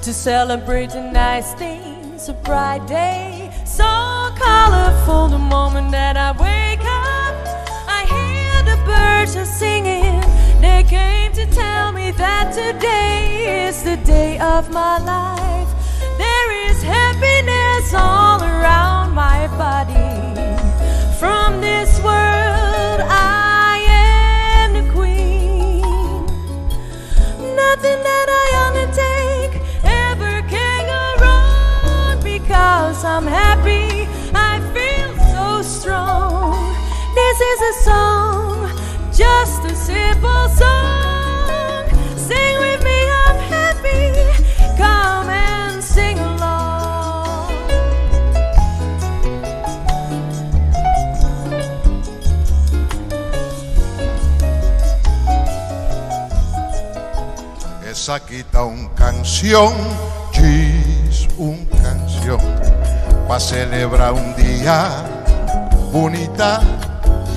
To celebrate the nice things, a bright day, so colorful. The moment that I wake up, I hear the birds are singing. They came to tell me that today is the day of my life. There is happiness all around my body. From this world, I am the queen. Nothing that I undertake ever can go wrong because I'm happy. I feel so strong. This is a song, just a simple song. Sing with me, I'm happy. Come and sing along. Esaki ta un canción, djis un canción, pa celebra un dia bunita,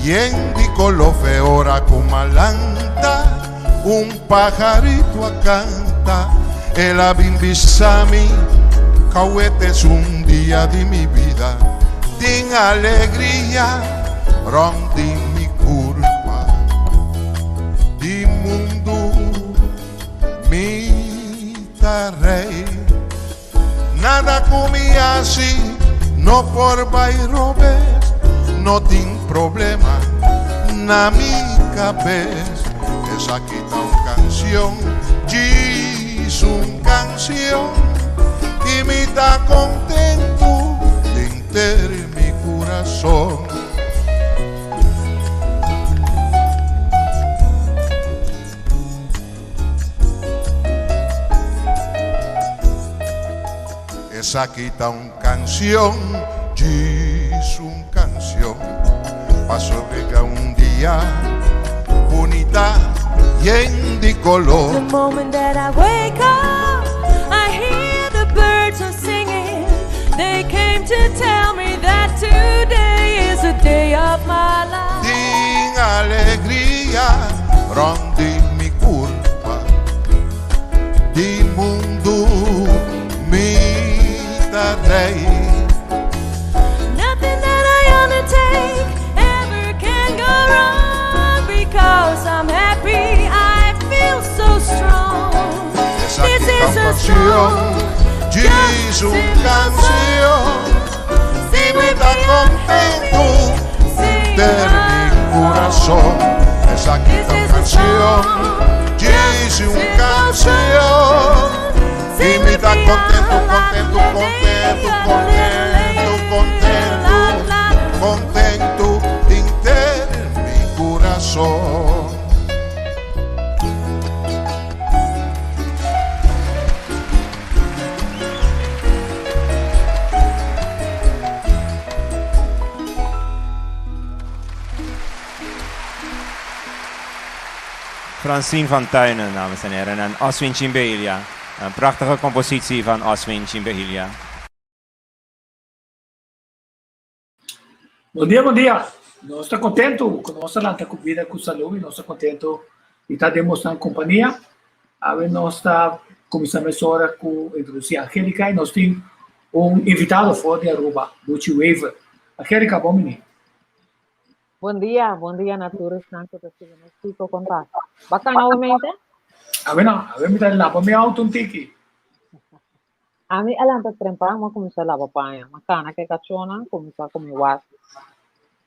yen di color fe ora cu malanta, un pajarito a canta, el a bin bisa mi, Cauete es un dia di mi bida, tin alegria rond di mi curpa, di mundu mi ta rey. Nada cu mi haci no por bay robes, no tin problema na mi cabes. Esaki ta un cancion, djis un cancion, y mi ta contento denter mi curason. Esaki ta un cancion, djis un cancion, pa sobrega un dia bunita yen di color. The moment that I wake up, I hear the birds are singing. They came to tell me that today is the day of my life. Tin alegria rond di mi curpa, di mundu mi ta rey. Nothing that I undertake ever can go wrong because I'm happy. I feel so strong. Esaki This ta is un a cancion, song, djis just a un simple cancion, song. y Sing mi with ta me, I'm contento happy. Sing denter mi curason. along. Esaki This ta un is a cancion, song, djis just a un simple cancion, song. y Sing mi with ta me, contento, I'm contento, contento, contento, contento, contento denter mi curason. Francine van Tuinen, dames en heren, en Oswin Chimbelia. Een prachtige compositie van Oswin Chimbelia. Bon dia, bon dia. Nos ta kontentu ku nos a lanta ku bida ku salú i nos ta kontentu di ta den bosnan kompania. Awe nos ta kuminsá mesora ku introdusí Angelica i nos tin un invitado for di Aruba, Buchi Wever. Angelica, bon bini. Bon dia, bon dia na tur esnan ku ta sigui nos Kiko kon ta? Bakan awe mente? Awe no, awe mi ta laba mi auto un tiki. Ami a lanta trempan, m'a kuminsá laba paña. M'a kana ku e kachónan, kuminsá ku mi was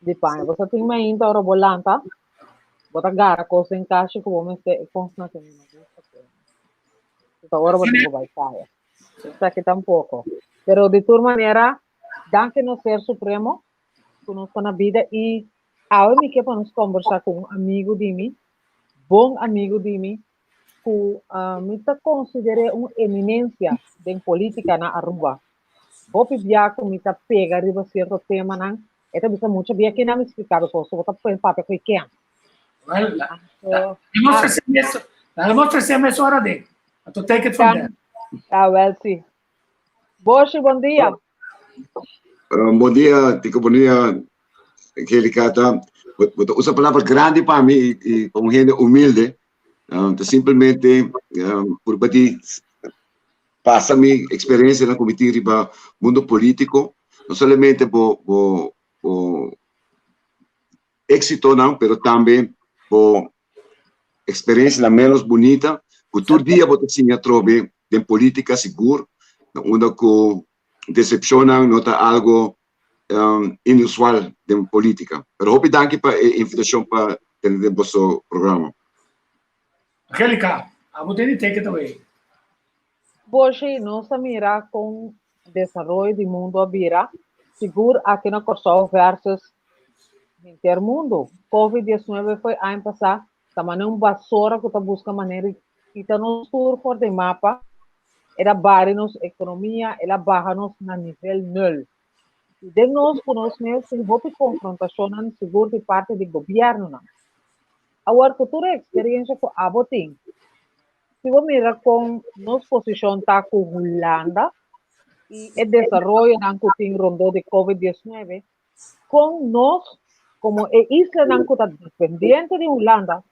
di paña. Bo sa tin mainta ora bo lanta, bo ta gara kos den kashi ku bo mester e kosnan ku mi no gusta pone. Ta ora bo tin ku bai kaya. Esaki tampoko. Pero di tur manera, danki nos Ser Supremo ku nos ta na bida i awe mi ke pa nos kombersá ku un amigu di mi, bon amigu di mi, ku mi ta konsider'é un eminensia den polítika na Aruba. Hopi bia ku mi ta pega riba sierto temanan, e ta bisa mucha bia kina mi splika bo kos, bo ta papia ku e ken. Well, la mostra se mes ora den. To take it from there. Ah, well, sí. Boshi, bon dia. Bon dia, Tico, bon dia, Angelica. Ta, bo ta usa palabra grandi pa mi i pa un hende humilde. Ta simplemente purba di pasa mi eksperensianan ku mi tin riba mundu polítiko, no solamente bo bo bo éksitonan, pero tambe bo eksperensianan ménos bunita, ku tur dia bo ta siña atrobe den polítika sigur, na unda ku desepshonnan no ta algo inusual den polítika. Pero hopi danki pa e invitashon pa tene den boso programa. Angelica, abo tin di take it away. Boshi, nos a mira kon desaroyo di mundu a bira, sigur aki na Kòrsou versus henter mundu. Covid diesnuebe foi aña pasá, ta manera un basora ku ta buska manera di kita nos tur for di mapa, el a bari nos ekonomia, el a baha nos na nivel nul. I den nos ku nos mes tin hopi konfrontashonnan sigur di parti di gobièrnunan. Awor ku tur e eksperensha ku abo tin, si bo mira kon nos posishon ta ku Hulanda i e desaroyonan ku tin rondó di Covid diesnuebe, kon nos komo e islanan ku ta dependiente di Hulanda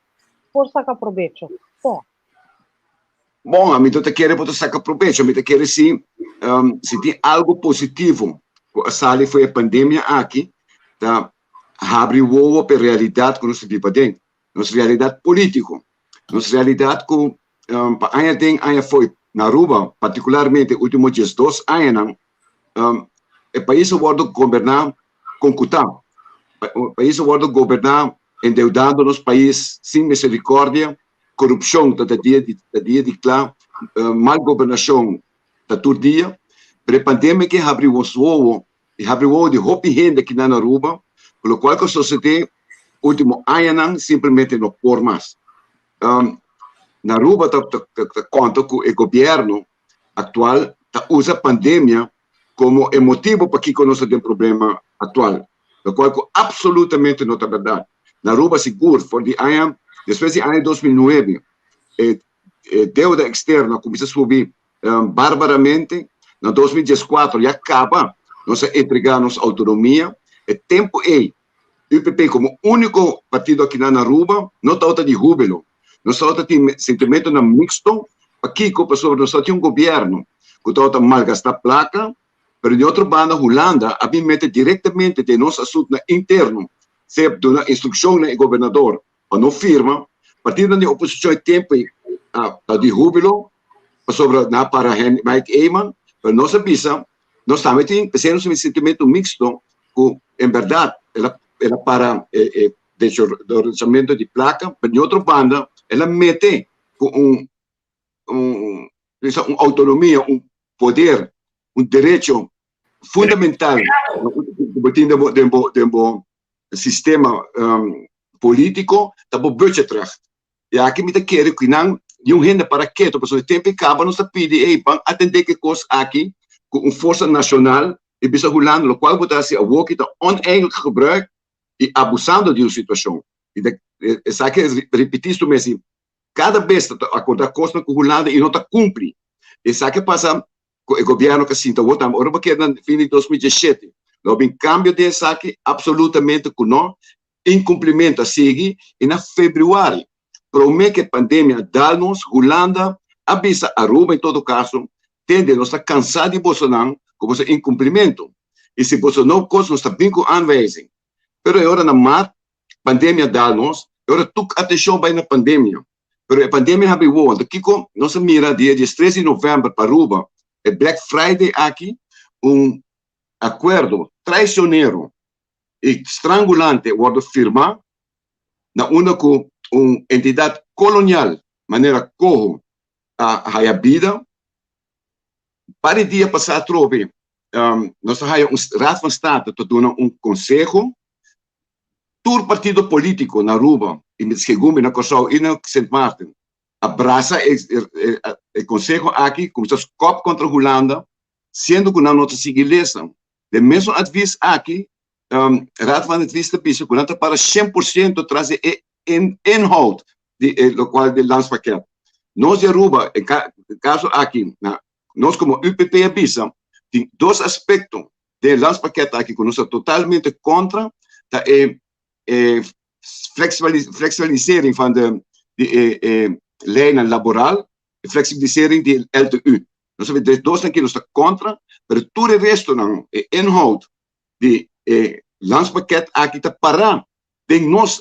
por saka probecho? Kon? Bon, ami no ta kere bo ta saka probecho, mi ta kere si si tin algo positivo ku a sali for e pandemia aki ta habri wowo pa e realidat ku nos ta biba aden, nos realidat politiko, nos realidat ku pa aña aden aña afó na Aruba partikularmente ultimo diesdos añanan e pais a wòrdu goberná kon ku ta, e pais a wòrdu goberná endeudando nos pais sin misericordia, korupshon ta dia di ta dia di kla, mal gobernashon ta tur dia, pero e pandemia ke habri nos wowo i habri wowo di hopi hende aki na Aruba, ku lokual ku a sosodé ultimo añanan simplemente no por mas. Na Aruba ta ta konta ku e gobièrnu aktual ta usa pandemia komo e motibu pakiko nos ta den problema aktual, lokual ku absolutamente no ta bèrdat. Na Aruba sigur for di aña despues di aña 2009 e e deuda eksterno a kuminsá subi barbaramente. Na 2014 ya kaba nos a entregá nos outonomia. E tempu ei UPP komo úniko partido akinan na Aruba no tabata di húbilo. Nos tabata tin sentimentonan mixto. Pakiko? Pasobra nos tabatin un gobièrnu ku tabata malgastá plaka, pero di otro banda Hulanda a bin mete direktamente den nos asuntunan interno, sea duna instrukshon na e gobernador pa no firma. Partidonan di oposishon e tempu ei ta di húbilo pasobra nan a para Mike Eman, pero nos a bisa nos tambe tin p'esei nos tin sentimentu mixto ku en bèrdat el a el a para e e derrochamentu di plaka, pero di otro banda el a mete ku un un bisa un outonomia, un poder, un derecho fundamental ku bo tin den bo den bo den bo sistema polítiko ta bo budgetrecht. I aki mi ta kere ku nan niun hende para ketu pasobra e tempu e kaba nos ta pidi ey ban atendé ku e kos aki ku un forsa nashonal i bisa Hulanda lokual bo ta hasi awoki ta oneigenlijk gebruik i abusando di un situashon. I ta esaki ripití su mes i kada bes ta akordá kosnan ku Hulanda i no ta kumpli. Esaki a pasa ku e gobièrnu ku a sinta awor tambe. Ora bo keda na fin di 2017 lo bin kambio den esaki? Apsolutamente ku no. Inkumplimentu a sigui i na febrüari, promé ku e pandemia a dal nos, Hulanda a bisa Aruba en todo kaso, Tende, nos ta kansá di bosonan ku boso inkumplimentu i si boso no kos nos ta bin ku aanwijzing. Pero e ora na mart pandemia a dal nos, e ora tur atenshon bai na pandemia. Pero e pandemia habri wowo. Anto kiko nos a mira dia diestres di novèmber pa Aruba, e Black Friday aki, un akuerdo traisionero i strangulante wòrdu firmá na unda ku un entidat kolonial manera Coho a haya bida. Par di dia pasá atrobe nos a haya un Raad van State ta duna un konseho. Tur partido polítiko na Aruba i segun mi na Kòrsou i na Sint Maarten a brasa e konseho aki, kuminsá skòp kontra Hulanda siendo ku nan no ta sigui lesa. Den mesun advis aki, Raad van Advies ta bisa ku nan ta para 100% tras di e inhoud di e lokual di landspakket. Nos di Aruba, e kaso aki, nos komo UPP a bisa tin dos aspekto den e landspakket aki ku nos ta totalmente kontra, ta e flexibilisering van de di e leynan laboral, e flexibilisering di LTU. Nos a bisa dos nan aki nos ta kontra, pero tur e restonan, e inhoud di e landspakket aki ta pará den nos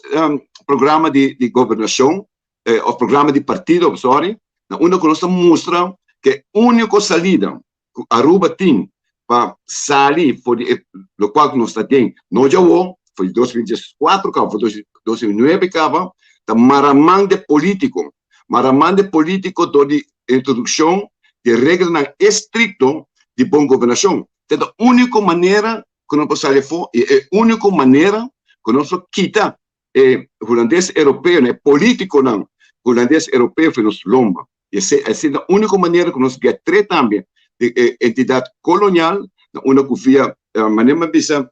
programa di di gobernashon òf programa di partido, sorry, na unda ku nos ta mustra ku e úniko salida ku Aruba tin pa sali for di e lokual ku nos ta den no djawo, for di 2014 kaba, for di 2009 kaba, ta mara man di e polítiko, mara man di e polítiko dor di introdukshon di reglanan estrikto di bon gobernashon. Ta e úniko manera ku nos por sali afó i e úniko manera ku nos por kita e hulandes europeonan, e polítikonan hulandes europeo for nos lomba. I esei esei ta úniko manera ku nos get tre tambe di e entidat kolonial na unda ku via manera mi a bisa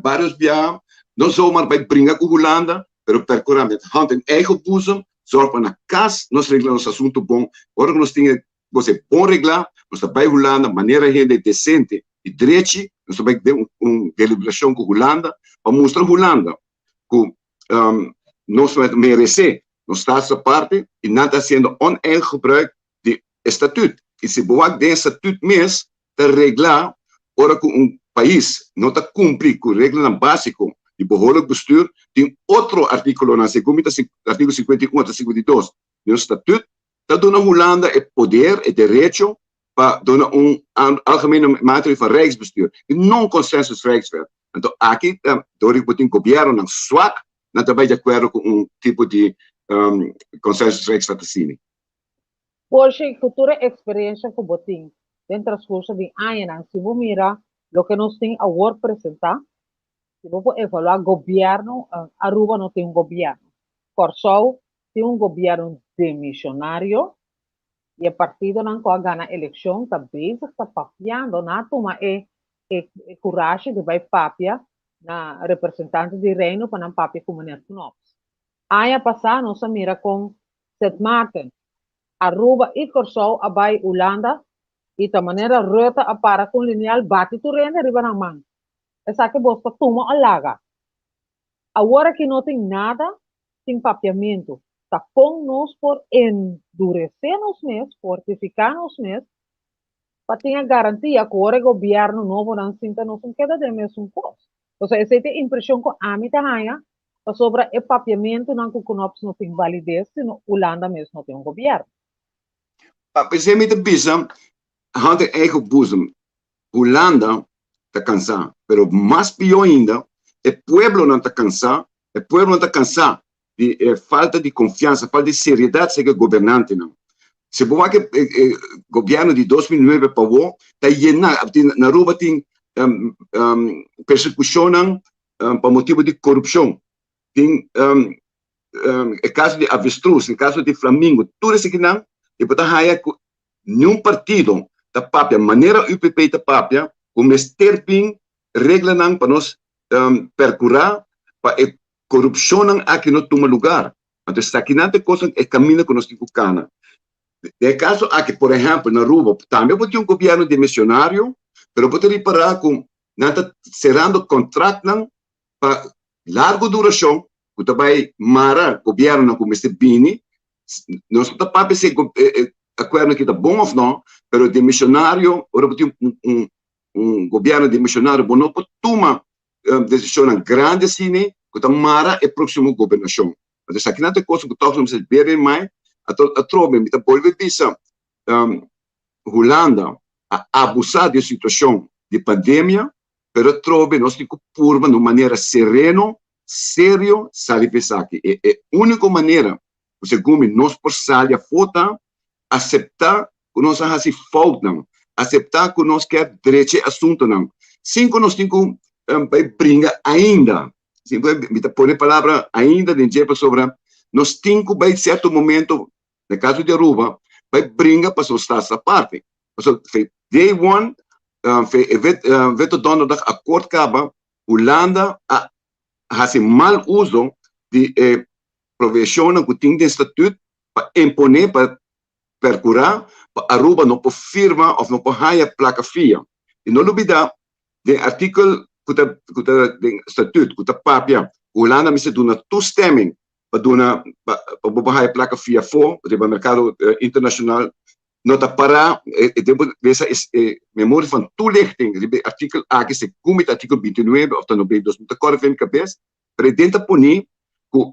vários biaha no zomaar bai bringa ku Hulanda pero perkurá met hand in eigen boezem zòrg pa na kas nos regla nos asuntu bon. Ora ku nos tin e kos ei bon reglá nos ta bai Hulanda manera hende desente i drechi nos ta bai den un deliberashon ku Hulanda pa mustra Hulanda ku nos meresé nos status aparte i nan ta hasiendo oneigen gebruik di e statut. I si bo wak den e statut mes ta reglá ora ku un pais no ta kumpli ku reglanan básiko di behoorlijk bestuur tin otro artíkulonan segun mi ta artíkulo 51 ata 52 di nos statut ta duna Hulanda e poder, e derecho pa duna un algemene maatregel van Rijksbestuur, di non-consensus Rijkswet. Anto aki ta dor di ku bo tin gobièrnunan swak, nan ta bai di akuerdo ku un tipo di consensus Rijkswet asina. Porshi, ku tur e eksperensha ku bo tin den transkurso di añanan, si bo mira loke nos tin awor presentá, si bo por evaluá gobièrnu, Aruba no tin un gobièrnu, Kòrsou tin un gobièrnu demishonario, i e partidonan ku a gana elekshon ta bezig ta papiando, nan a tuma e e kurashi di bai papia na representante di Reino pa nan papia ku meneer Knops. Aña pasá nos a mira kon Sint Maarten, Aruba i Kòrsou a bai Hulanda i ta manera Rutte a para ku un linial bati tur hende riba nan man. Esaki bos ta tuma o laga. Awor aki no tin nada tin papiamentu. Ta kon nos por enduresé nos mes, fortifiká nos mes, pa tin e garantia ku ora e gobièrnu nobonan sinta nos un keda den mesun kos. Pasobra esei ta e impreshon ku ami ta haña, pasobra e papiamentunan ku Knops no tin balides, sino Hulanda mes no tin un gobièrnu. Pa p'esei mi ta bisa, hand in eigen boezem, Hulanda ta kansá, pero mas pió ainda, e pueblonan ta kansá, e pueblonan ta kansá di e falta di konfiansa, falta di seriedat serka e gobernantenan. Si bo wak e gobièrnu di 2009 pa awor, ta yená, na Aruba tin persekushonnan pa motibu di korupshon, tin e kaso di avestruz, e kaso di flamingo, tur esakinan i bo ta haña ku niun partido ta papia manera UPP ta papia ku mester bin reglanan pa nos perkurá pa e korupshonnan aki no tuma lugar. Anto esakinan ta e kosnan, e kaminda ku nos tin ku kana. Den e kaso aki, por ehèmpel, na Aruba tambe bo tin un gobièrnu demisionario, pero bo ta ripará ku nan ta serando kontraktnan pa largo durashon ku ta bai mara gobièrnunan ku mester bini. Nos no ta papia si e akuerdo aki ta bon òf no, pero demisionario, ora bo tin un un gobièrnu demisionario bo no por tuma desishonnan grandi asina ku ta mara e próksimo gobernashon. Anto esakinan ta e kos ku tòg nos mester bere in mai. Anto atrobe mi ta bolbe bisa Hulanda a abusá di e situashon di pandemia, pero atrobe nos tin ku purba na un manera sereno, serio sali pa esaki. E e úniko manera ku segun mi nos por sali afó ta aseptá ku nos a hasi foutnan, aseptá ku nos kier drecha e asuntunan, sin ku nos tin ku bai bringa ainda. Sin ku mi ta pone palabra ainda den dje pasobra nos tin ku bai sierto momento, na kaso di Aruba, bai bringa pasobra nos ta aparte. Pasobra fe day one, fe e Veto Donderdag akkoord kaba, Hulanda a hasi mal uso di e provishonnan ku tin den statut pa imponé, pa percura pa Aruba no por firma of no por haya placa fia. Y no lubida den artikel cu ta cu ta den statuut cu ta papia cu Hulanda mester duna toestemming pa duna pa bo por haya placa fia afo riba mercado internacional. No ta pará, e den por lesa e memoria van toelichting riba e artíkulo aki, segun mi ta artíkulo bintinuebe òf ta 92, mi ta kòrda fen mi kabes, pero e den ta poni ku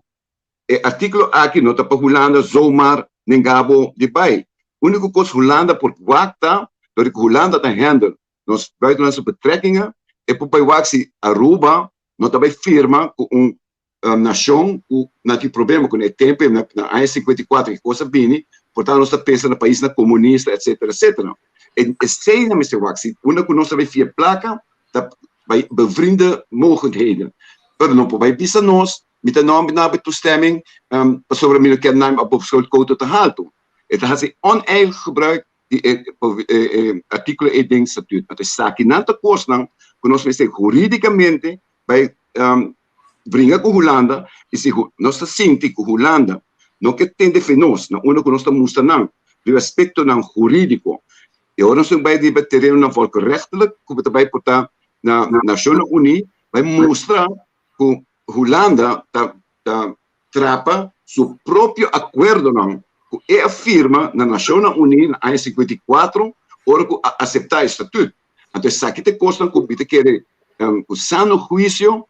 e artíkulo aki no ta pa Hulanda zomaar nenga bo di bai. Úniko kos Hulanda por wak ta dor ku Hulanda ta handle nos buitenlandse betrekkingen, e por bai wak si Aruba no ta bai firma ku un nashon ku nan tin problema ku e tempu na aña 54 ki kos a bini, por tanto nos ta pensa na paisnan komunista etsetera etsetera. E esei nan mester wak si unda ku nos ta bai fia plaka ta bai bevriende mogendheden, pero no por bai bisa nos mi ta no na bo toestemming pasobra mi no kier nan bo schuldquote ta haltu. E ta hasi oneigen gebruik di e artíkulo ei den statuut. Anto esaki nan ta kosnan ku nos mester hurídikamente bai bringa ku Hulanda i si nos ta sinti ku Hulanda no ke tende fe nos na unda ku nos ta mustra nan riba aspektonan hurídiko i ora nos bai riba terenonan volkenrechtelijk ku ta bai por ta na Nashonnan Uní bai mustra ku Hulanda ta ta trapa su propio akuerdonan ku e a firma na Nashonnan Uní na aña 54 ora ku a aseptá e statut. Anto esaki ta e kosnan ku mi ta kere ku sano huisio,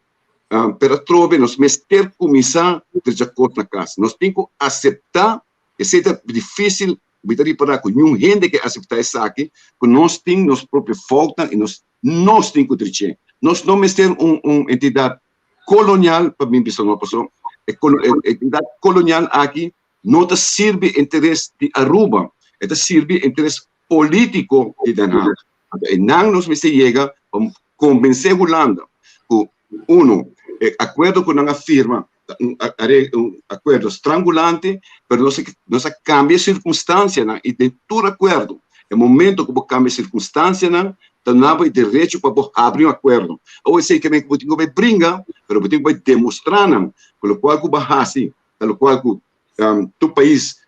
pero atrobe nos mester kuminsá drecha kos na kas. Nos tin ku aseptá, esei ta difísil, mi ta ripará ku niun hende ke aseptá esaki, ku nos tin nos propio foutnan i nos nos tin ku drech'é. Nos no mester un un entidat kolonial pa bin bisa nos, pasobra e entidat kolonial aki no ta sirbi interes di Aruba, e ta sirbi interes polítiko di Den Haag. Anto einan nos mester yega pa konbensé Hulanda ku uno, e akuerdo ku nan a firma ta un un akuerdo strangulante, pero nos nos a kambia e sirkunstansianan i den tur akuerdo e momento ku bo kambia e sirkunstansianan ta duna bo e derecho pa bo habri un akuerdo. Awor esei ke men ku bo tin ku bai bringa, pero bo tin ku bai demostrá nan ku lokual ku bo a hasi ta lokual ku tur pais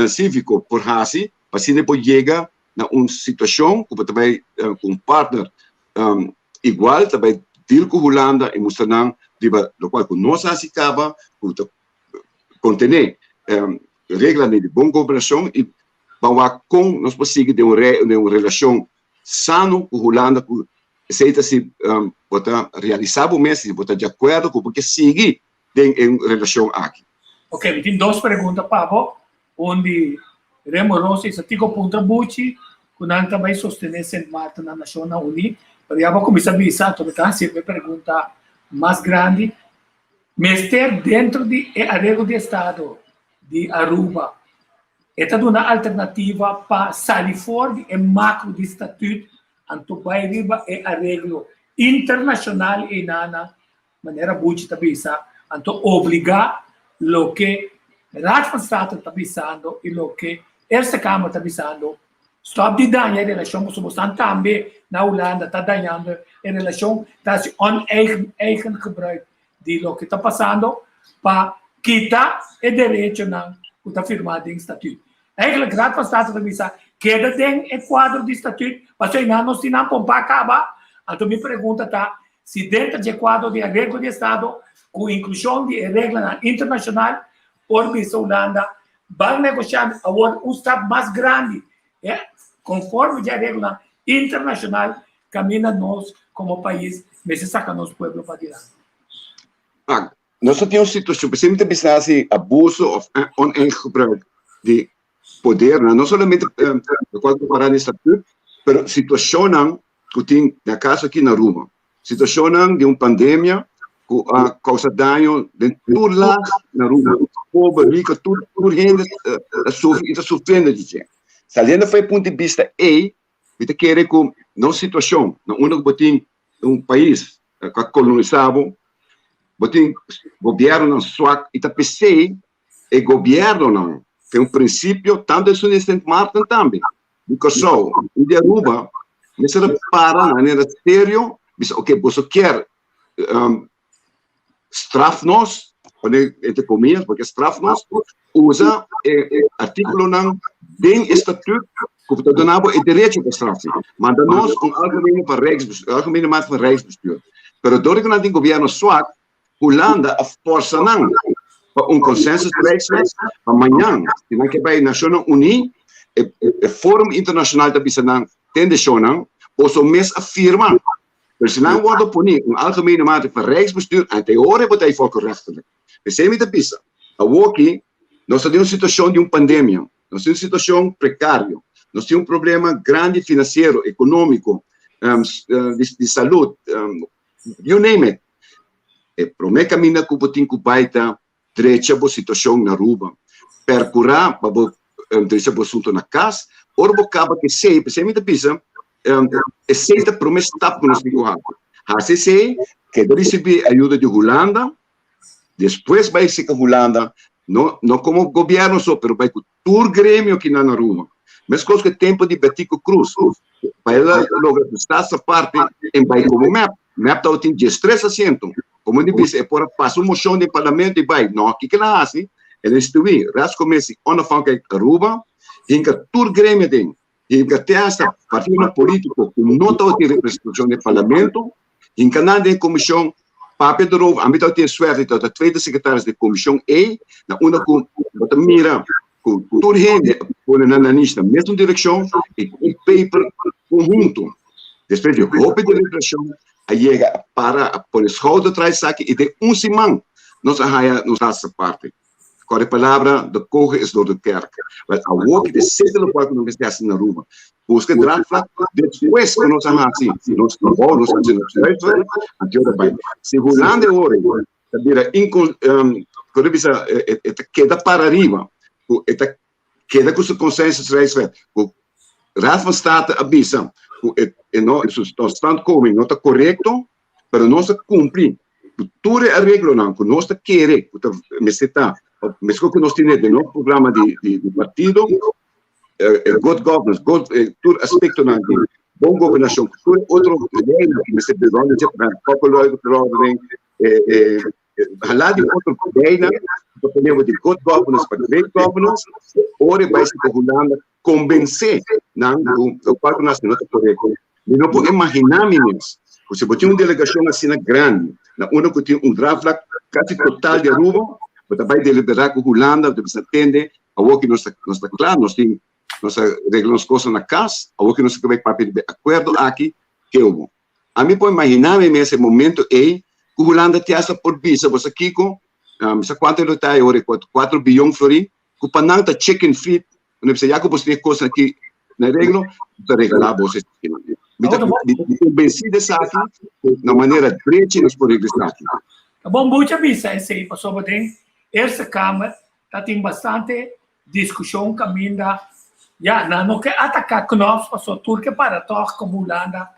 síviko por hasi pa asina e por yega na un situashon ku bo ta bai ku un partner igual ta bai deal ku Hulanda i mustra nan riba lokual ku nos a hasi kaba ku ta kontené reglanan di bon gobernashon i ban wak kon nos por sigui den un relashon sano ku Hulanda ku esei ta si bo ta realisá bo mes si bo ta di akuerdo ku bo ke sigui den e relashon aki. Ok, mi tin dos pregunta pa bo. Un di Remo Rossi sa tiko puntra Buchi ku nan ta bai sostené Sint Maarten na Nashonnan Uní, pero ya bo kuminsá bisa, anto mi ta hasi e pregunta mas grandi. Mester dentro di e areglo di estado di Aruba e ta duna alternativa pa sali for di e makro di statut anto bai riba e areglo internashonal einana manera Buchi ta bisa, anto obligá loke Raad van State ta bisando i loke Eerste Kamer ta bisando, stòp di daña e relashon pasobra bosan tambe na Hulanda ta dañando e relashon, ta hasi oneigen eigen gebruik di loke ta pasando pa kita e derechonan ku ta firmá den statuut. Eigenlijk Raad van State ta bisa keda den e kuadro di statuut pasobra einan nos tin nan pompá kaba, anto mi pregunta ta Si denter dje kuadro di areglo di estado ku inklushon di e reglanan internashonal por bisa Hulanda ban negoshá awor un stap mas grandi konforme dje areglonan internashonal kaminda nos komo pais mester saka nos pueblo padilanti. Nos ta tin un situashon, p'esei mi ta bisa hasi abuso òf oneigen gebruik di podernan, no solamente lokual ta pará den statuut, pero situashonnan ku tin na kaso aki na Aruba. Situashonnan di un pandemia ku a kousa daño den tur lag na Aruba, pober, riko, tur tur hende ta sufri i ta sufriendo di dje. Saliendo for e punto di bista ei, mi ta kere ku nos situashon na unda ku bo tin un pais ku a kolonisa bo, bo tin gobièrnunan swak i ta p'esei e gobièrnunan tin un prinsipio tantu esun di Sint Maarten tambe di Kòrsou i di Aruba mester a para na manera serio bisa oke boso kier straf nos pone entre comillas bo kier straf nos usa e artíkulonan den e statuut ku ta duna bo e derecho pa straf nos manda nos un algemene pa rijksbestuur algemene maat van rijksbestuur pero dor di ku nan tin gobierno swak Hulanda a forsa nan pa un consensus rijkswet pa mañan si nan ke bai Nacionnan Uní. E, e Forum Internacional ta bisa nan, tende shownan, boso mes a firma. Pero si nan wordo poni un algemene maatregel van Rijksbestuur, ante ora bo ta ei volkenrechtelijk. P'esei mi ta bisa, awoki nos ta den un situacion di un pandemia, nos tin un situacion precario, nos tin un problema grandi financiero, economico, di, di salud, you name it. E prome caminda cu bo tin cu bai ta drecha bo situacion na Aruba. Percura pa bo drecha bo asunto na cas. Ora bo caba cu esey, p'esey mi ta bisa, esey ta prome stap cu nos tin cu haci. Haci esey, keda ricibi ayuda di Hulanda, despues bai sika Hulanda, no, no como gobierno so, pero bai cu tur gremio kinan na Aruba. Mescos cu e tempo di Betico Croes, pa el a logra su staatsaparte en bai como mep. Mep tabatin diestres asiento. Como di bisa, e por a pasa un mocion den parlamento y bai. No, kico el a haci? El a institui Raadscommissie Onafhankelijkheid Aruba, hinca tur gremio den, hinca te hasta partidonan politico cu no tabatin representacion den parlamento, hinca nan den e comision, papia erover. Ami tabatin e suerte di tabata tweede secretaris den e comision ey, na unda cu bo ta mira cu tur hende a pone nan nanish na mesun direccion y cu un paper conhunto. Despues di hopi deliberacion a yega a para a pone schouder tras esaki y den un siman nos a haya nos laatste parte. Corre palabra, de koge is door de kerk. Wel, awor ki esei ta locual cu nos mester haci na Aruba. Busca draagvlak, despues cu nos a haci nos trabou, nos a haci nos huiswerk, anto ora bay. Si Hulanda e ora ta bira incon, por bisa, e ta keda para ariba, cu e ta keda cu su consensusrijkswet, cu Raad van State a bisa cu e, e no, su totstandkoming no ta corecto, pero nos a cumpli cu tur e areglonan cu nos ta kere cu ta mester ta, mescos cu nos tene den nos programa di, di, di partido, good governance, good, tur aspectonan di bon gobernacion, tur otro leynan cu mester beronder, poppenverordening, hala di otro leynan cu ta pone di good governance pa great governance, ora e bai si pa Hulanda convence nan cu locual cu nan haci no ta corecto. Mi no por imagina mi mes cu si bo tin un delegacion asina grandi na unda cu tin un draagvlak casi total di Aruba, bo ta bai delibera cu Hulanda, bo ta bisa tende, awor cu nos ta nos ta cla, nos tin nos a regla nos cosnan na cas, awor cu nos ta bai papia riba e acuerdo aki, keu bo. Ami por imagina mi mes e momento ei cu Hulanda te hasta por bisa bo sa kico, mi sa cuanto lo ta awor, cuatro biyon florin, cu pa nan ta chicken feed, nan bisa ya cu boso tin e cosnan aki na reglo, nos ta regala boso esaki. Mi ta convenci di esaki cu na manera drechi nos por regla esaki. Ta bon bucha bisa esey pasobra den Eerste Kamer ta tin bastante Diskushon kaminda ya nan no ke ataká Knops pasobra tur ke para tòg komo Hulanda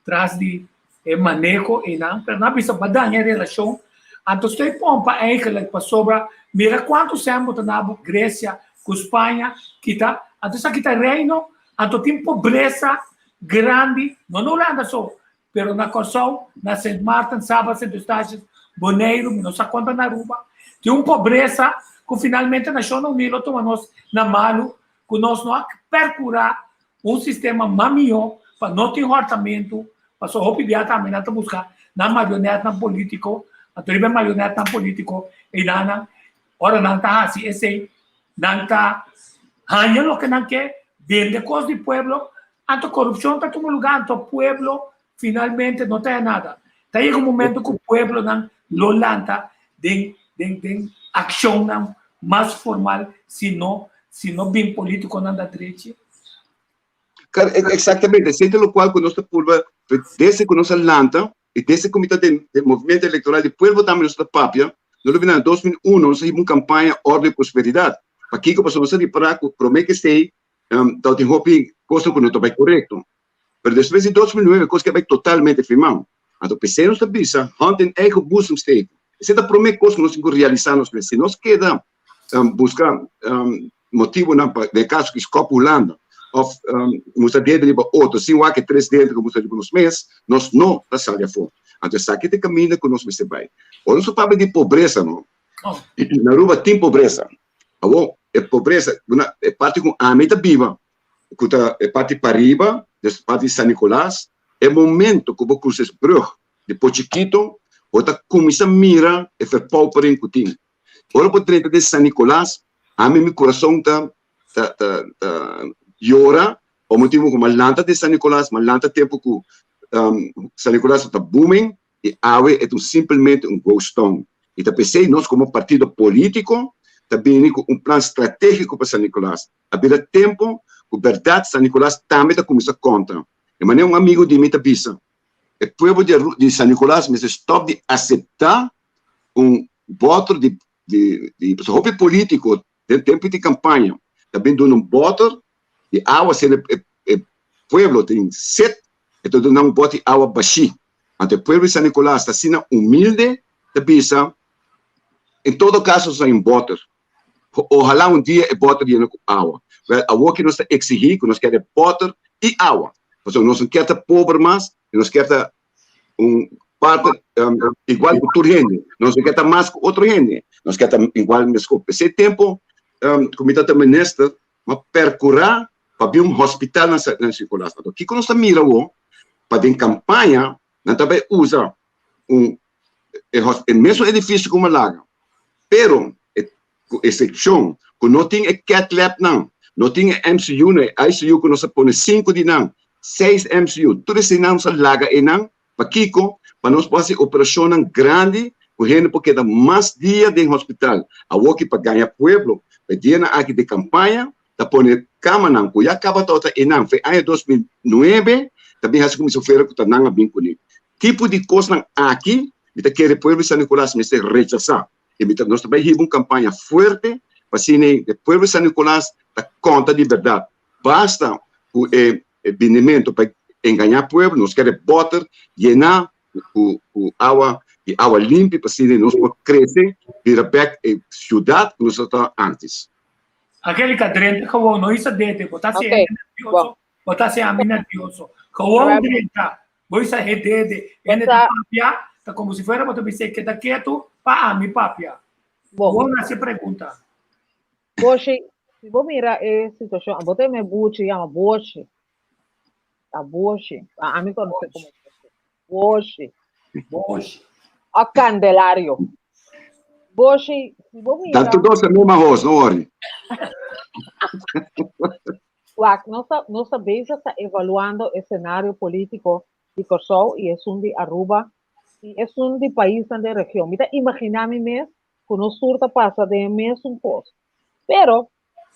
tras di e maneho einan pero nan a bisa ba daña e relashon anto stoi pompa eigenlijk pasobra mira kuantu sèn bo ta na Grecia ku Spaña kita anto esaki ta reino anto tin pobresa grandi no na Hulanda so Pero na Kòrsou, na Sint Maarten, Saba, Sint Eustatius, Boneiru, mi no sa konta na Aruba, tin un pobresa ku finalmente Nashonnan Uní lo tuma nos na malu ku nos no a perkurá un sistema mas mihó pa no tin hòrtamentu, pasobra hopi bia tambe nan ta buska nan marionètnan polítiko, anto riba e marionètnan polítiko einan ora nan ta hasi esei nan ta haña loke nan ke, bende kos di pueblo, Anto korupshon ta tuma lugá, anto pueblo finalmente no ta haña nada. Ta yega un momento ku pueblonan lo lanta den den den akshonnan mas formal si no si no bin politikonan da drechi. Eksaktamente, esei ta lokual ku nos ta purba desde ku nos a lanta i desde ku mi ta den den movimiento elektoral di pueblo tambe nos ta papia, no lo bira na 2001 nos a hiba un kampaña Orde i Prosperidat. Pakiko? Pasobra nos a ripará ku promé ku esei Tabatin hopi kosnan ku no ta bai korekto. Pero despues di 2009 kos ke a bai totalmente firmá. Anto p'esei nos ta bisa, hand in eigen boezem steken. Esei ta promé kos ku nos tin ku realisá nos mes. Si nos keda buska motibunan pa, den e kaso aki skòp Hulanda òf mustra dedo riba otro sin wak e tres denter ku mustra riba nos mes, nos no ta sali afó. Anto esaki ta e kaminda ku nos mester bai. Ora nos ta papia di pobresa no, na Aruba tin pobresa. Awor, e pobresa, una, e parti ku ami ta biba, ku ta e parti pariba, des parti di San Nicolas, e momento ku bo krusa es brug di Pochiquito, bo ta kuminsá mira e verpaupering ku tin. Ora bo drenta den San Nicolas, ami mi kurason ta, ta, ta, ta. yora pa motibu ku mi a lanta den San Nicolas, mi a lanta tempu ku San Nicolas ta booming i awe e ta un simpelmente un ghost town. I ta p'esei nos komo partido polítiko ta bini ku un plan stratégiko pa San Nicolas. A bira tempu ku bèrdat San Nicolas tambe ta kuminsá konta. E manera un amigu di mi ta bisa, e pueblo di di San Nicolas mester stòp di aseptá un bòter di di di pasobra hopi polítiko den tempu di kampaña ta bin duna un bòter di awa asina e e pueblo tin set e ta duna un bòter di awa bashí. Anto e pueblo di San Nicolas ta asina humilde ta bisa en todo kaso nos a un bòter. Ohalá un dia e bòter yena ku awa. Wèl, awor ki nos ta eksigí ku nos kier e bòter i awa. Pasobra nos no kier ta pober mas i nos kier ta un parte igual ku tur hende. Nos no kier ta mas ku otro hende. Nos kier ta igual meskos. P'esei tempu ku mi tabata minister, mi a perkurá pa bin un hospital na San Nicolas. Anto kiko nos ta mira awor? Pa den kampaña nan ta bai usa un e mesun edifisio ku Malaga, pero ku eksepshon ku no tin e cath labnan, no tin e MCU nan, e ICU ku nos a pone sinku di nan, seis MCU, tur eseinan nos a laga einan, pakiko? Pa nos por hasi operashonnan grandi ku hende por keda mas dia den hospital. Awoki pa gaña pueblo, pa e dianan aki di kampaña ta pone kamanan ku ya kaba tabata einan fe aña 2009 ta bin hasi kuminsá fuera ku ta nan a bin kuné. Tipo di kosnan aki mi ta kere pueblo di San Nicolas mester rechasá i mi ta nos ta bai hiba un kampaña fuerte pa asina e pueblo di San Nicolas ta konta di bèrdat. Basta ku e bindimentu pa engañá pueblo, nos kere bòter yená ku awa di awa limpi pa asina nos por krese bira bèk e siudat ku nos tabata ántes. Angelica, drenta gewoon, no isa dede, bo ta hasi hende nervioso, bo ta hasi ami nervioso. Gewoon drenta, bo isa he dede, hende ta papia, ta como si fuera bo ta bisa e keda ketu pa ami papia. Gewoon hasi pregunta. Boshi, si bo mira e situacion, bo ta me buchi yama boshi. Ta boshi. Ami conoce como boshi. Boshi. O Candelario. Boshi, si bo mira... Tanto dos a mesma hos, no worry. Wak, nos ta, nos ta bezig ta evaluando e scenario politico di Kòrsou i esun di Aruba i esun di paisnan den region. Mi ta imaginá mi mes ku nos tur ta pasa den e mesun kos. Pero,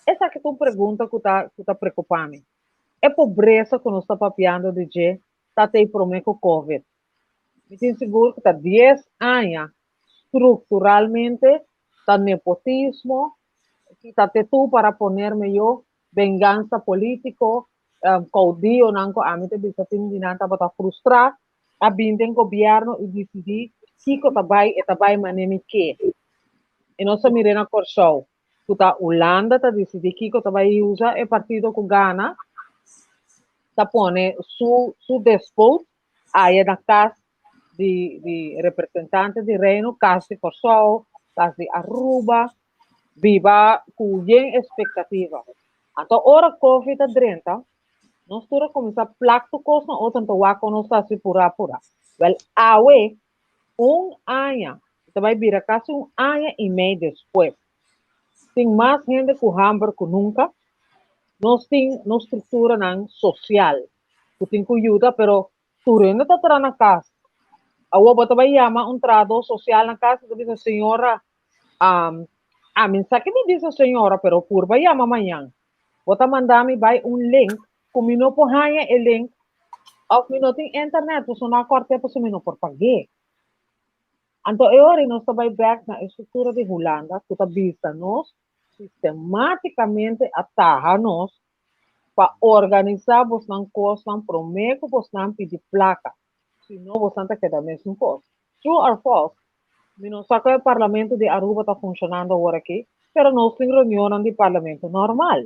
esaki ta un pregunta ku ta, ku ta preokupá mi. E pobresa ku nos ta papiando di dje ta tei promé ku Covid. Mi tin sigur ku ta dies aña strukturalmente ta nepotismo, quítate tú para ponerme yo, vengansa polítiko, koudionan ku ami ta bisa tin di nan tabata frustrá, a bin den gobièrnu i disidí kiko ta bai, e ta bai manera mi ke. I nos a mir'é na Kòrsou, ku ta Hulanda ta disidí kiko ta bai usa, e partido ku gana ta pone su su despoot aya na kas di di representante di Reino, kas di Kòrsou, kas di Aruba, biba ku yen espektativa. Anto ora Covid a drenta, nos tur a kuminsá plak tur kos na otro, anto wak kon nos ta hasi purá purá. Wèl, awe, un aña, ta bai bira kasi un aña i mei despues, tin mas hende ku hamber ku nunka, nos tin nos strukturanan sosial ku tin ku yuda, pero tur hende ta traha na kas. Awor bo ta bai yama un trahadó sosial na kas i ta bisa, Señora, ami sa ke mi bisa señora, pero purba yama mañan. Bo ta manda mi bai un link ku mi no por haña e link òf mi no tin internet, pasobra no a kòrt'é pasobra mi no por pag'é. Anto e ora ei nos ta bai bèk na e struktura di Hulanda ku ta bisa nos sistemátikamente a taha nos pa organisá bosnan kosnan promé ku bosnan pidi plaka, si no bosnan ta keda mesun kos. True or false? Mi no sa kon e parlamento di Aruba ta funshonando awor aki, pero nos tin reunionnan di parlamento normal.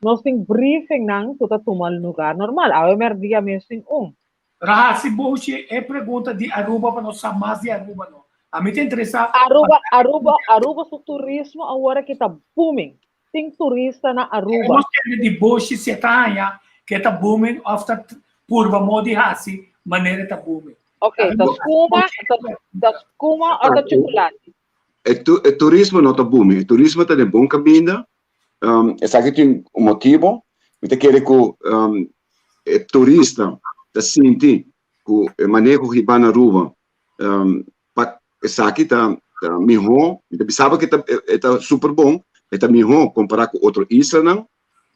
Nos tin briefingnan ku ta tuma lugar normal. Awe mèrdia mes tin un. Raha si Bouchi e pregunta di Aruba pa nos sa mas di Aruba no. Ami ta interesa. Aruba, Aruba, Aruba su turismo awor aki ta booming. Tin turista na Aruba. Nos tende di Bouchi si e ta haña ku e ta booming òf ta purba modo di hasi manera e ta booming. Ok, ta skuma, ta skuma òf ta chukulati? E turismo no ta booming. E turismo ta den bon kaminda. Esaki tin un motibu. Mi ta kere ku e turista ta sinti ku e maneho hibá na Aruba pa esaki ta mihó. Mi ta bisa bo ku e ta super bon, e ta mihó kompará ku otro islanan,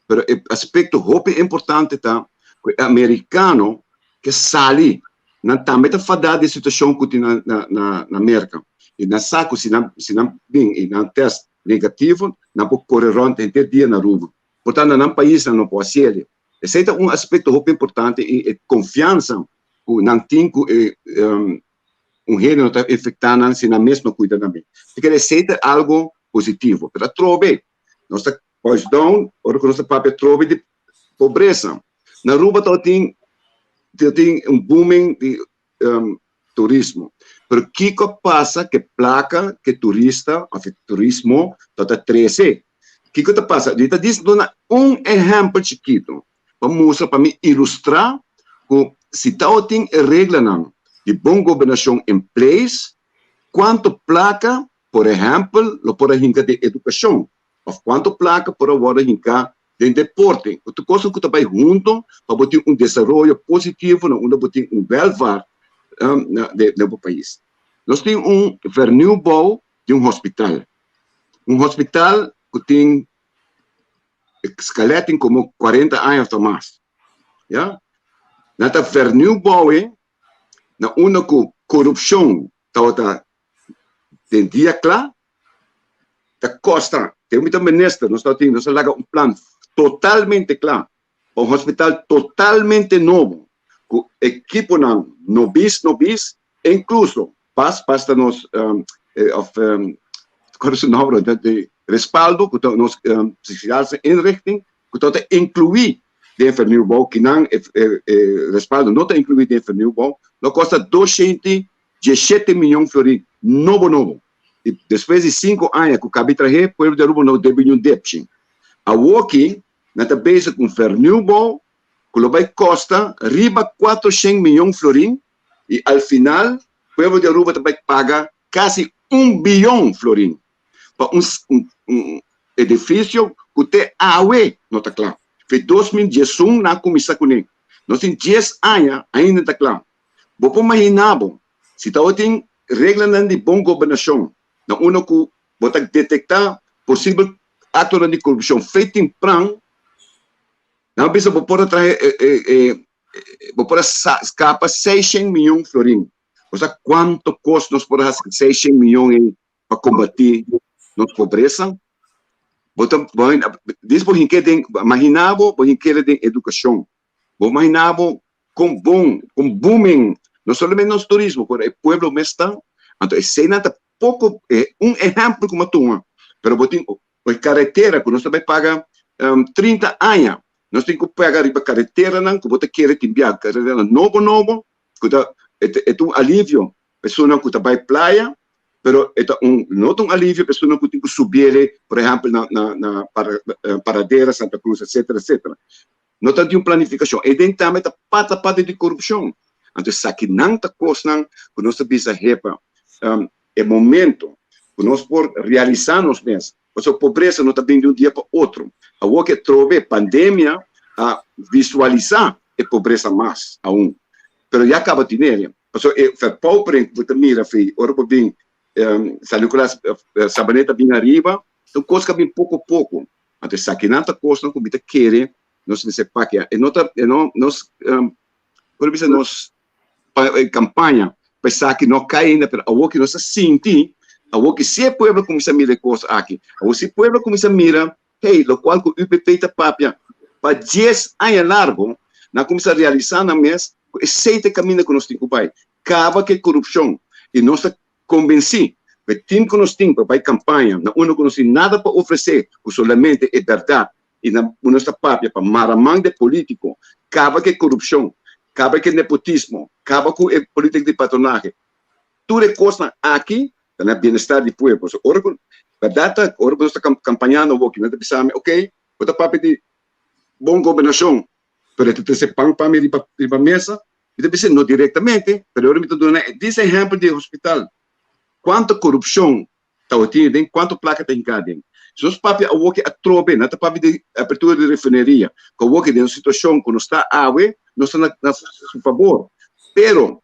pero e aspekto hopi importante ta ku e amerikano ke sali, nan tambe ta fadá di e situashon ku tin na Merka i nan sa ku si nan si nan bin i nan tèst negativo nan por kore rònt henter dia na Aruba. Por tanto na nan pais nan no por hasiel. Esei ta un aspekto hopi importante i e konfiansa ku nan tin ku e un hende no ta infektá nan si nan mes no kuida nan bien. Así ke esei ta algo positivo. Pero atrobe nos ta boils down ora ku nos ta papia atrobe di pobresa. Na Aruba tabatin tabatin un booming di turismo. Pero kiko a pasa ku e plaka ku e turista òf e turismo tabata trese? Kiko ta pasa? Mi ta dis duna un ehèmpel chikitu pa mustra, pa mi ilustrá ku si tabatin e reglanan di bon gobernashon in place, kuantu plaka, por ehèmpel, lo por a hinka den edukashon òf kuantu plaka por a wòrdu hinká den deporte. Ku tur kosnan ku ta bai hunto pa bo tin un desaroyo positivo na unda bo tin un welvaart den bo pais. Nos tin un vernieuwbouw di un hospital. Un hospital ku tin skelet tin komo kuarenta aña òf ta mas. Ya. Nan ta vernieuwbouw na unda ku korupshon tabata den dia kla ta kosta. Te mi ta minister nos ta tin nos a laga un plan totalmente kla pa un hospital totalmente nobo ku ekiponan nobis nobis inkluso pas pas ta nos of kor su nomber di respaldo ku ta nos psychiatrische inrichting ku ta inkluí den vernieuwbouw kinan e respaldo no ta inkluí den vernieuwbouw lo kosta doshenti Dieshete miyon florin nobo nobo. I despues di sinku aña ku kabi trah'é, pueblo di Aruba no debe niun depchi. Awoki nan ta bezig ku un vernieuwbouw ku lo bai kosta riba kuatroshen miyon florin i al final pueblo di Aruba ta bai paga kasi un biyon florin pa un edifisio ku te awe no ta kla. Fe 2011 nan a kuminsá kuné. Nos tin dies aña ainda ta kla. Bo por imaginá bo si tabatin reglanan di bon gobernashon na unda ku bo ta detektá posibel aktonan di korupshon fe tempran, nan a bisa bo por a traha bo por a skapa seishen miyon florin. Bo sa kuantu kos nos por a hasi ku seishen miyon ei pa kombatí nos pobresa? Bo ta dis bo hink'é den imaginá bo bo hink'é den edukashon. Bo imaginá bo kon bon, kon booming, no solamente nos turismo, pero e pueblo mes ta. Anto eseinan ta poko, un ehèmpel ku mi a tuma, pero bo tin e karetera ku nos ta bai paga 30 aña, nos tin ku paga riba kareteranan ku bo ta kere tin biaha, kareteranan nobo nobo, ku ta e ta un alivio pa esunnan ku ta bai playa, pero e ta un no ta un alivio pa esunnan ku tin ku subiele, por ehèmpel na na na Paradera, Santa Cruz, etcetera, etcetera. No ta di un planifikashon. E den tambe ta pata parti di korupshon. Anto esakinan ta kosnan ku nos ta bisa hepa e momento ku nos por realisá nos mes. Pasobra pobresa no ta bin di un dia pa otro. Awor ke trobe pandemia a visualisá e pobresa mas aun. Pero ya kaba tin'e. Pasobra e verpaupering ku bo ta mira fi ora bo bin San Nicolas, Sabaneta bin ariba, ta un kos ku a bin poko poko. Anto esakinan ta kosnan ku mi ta kere nos mester papia. E no ta, e no, nos, por bisa nos kampaña pa esaki no kai ainda, pero awor ki nos ta sinti, awor ki si e pueblo kuminsá mira e kos aki, awor si e pueblo kuminsá mira, hey, lokual ku UPP ta papia pa dies aña largo, nan kuminsá realisá nan mes ku esei ta e kaminda ku nos tin ku bai, kaba ku e korupshon i nos ta Konbensí ku e tim ku nos tin pa bai kampaña na unda ku nos tin nada pa ofresé ku solamente e bèrdat i na unda nos ta papia pa mara man di e polítiko, kaba ku e korupshon, kaba ku e nepotismo, kaba ku e polítika di patronahe. Tur e kosnan aki ta na bienestar di pueblo. So ora ku bèrdat ta ora ku nos ta kampañando awor ki nan ta bisa mi okey bo ta papia di bon gobernashon pero e ta trese pan pa mi riba mesa. Mi ta bisa no directamente, pero ora mi ta duna e dis ehempel di e hospital. Cuanto corupcion tabatin aden, cuanto placa ta hinca aden. Si nos papia awoki atrobe, nan ta papia di apertura di refineria, ku awoki den un situashon ku nos ta awe, nos ta na su fabor. Pero,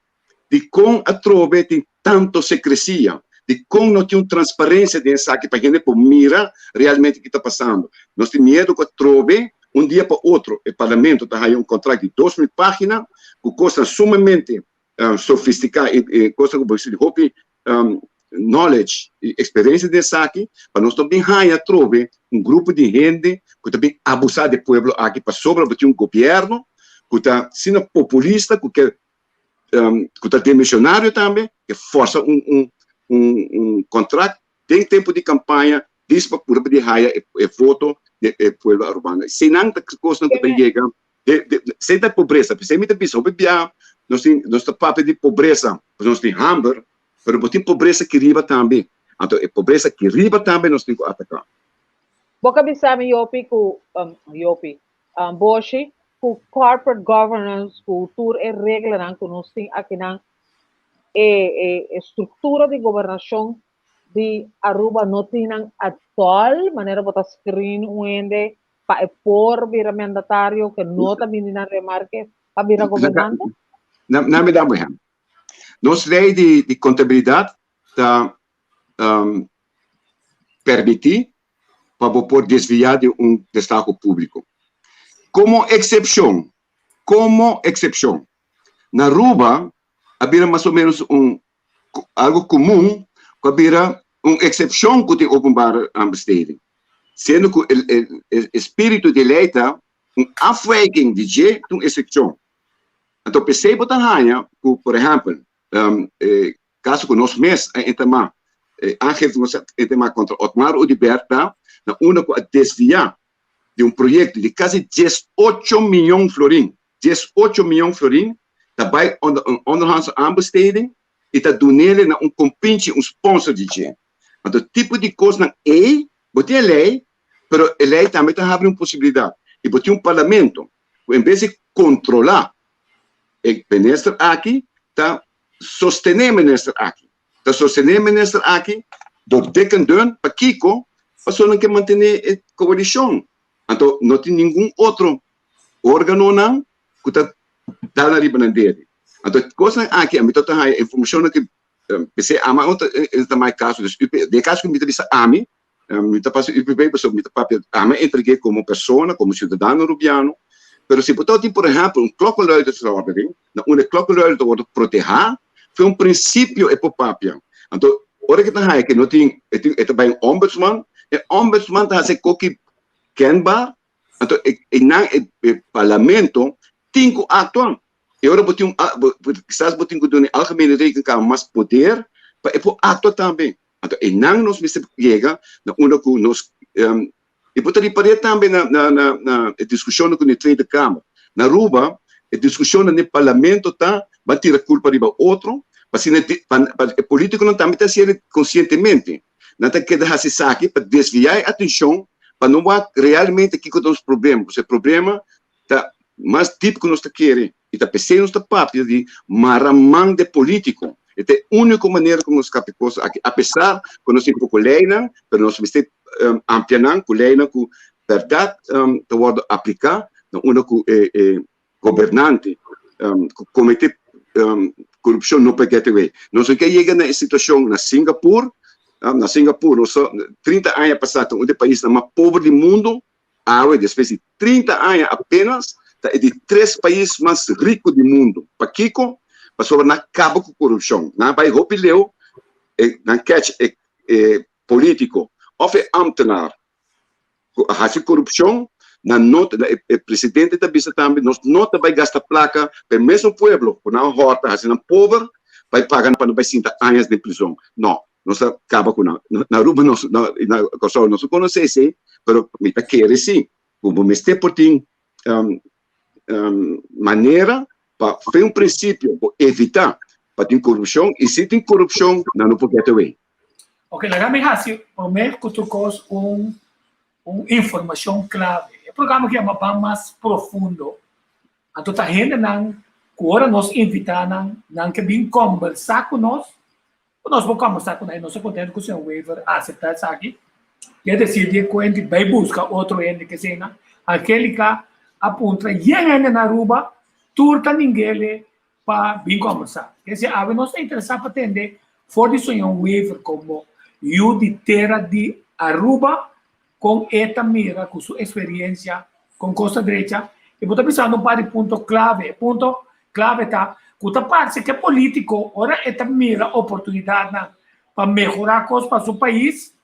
dikon atrobe tin tanto sekresia? Dikon no tin un transparensia den esaki pa hende por mira realmente ki ta pasando? Nos tin miedu ku atrobe un dia pa otro e parlamento ta haya un kontrakt di 2000 página ku kosnan sumamente sofistiká i kosnan ku bo mester di hopi knowledge i eksperensia den esaki pa nos no bin haya atrobe un grupo di hende ku ta bin abusá di e pueblo aki pasobra bo tin un gobièrnu ku ta asina populista ku ke ku ta demisionario tambe ke forsa un un un kontrakt den tempu di kampaña dis pa purba di haya e voto di e pueblo arubano. Eseinan ta kosnan ku ta yega Esei ta pobresa. P'esei mi ta bisa hopi bia nos tin nos ta papia di pobresa pasobra nos tin hamber, pero bo tin pobresa aki riba tambe. Anto e pobresa aki riba tambe nos tin ku ataká. Bo ka bisa mi Jopi ku Jopi, Boshi, ku corporate governance ku tur e reglanan ku nos tin akinan e e struktura di gobernashon di Aruba no tin nan at all manera bo ta screen un hende pa e por bira mandatario ke no ta bini na remarke pa bira gobernante? Na mi da un ehempel. Nos ley di di contabilidad ta um, permiti pa bo por desvia di un destaho publico. Como excepcion, como excepcion, na Aruba a bira mas o menos un algo comun cu a bira un excepcion cu tin openbare aanbesteding. Siendo cu e espíritu di ley ta un afwijking di dje ta un excepcion. Anto p'esey bo ta haña cu, por ehempel, e caso cu nos mes a entamá, e aangifte cu nos a entamá contra Otmar Oduber ta na unda cu a desvia di un proyecto di casi 18 miyon florin 18 miyon florin ta bai onder un onderhandse aanbesteding y ta dunele na un compinchi, un sponsor di dje. Anto tipo di cosnan ey, bo tin e ley, pero e ley tambe ta habri un posibilidad. Y bo tin un parlamento cu en bes di controla e minister aki, ta sostene e minister aki. Ta sostene e minister aki door dik en dun. Pakico? Pasobra nan ke mantene e coalicion. Anto no tin ningun otro organonan ku ta dal ariba nan dede. Anto kosnan aki ami ta haña informashonnan ku p'esei ama no ta ta mai kaso dus UP den kaso ku mi ta bisa ami mi ta pasa UPB pasobra mi ta papia ami a entreg'é komo persona komo siudadano rubiano pero si bo ta tin por ehèmpel un klokkenluidersverordening na unda e klokkenluider ta wòrdu protehá fe un prinsipio e por papia anto ora ke ta haña ke no tin e ta bai un ombudsman e ombudsman ta hasi e koki kenbaar Anto e nan e parlamento tin ku aktua. E ora bo tin un kisas bo tin ku duna e Algemene Rekenkamer mas poder pa e por aktua tambe. Anto e nan nos mester yega na unda ku nos i bo ta ripar'é tambe na na na na e diskushonnan ku na e Tweede Kamer. Na Aruba e diskushonnan den parlamento ta ban tira kulpa riba otro pa asina pa e politikonan tambe ta hasiel konsientemente. Nan ta keda hasi esaki pa desviá e atenshon pa no wak realmente kiko ta nos problema, pasobra e problema ta mas dip ku nos ta kere i ta p'esei nos ta papia di mara man di e polítiko. E ta e úniko manera ku nos skapa e kos aki, apesar ku nos tin poko leinan, pero nos mester amplia nan ku leinan ku bèrdat ta wòrdu apliká na unda ku e gobernante ku komete korupshon no por get away. Nos no ke yega na e situashon na Singapur, na Singapur nos ta 30 aña pasá ta un di e paisnan mas pober di mundu, awe despues di 30 aña apenas ta e di tres pais mas riku di mundu. Pakiko? Pasobra nan a kaba ku korupshon, nan a bai hopi leu, nan catch e politiko òf e ambtenaar ku a hasi korupshon, nan no ta, e presidente ta bisa tambe, nos no ta bai gasta plaka pa e mesun pueblo ku nan a hòrta, hasi nan pober, bai paga pa nan bai sinta añas den prizon. No, nos ta kaba ku nan. Na Aruba nos, na Kòrsou nos no konosé esei, pero mi ta kere si ku bo mester por tin manera pa fe un prinsipio bo evitá pa tin korupshon i si tin korupshon nan no por get away. Ok, laga mi hasi promé ku tur kos un un informashon klave. E programa aki yama Ban Mas Profundo. Anto ta hendenan ku ora nos invitá nan, nan ke bin kombersá ku nos, ku nos por kombersá ku nan i nos ta kontentu ku señor Wever a aseptá esaki. Ke desir di e kuenti bai buska otro hende ke eseinan. Angelica a puntra yen hende na Aruba, tur ta ningele pa bin kòmbersá. Ke desir awe nos ta interesá pa tende for di Soñon Wever komo yu di tera di Aruba kon e ta mira ku su eksperiensia kon kos ta drecha i bo ta bisando un par di punto klave. E punto klave ta ku ta parse ku e polítiko ora e ta mira oportunidatnan pa mehorá kos pa su pais,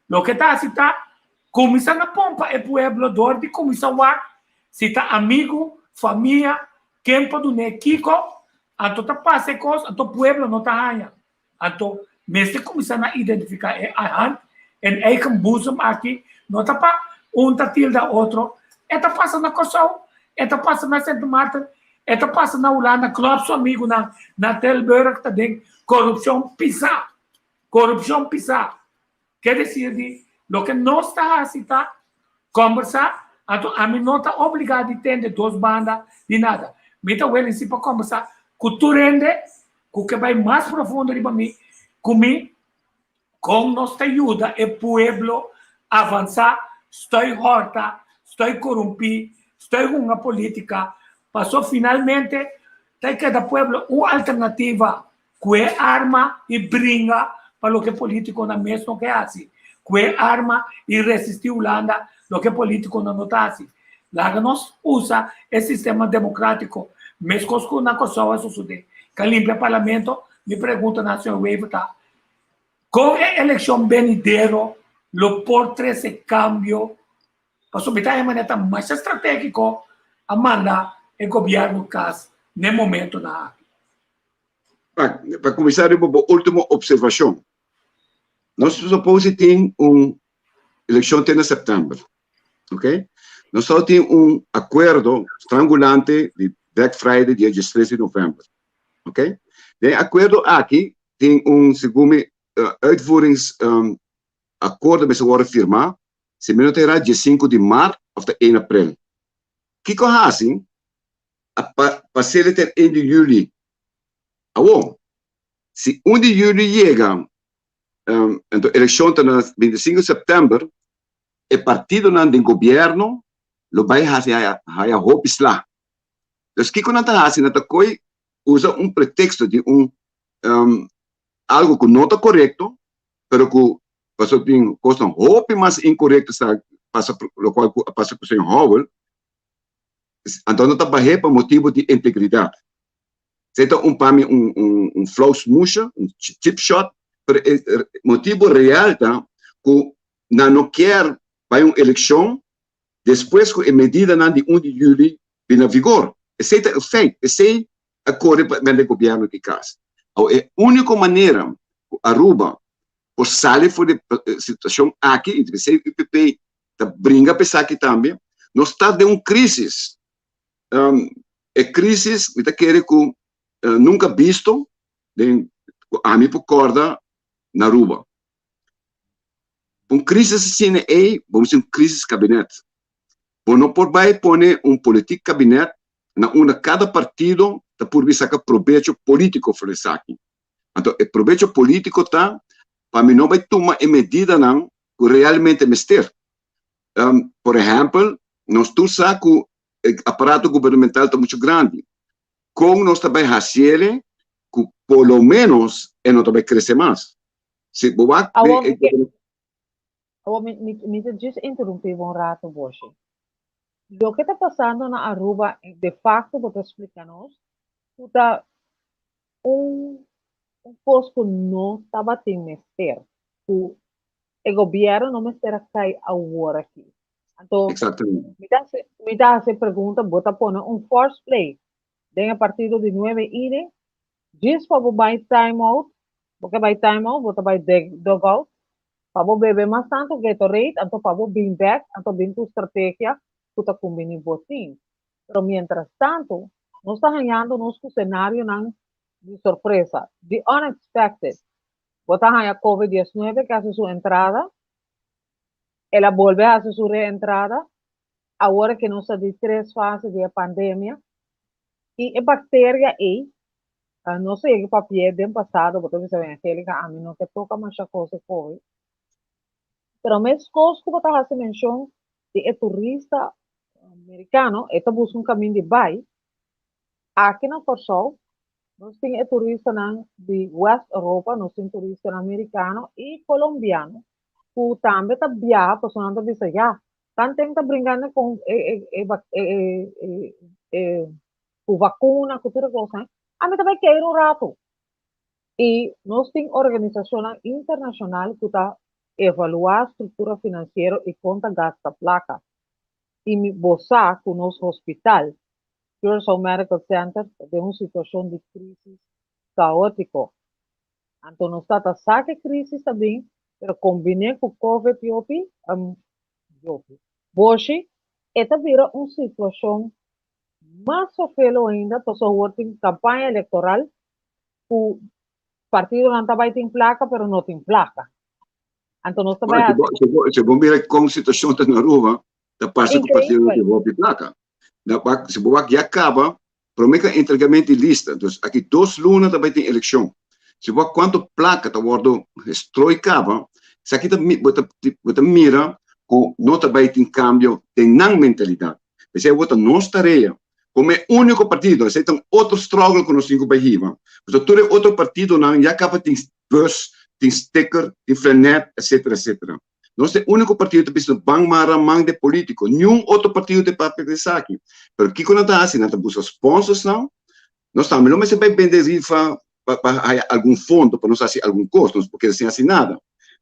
loke ta hasi ta kuminsá na pompa e pueblo dor di kuminsá wak si ta amigu, famia, ken por dun'é kiko, anto ta pasa e kos, anto pueblo no ta haña. Anto mester kuminsá na identifiká e hand en eigen boezem aki, no ta pa un ta tilda otro, e ta pasa na Kòrsou, e ta pasa na Sint Maarten, e ta pasa na Hulanda, klòp su amigunan na Tilburg ta den korupshon pisá, korupshon pisá. Ke desir di loke nos ta hasi ta kòmbersá, anto ami no ta obligá di tende dos banda di nada. Mi ta welen si pa kòmbersá ku tur hende ku ke bai mas profundo riba mi ku mi kon nos ta yuda e pueblo avansá, stoi hòrta, stoi korumpí, stoi hunga polítika, paso finalmente ta keda pueblo un alternativa Ku e arma i bringa pa loke politikonan mes no ke hasi. Ku e arma i resistí Hulanda loke politikonan no ta hasi. Laga nos usa e sistema demokratiko meskos ku na Kòrsou a sosodé. Ka limpia parlamento, mi pregunta na señor Wever ta, kon e elekshon benidero lo por trese kambio? Pasobra mi ta haña manera ta masha stratégiko a manda e gobièrnu kas n'e momentonan aki. Pa kuminsá riba bo último opservashon, nos supos si tin un elekshon te na sèptèmber, ok? Nos tabata tin un akuerdo strangulante di Black Friday dia diestres di novèmber, ok? Den e akuerdo aki tin un, segun mi, uitvoerings akkoord mester wòrdu firmá, si mi no ta erá, diesinku di mart òf ta ein aprel. Kiko hasi? a pas'el ter un di juli. Awor, si un di juli yega, anto elekshon ta na bintisinku di sèptèmber, e partidonan den gobièrnu lo bai hasi haya hopi sla. Dus kiko nan ta hasi? Nan ta koi usa un preteksto di un algu ku no ta korekto, pero ku pasobra tin kosnan hopi mas inkorekto sa pasa lokual ku a pasa ku señor Howell, Anto no ta bah'é pa motibu di integridat. Esei ta un pa mi un un flou smusha, un cheap shot, pero e motibu real ta ku nan no kier bai un elekshon despues ku e medidanan di un di yüli bin na vigor. Esei ta e feit, esei a kore pa bende gobièrnu di kas. Awor e úniko manera ku Aruba por sali for di e situashon aki, i p'esei UPP ta bringa pa esaki tambe, nos ta den un crisis, e crisis mi ta kere cu nunca bisto den cu ami por corda na Aruba. Un crisis asina ey bo mester un crisis kabinet, bo no por bay pone un politiek kabinet na unda cada partido ta purbi saca probecho politico for esaki. Anto e probecho politico ta pa mi no bay tuma e medidanan ku realmente mester. Por ehèmpel, nos tur sa ku e aparato gubernamental ta muchu grandi. Kon nos ta bai hasiele ku por lo ménos e no ta bai krese mas? Si bo wak Awor den mi e ke, awor mi, mi, mi ta djis interumpí bo un rato, Boshi. Loke ta pasando na Aruba, de facto bo ta splika nos ku ta un, un kos ku no tabatin mester, ku e gobierno no mester a kai awor aki. Anto, Exactamente. mi ta hasi, mi ta hasi e pregunta, bo ta pone un force play den e partido di nuebe inning, djis pa bo bai time out, bo ke bai time out, bo ta bai dugout, pa bo bebe mas tantu Gatorade, anto pa bo bin bek, anto bin ku strategia ku ta kumbini bo team. Pero mientras tanto, nos ta hañando nos ku senarionan di sorpresa, di unexpected. Bo ta haña Covid diesnuebe ke hasi su entrada, el a bolbe hasi su reentrada, awor ke nos ta di tres fase di e pandemia, i e bakteria ei, nos a yega papi'é den pasado, bo ta bisa, Angelica, ami no ke toka masha kos di Covid. Pero meskos ku bo ta hasi menshon di e turista merikano, e ta buska un kamin di bai. Aki na Kòrsou nos tin e turistanan di West Europa, nos tin turistanan merikano i kolombiano ku tambe ta biaha pasobra nan ta bisa ya, tanten ta bringando kon e e e e e e ku vakuna ku tur e kosnan, ami ta bai keir un ratu. I nos tin organisashonnan internashonal ku ta evaluá struktura finansiero i kon ta gasta plaka. I mi bo sa ku nos hospital, Curaçao Medical Center, ta den un situashon di krísis kaótiko. Anto nos ta ta sa ku e krísis ta bin, pero kombiné ku Covid yopi, yopi, boshi, e ta bira un situashon mas sofelo ainda pasobra awor tin kampaña elektoral ku partidonan ta bai tin plaka pero no tin plaka. Anto nos ta bai hasi. Si bo mira kon situashon ta na Aruba, ta parse ku partido no tin hopi plaka. Si bo wak ya kaba, prome ku a entregamento di lista, dus aki dos luna ta bai tin elekshon. Si bo wak kuantu plaka ta wòrdu gestrooi kaba, esaki ta bo ta mira ku no ta bai tin kambio den nan mentalidat. P'esei awor ta nos tarea komo e úniko partido, esei ta un otro struggle ku nos tin ku bai hiba, pasobra tur e otro partidonan ya kaba tin bus, tin sticker, tin flanet, etcetera, etcetera. Nos ta e úniko partido ta bisa ban mara man den polítiko, niun otro partido ta papia di esaki. Pero kiko nan ta hasi? Nan ta buska sponsorsnan, nos tambe lo mester bai bende rifa pa pa haya algun fondo pa nos hasi algun kos, nos por keda sin hasi nada.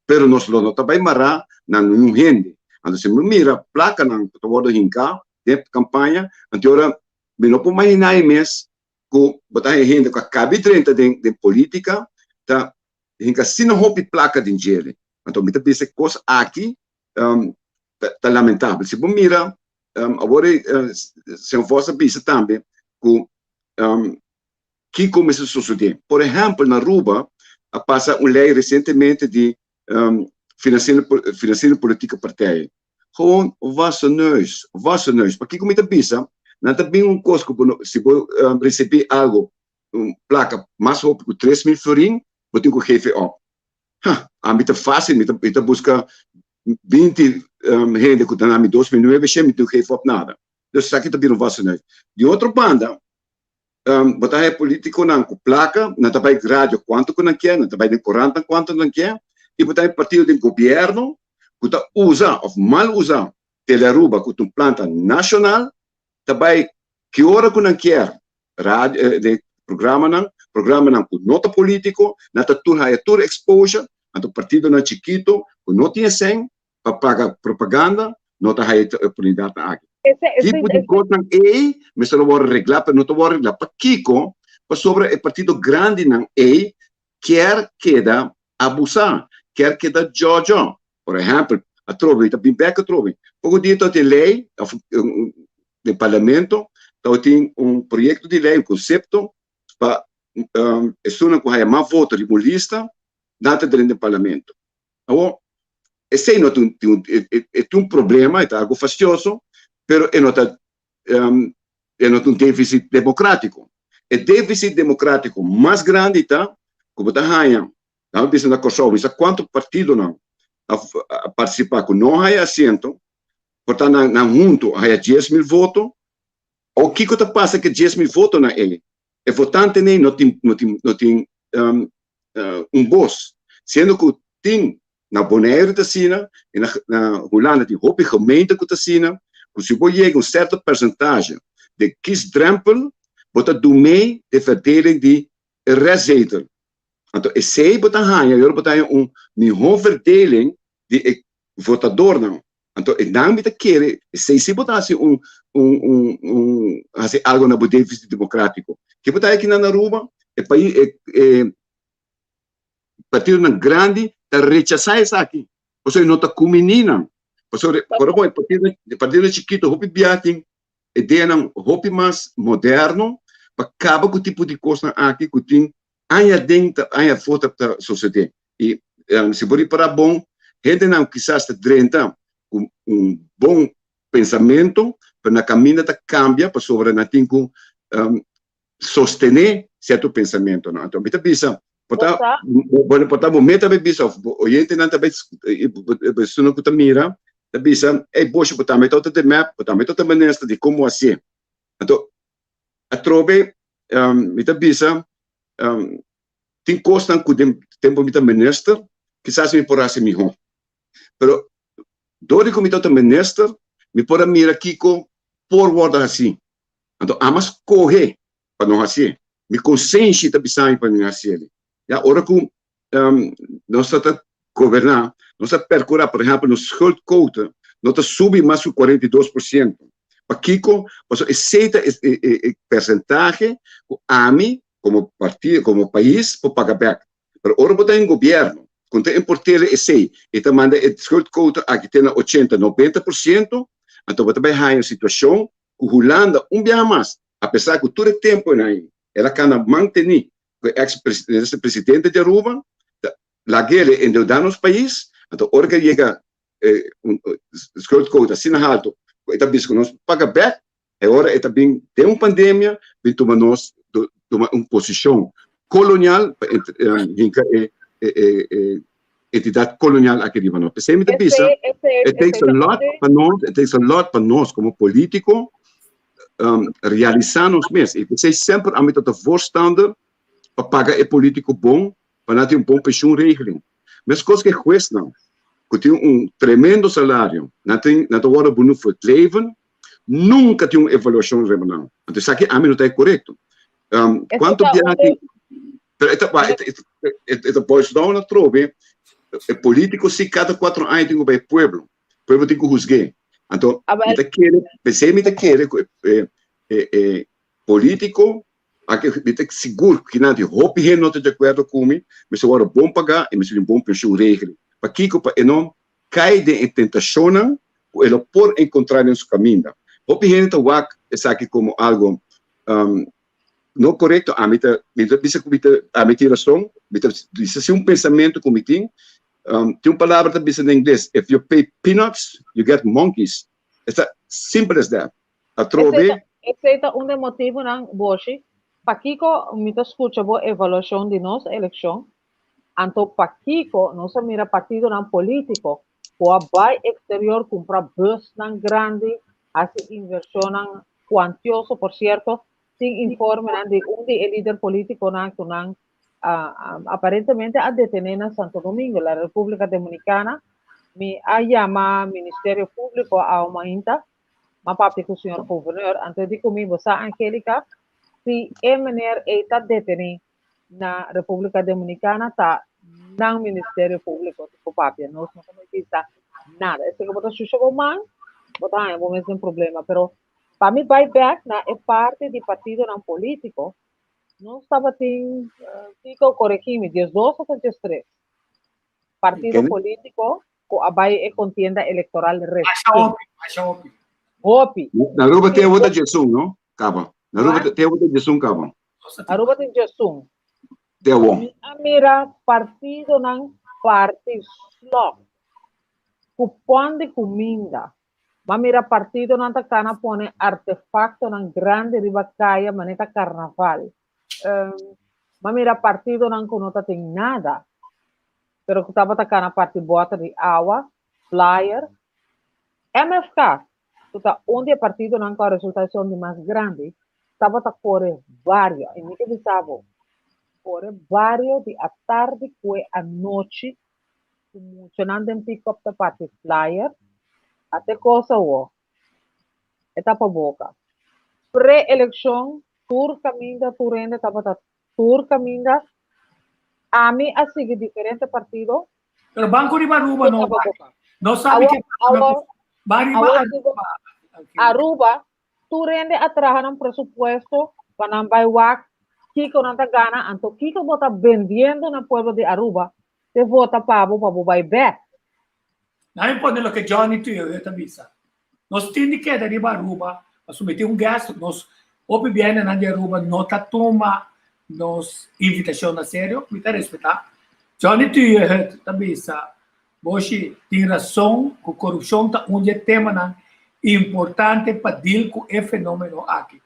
Pero nos lo no ta bai mará na niun hende. Anto si mi mira plakanan ku ta wòrdu hinká den kampaña, anto ora mi no por imaginá e mes ku bo ta haña hende ku a kabi drenta den den polítika ta hinka asina hopi plaka den djele. Anto mi ta bisa e kos aki ta lamentabel. Si bo mira awor señor Vos a bisa tambe ku Kiko mester sosodé? Por ehèmpel, na Aruba a pasa un lei resientemente di financiering politieke partijen. Gewoon wassen neus, wassen neus. Pakiko mi ta bisa? Nan ta bin un kos ku bo no, si bo risibí algu, un plaka mas hopi ku 3000 florin, bo tin ku geef e op. Ha, ami ta fásil, mi ta mi ta buska 20 hende ku ta na mi 2900, mi tin ku geef op nada. Dus esaki ta bira un wassen neus. Di otro banda, bo ta haña politikonan ku plaka, nan ta bai radio kuantu ku nan ke, nan ta bai den korantan kuantu nan ke, i bo ta haña partido den gobièrnu ku ta usa òf mal usa Telearuba ku ta un planta nashonal, ta bai ki ora ku nan kier radio den programanan, programanan ku no ta politiko, nan ta tur haña tur exposure, anto partidonan chikito ku no tin e sèn pa paga propaganda no ta haya e oportunidatnan aki. Tipo di kosnan ei mester a wòrdu reglá, pero no ta wòrdu reglá. Pakiko? Pasobra e partido grandinan ei kier keda abusá, kier keda djòdjò. Por ehèmpel, atrobe, mi ta bin bèk atrobe, poko dia tabatin lei òf den parlamento tabatin un proyekto di lei, un konsepto pa esunnan ku haya mas voto riba un lista nan ta drenta den parlamento. Awor, esei no ta un, e tin un problema, e ta algo fastioso, pero e no ta, e no ta un deficit democratico. E deficit democratico mas grandi ta cu bo ta haña, laga mi bisa na Corsou, mi sa cuanto partidonan a participa cu no haya asiento, por ta nan hunto a haya 10,000 voto, Awor kiko ta pasa ku e 10,000 votonan ei? E votantenan ei no tin no tin no tin un bos, siendo ku tin na Boneiru ta asina i na na Hulanda tin hopi gemeente ku ta asina, ku si bo yega un serto persentahe den kiesdrempel bo ta dumei de verdeling di e restzetel. Anto esei bo ta haña i ora bo ta haña un mihó verdeling di e votadornan. Anto e nan mi ta kere esei si bo ta hasi un un un un hasi algo na bo deficit democratico. Ke bo ta aki nan na Aruba e pais e e partidonan grandi ta rechasa esaki pasobra e no ta kumini nan. Pasobra ora bo e partido e partidonan chikito hopi bia tin ideanan hopi mas moderno pa kaba ku tipo di kosnan aki ku tin aña aden ta aña afó ta ta sosodé. I si bo ripará bon, hendenan kisas ta drenta ku un bon pensamentu, pero na kaminda ta kambia pasobra nan tin ku sostené sierto pensamentunan. Anto mi ta bisa. Por ta, bueno, por ta bo meta be bisa of bo oyentenan ta be esun ku ta mira ta bisa, ey Bosje, bo tambe ta de mep, bo tambe ta minister, di kon bo hasié? Anto atrobe mi ta bisa tin kosnan ku den tempu mi ta minister kisas mi por hasi mihó. Pero dor di ku mi tabata minister mi por a mira kiko por wòrdu hasí. Anto ama skohe pa no hasié. Mi konsenshi ta bisa mi pa mi no hasié. Ya ora ku nos ta ta goberná, nos ta perkurá, por ehèmpel, nos schuldquote no ta subi mas ku 42%. Pakiko? Pasobra esei ta e persentahe ku ami komo partido, komo pais por paga bèk. Pero ora bo ta den gobièrnu, ku ta import'é esei i ta manda e schuldquote aki te na 80, 90%, anto bo ta bai haña un situashon ku Hulanda un biaha mas, apesar ku tur e tempunan ei el a kana mantení ku e eks presidente di Aruba, ta lag'el e endeudá nos pais, anto ora ku e yega e un schuldquote asina haltu ku e ta bisa ku nos paga bèk, e ora e ta bin den un pandemia bin tuma nos tuma un posishon kolonial pa hinka e e entidat kolonial aki riba nos. P'esei mi ta bisa, it takes a lot pa nos, it takes a lot pa nos komo polítiko realisá nos mes. I p'esei semper ami ta ta voorstander pa paga e polítiko bon pa nan tin un bon pensioenregeling. Meskos ku e huesnan ku tin un tremendo salario, nan tin nan ta wòrdu benoemd voor het leven, nunka tin un evaluashon riba nan. Anto esaki ami no ta e korekto. Kuantu biaha tin Pero e ta e ta boils down atrobe, e politico si cada 4 aña tin cu bay pueblo, pueblo tin cu huzgue. Anto mi ta kere, p'esey mi ta kere cu e e politico, aki mi ta sigur cu kinan tin hopi hende no ta di acuerdo cu mi, mester worde bon paga y mester tin bon pensioenregeling. Pakico? Pa e no cay den e tentacionnan cu e lo por encontra den su caminda. Hopi hende ta wak esaki como algo No korekto, ami ta mi ta bisa ku mi ta ami tin rason, mi ta bisa si un pensamentu ku mi tin. Tin un palabra ta bisa na ingles, if you pay peanuts, you get monkeys. Esta simple as that. Atrobe. Esei ta un di e motibunan, Boshi, pakiko mi ta skucha bo evaluashon di nos elekshon, anto pakiko nos a mira partidonan polítiko ku a bai eksterior kumpra busnan grandi, hasi invershonnan kuantioso, por sierto, Tin informenan di un di e lider politiconan cu nan aparentemente a detene na Santo Domingo, la Republica Dominicana. Mi a yama Ministerio Publico awe mainta, m'a papia cu señor Gouverneur, anto e di cu mi, bo sa Angelica, si e meneer ey ta deteni na Republica Dominicana ta nan Ministerio Publico tin cu papia, nos no ta bisa nada. Esaki bo ta shusha bo man, bo ta haña bo mes den problema, pero Pa mi bai bek na e parti di partidonan polítiko, nos tabatin, Kiko koregí mi, 12 òf 13 partido polítiko ku a bai e kontienda elektoral resien. Hopi, masha hopi. Hopi. Na Aruba te awor ta 11, no? Kaba. Na Aruba te awor ta 11 kaba. Aruba tin 11. Te awor. Mi a mira partidonan parti slòk, kupòn di kuminda, M'a mira partidonan ta kana pone artefaktonan grandi riba kaya manera ta karnaval. M'a mira partidonan ku no ta tin nada, pero ku tabata kana parti bòter di awa, flyer. MFK, ku ta un di e partidonan ku a resultá esun di mas grandi, tabata kore bario. I mi ke bisa bo, kore bario di atardi kue anochi ku muchanan den pick-up ta parti flyer, ate kos awo, e tapa boka. Pre-elekshon tur kaminda tur hende tabata tur kaminda, ami a sigui diferente partido. Pero banco riba Aruba no bai. No sabi ke Ba riba Aruba. Aruba Tur hende a traha nan presupuesto pa nan bai wak kiko nan ta gana, anto kiko bo ta bendiendo na pueblo di Aruba te vota pa bo pa bo bai bek. Nan mi pone loke Johnny Tuyo ta bisa. Nos tin di keda riba Aruba pasobra mi tin un guest, nos hopi biendenan di Aruba no ta tuma nos invitacion na serio, mi ta respeta. Johnny Tuyo ta bisa Boshi tin rason ku korupshon ta un di e temanan importante pa dil ku e fenomeno aki.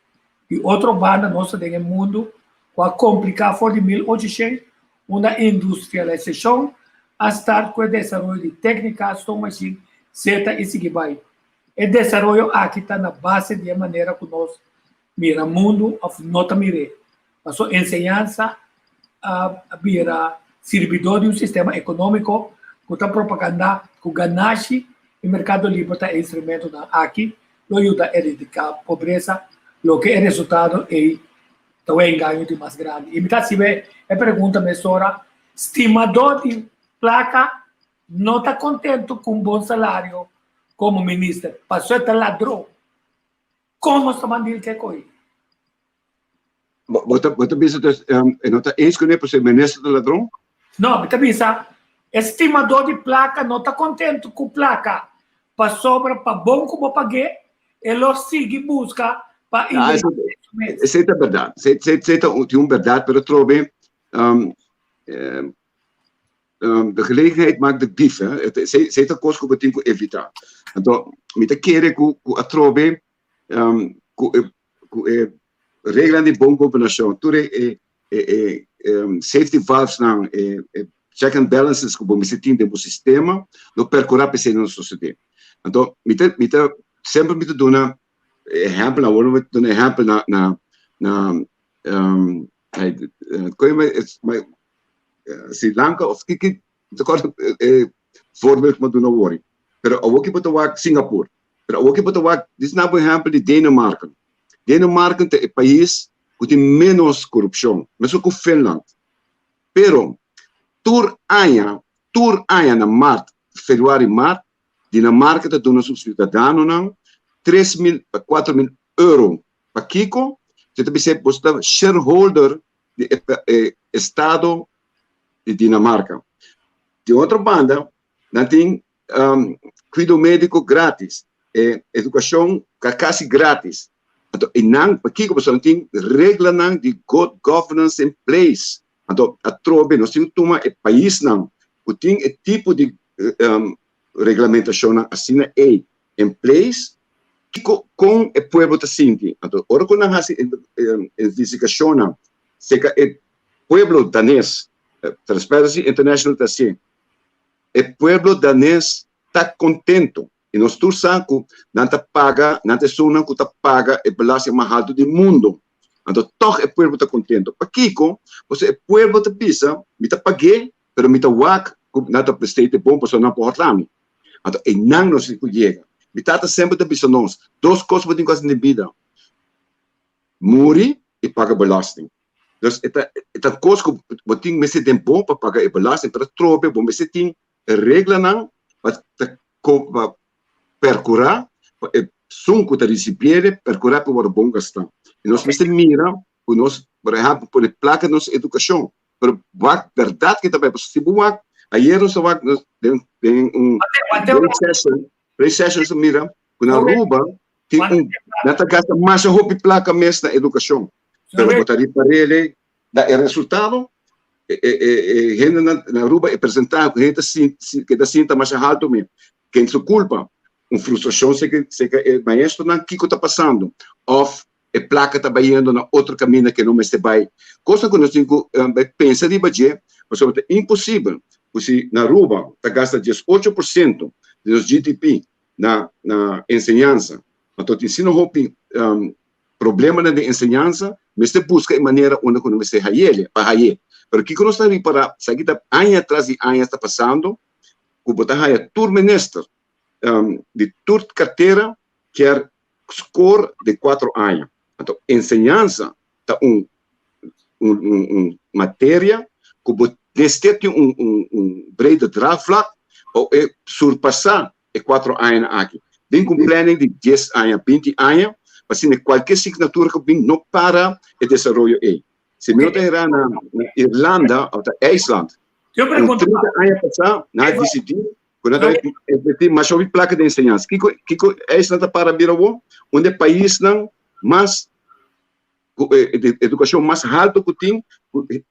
Di otro banda nos ta den e mundu ku a kompliká for di 1800. Unda industrialisashon a start ku e desaroyo di téknika, stoommachine, seta i sigui bai. E desaroyo aki ta na base di e manera ku nos mira mundu òf no ta mir'é. Paso enseñansa a bira sirbidó di un sistema ekonómiko ku ta propagandá ku ganashi i merkado liber ta e instrumentonan aki lo yuda eradiká pobresa, loke e resultado ei ta un engaño di mas grandi. I mi ta hasi e pregunta mesora, stimadó di plaka no ta kontentu ku un bon salario komo minister, pasobra e ta ladron. Kon nos ta mandil ke ko'i? Bo ta, bo ta bisa dus, um, e no ta eens kuné pasobra e minister ta ladron? No, mi ta bisa, e stimadó di plaka no ta kontentu ku plaka, pasobra pa bon ku bo pag'é, e lo sigui buska pa Ah, invertí den su mes. Esei ta bèrdat. Esei, esei, esei ta un, tin un bèrdat, pero trobe, um, eh, um, de gelegenheid maakt de dief, hè. Esei, esei ta kos ku bo tin ku evitá. Anto, mi ta kere ku, ku atrobe, um, ku e, ku e reglanan di bon gobernashon, tur e, e, e, e um, safety valves nan, e, e check and balances ku bo mester tin den bo sistema, lo perkurá pa esei no sosodé. Anto, mi ta, mi ta, semper mi ta duna ehèmpel, awor mi ta duna ehèmpel na, na, na, um, Sri Lanka of kiki, mi ta kòrda e voorbeeld ku mi a duna awor. Pero awor ki bo ta wak Singapore. Pero awor ki bo ta wak, dis na bo ehèmpel di Denemarken. Denemarken ta e pais ku tin ménos korupshon, mesun ku Finland. Pero tur aña, tur aña na mart, februari, mart, Dinamarka ta duna su siudadanonan 3000 pa 4000 euro. Pakiko? Se ta bis'é bo ta shareholder di e estado di Dinamarka. Di otro banda, nan tin kuido médiko grátis, e edukashon ta kasi grátis. Anto e nan, pakiko? Pasobra nan tin reglanan di good governance in place. Anto atrobe nos tin ku tuma e paisnan ku tin e tipo di reglamentashonnan asina ei in place, kiko kon e pueblo ta sinti. Anto ora ku nan hasi investigashonnan serka e pueblo danes, Transparency International ta hasié, e pueblo danes ta kontento i nos tur sa ku nan ta paga, nan ta esunnan ku ta paga e belasting mas haltu di mundo. Anto tòg e pueblo ta kontento. Pakiko? Pasobra e pueblo ta bisa, mi ta pag'é, pero mi ta wak ku nan ta prest'é bon pasobra nan por hòrta mi. Anto einan nos tin ku yega. Mi tata semper ta bisa nos, dos kos bo tin ku hasi den bida, muri i paga belasting. Dus e ta e ta kos ku bo tin mester den bo pa paga e belasting, pero atrobe bo mester tin e reglanan pa ta pa perkurá pa e esun ku ta risibié perkurá pa e wòrdu bon gastá. I nos mester mira ku nos, por ehèmpel, pone plaka den nos edukashon. Pero wak bèrdat ke ta bai, pasobra si bo wak, ayer nos a wak den den un break session, break session nos a mira ku na Aruba tin un, nan ta gasta masha hopi plaka mes na edukashon, pero bo ta ripar'é na e resultado, e e e hendenan na Aruba e persentahe ku hende ta sinti ke ta sinta masha haltu mes, ken su kulpa? Un frustrashon seka seka e maestronan kiko ta pasando òf e plaka ta bayendo na otro kaminda ke no mester bai. Kosnan ku nos tin ku bai pensa riba dje, pasobra ta imposibel ku si na Aruba ta gasta 18% di nos GDP na na enseñansa, anto tin asina hopi problemanan den enseñansa, mester buska e manera unda ku no mester hayele, pa haye. Pero kiko nos ta ripará, esaki ta aña tras di aña ta pasando, ku bo ta haya tur minister di tur kartera kier score di cuatro aña. Anto enseñansa ta un un un materia cu bo mester tin un un un brede draagvlak pa e surpasa e cuatro añanan aki. Bin cu un planning di dies aña, binti aña, pa asina cualkier signatura cu bin no para e desaroyo ey. Si mi no ta hera na Irlanda of ta IJsland, un 30 aña pasa nan a dicidi Ku nan ta invertí masha hopi plaka den enseñansa. Kiko kiko IJsland ta para bira awor? Un di e paisnan mas ku e edukashon mas haltu ku tin, ku e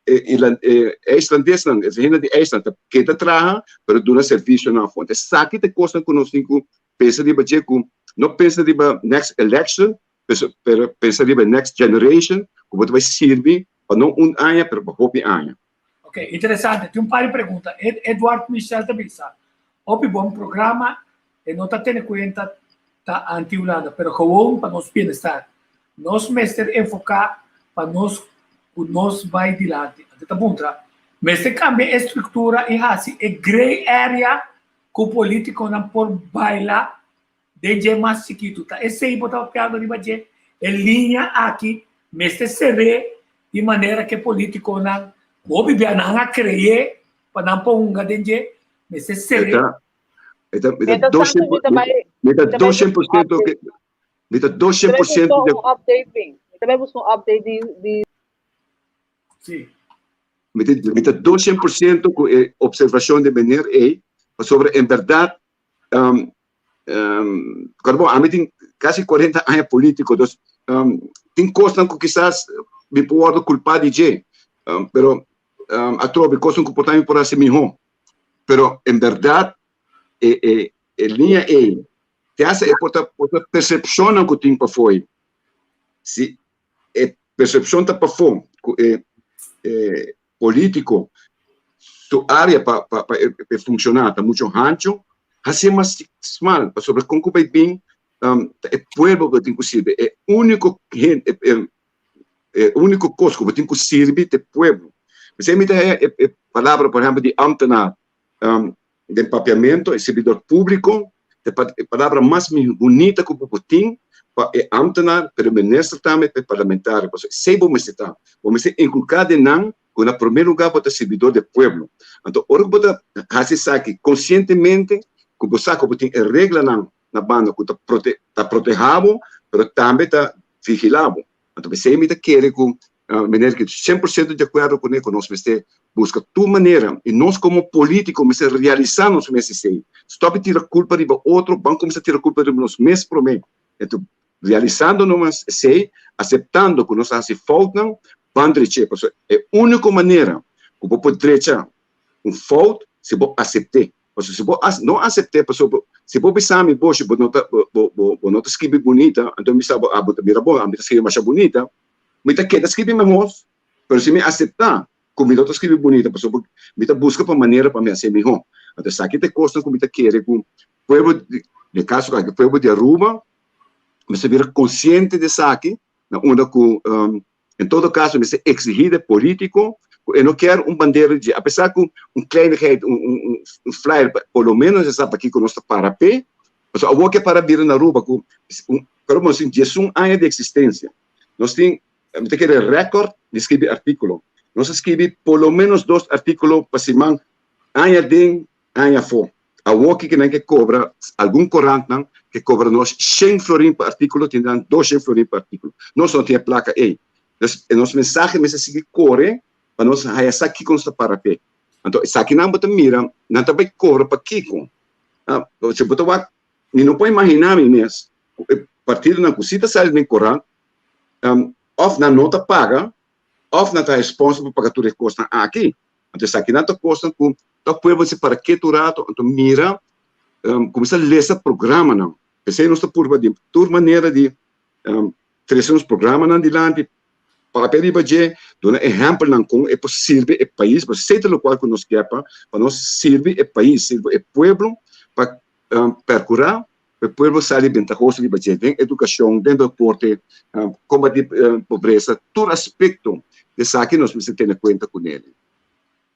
IJslandesnan, e hende di IJsland ta keda traha pero duna servisio na afó. Esaki ta e kosnan ku nos tin ku pensa riba dje ku no pensa riba next election pero pensa riba next generation ku bo ta bai sirbi pa no un aña pero pa hopi aña. Ok, interesante. Tin un par di pregunta. Ed Edward Michel ta bisa, Hopi bon programa, e no ta tene cuenta ta anti Hulanda, pero gewoon pa nos bienestar. Nos mester enfoca pa nos cu nos bay dilanti. Anto ta puntra, mester cambia e structura y haci e grey area cu politiconan por baila den dje mas chikitu. Ta esei bo ta papiando riba dje? E liña aki mester ser'é di manera ku e politikonan ku hopi bia nan a kre'é pa nan por hunga den dje, mester ser'é. E ta, e ta mi ta 200% ke mi ta 200% de update bin. Mi ta bai buska un update di di Sí. Mi ta mi ta 200% ku e observashon di meneer ei, pasobra en bèrdat um, um, bon, ami tin casi 40 aña político, dus um, tin cosnan cu quizás mi por wordo culpa di dje, um, pero um, atrobe cosnan cu por ta mi por haci miho. Pero en verdad, e, e, e linea ei, te hace e por ta, por ta percepcionnan cu tin pafoi. Si e percepcion ta pafó cu e, e político su área pa pa pa e funciona ta mucho hancho, hacié mas smal, pasobra con cu bay bin ta e pueblo cu tin cu sirbi, e unico hende, e e unico cos cu bo tin cu sirbi ta e pueblo. P'esey mi ta haya e e palabra por ehempel di ambtenaar den papiamento, e sirbidor publico, ta e palabra mas bunita cu bo por tin pa e ambtenaar, pero e minister tambe, pa e parlamentario, pasobra esey bo mester ta. Bo mester inculca den nan cu na prome lugar bo ta sirbidor di e pueblo. Anto ora cu bo ta haci esaki conscientemente, cu bo sa cu bo tin e reglanan na banda cu ta ta proteha bo, pero tambe ta vigila bo. Anto p'esey mi ta kere cu Meneer ki 100% di acuerdo cune cu nos mester busca tur manera y nos como politico mester realisa nos mes esey. Stop di tira culpa riba otro, ban cuminsa tira culpa riba nos mes prome. Enton realisando nos esey, aceptando cu nos a haci foutnan, ban dreche. Pasobra e unico manera cu bo por drecha un fout si bo acepte. Pasobra si bo no acepte, pasobra si bo bisa mi boshi bo no ta bo bo no ta skibi bunita, anto mi bisa bo, ah bo ta mira bo, ami ta skibi masha bunita. Mi ta keda skibi mehor, pero si mi aseptá ku mi no ta skibi bunita pasobra mi ta buska pa manera pa mi hasié mihó. Anto esaki ta e kosnan ku mi ta kere ku pueblo, den kaso aki pueblo di Aruba, mester bira konsiente di esaki, na unda ku en todo kaso mester eksihí di e polítiko ku e no kier un bandera di dje, apesar ku un kleinigheid, un flyer, por lo menos e sa pakiko nos ta para p'e, pasobra awor ke para bira na Aruba ku un Pero nos tin diesun aña di existencia. Nos tin, mi ta kere record di scribi articulo. Nos a scribi por lo menos dos articulo pa siman, aña den, aña afo. Awor ki nan ke cobra, algun corantnan ke cobra nos shen florin pa articulo, tin nan doshen florin pa articulo. Nos no tin e placa ey. Dus e nos mensahe mester sigui core pa nos haya sa kico nos ta para p'e. Anto esakinan bo ta mira, nan ta bay cobra pa kico? Ah, si bo ta wak Mi no por imaginá mi mes ku e partidonan ku si ta sali den korant, òf nan no ta paga, òf nan ta responsabel pa paga tur e kosnan aki. Anto esakinan ta kosnan ku ta pueblo si para ketu un rato, anto mira, kuminsá lesa programanan. P'esei nos ta purba di tur manera di trese nos programanan dilanti, papia riba dje, duna ehèmpelnan kon e por sirbi e pais, pasobra esei ta lokual ku nos kier pa nos sirbi e pais, sirbi e pueblo pa percura pa e pueblo sali bentahoso riba dje den educacion, den deporte, combati pobresa, tur aspecto di esaki nos mester tene cuenta cu nele.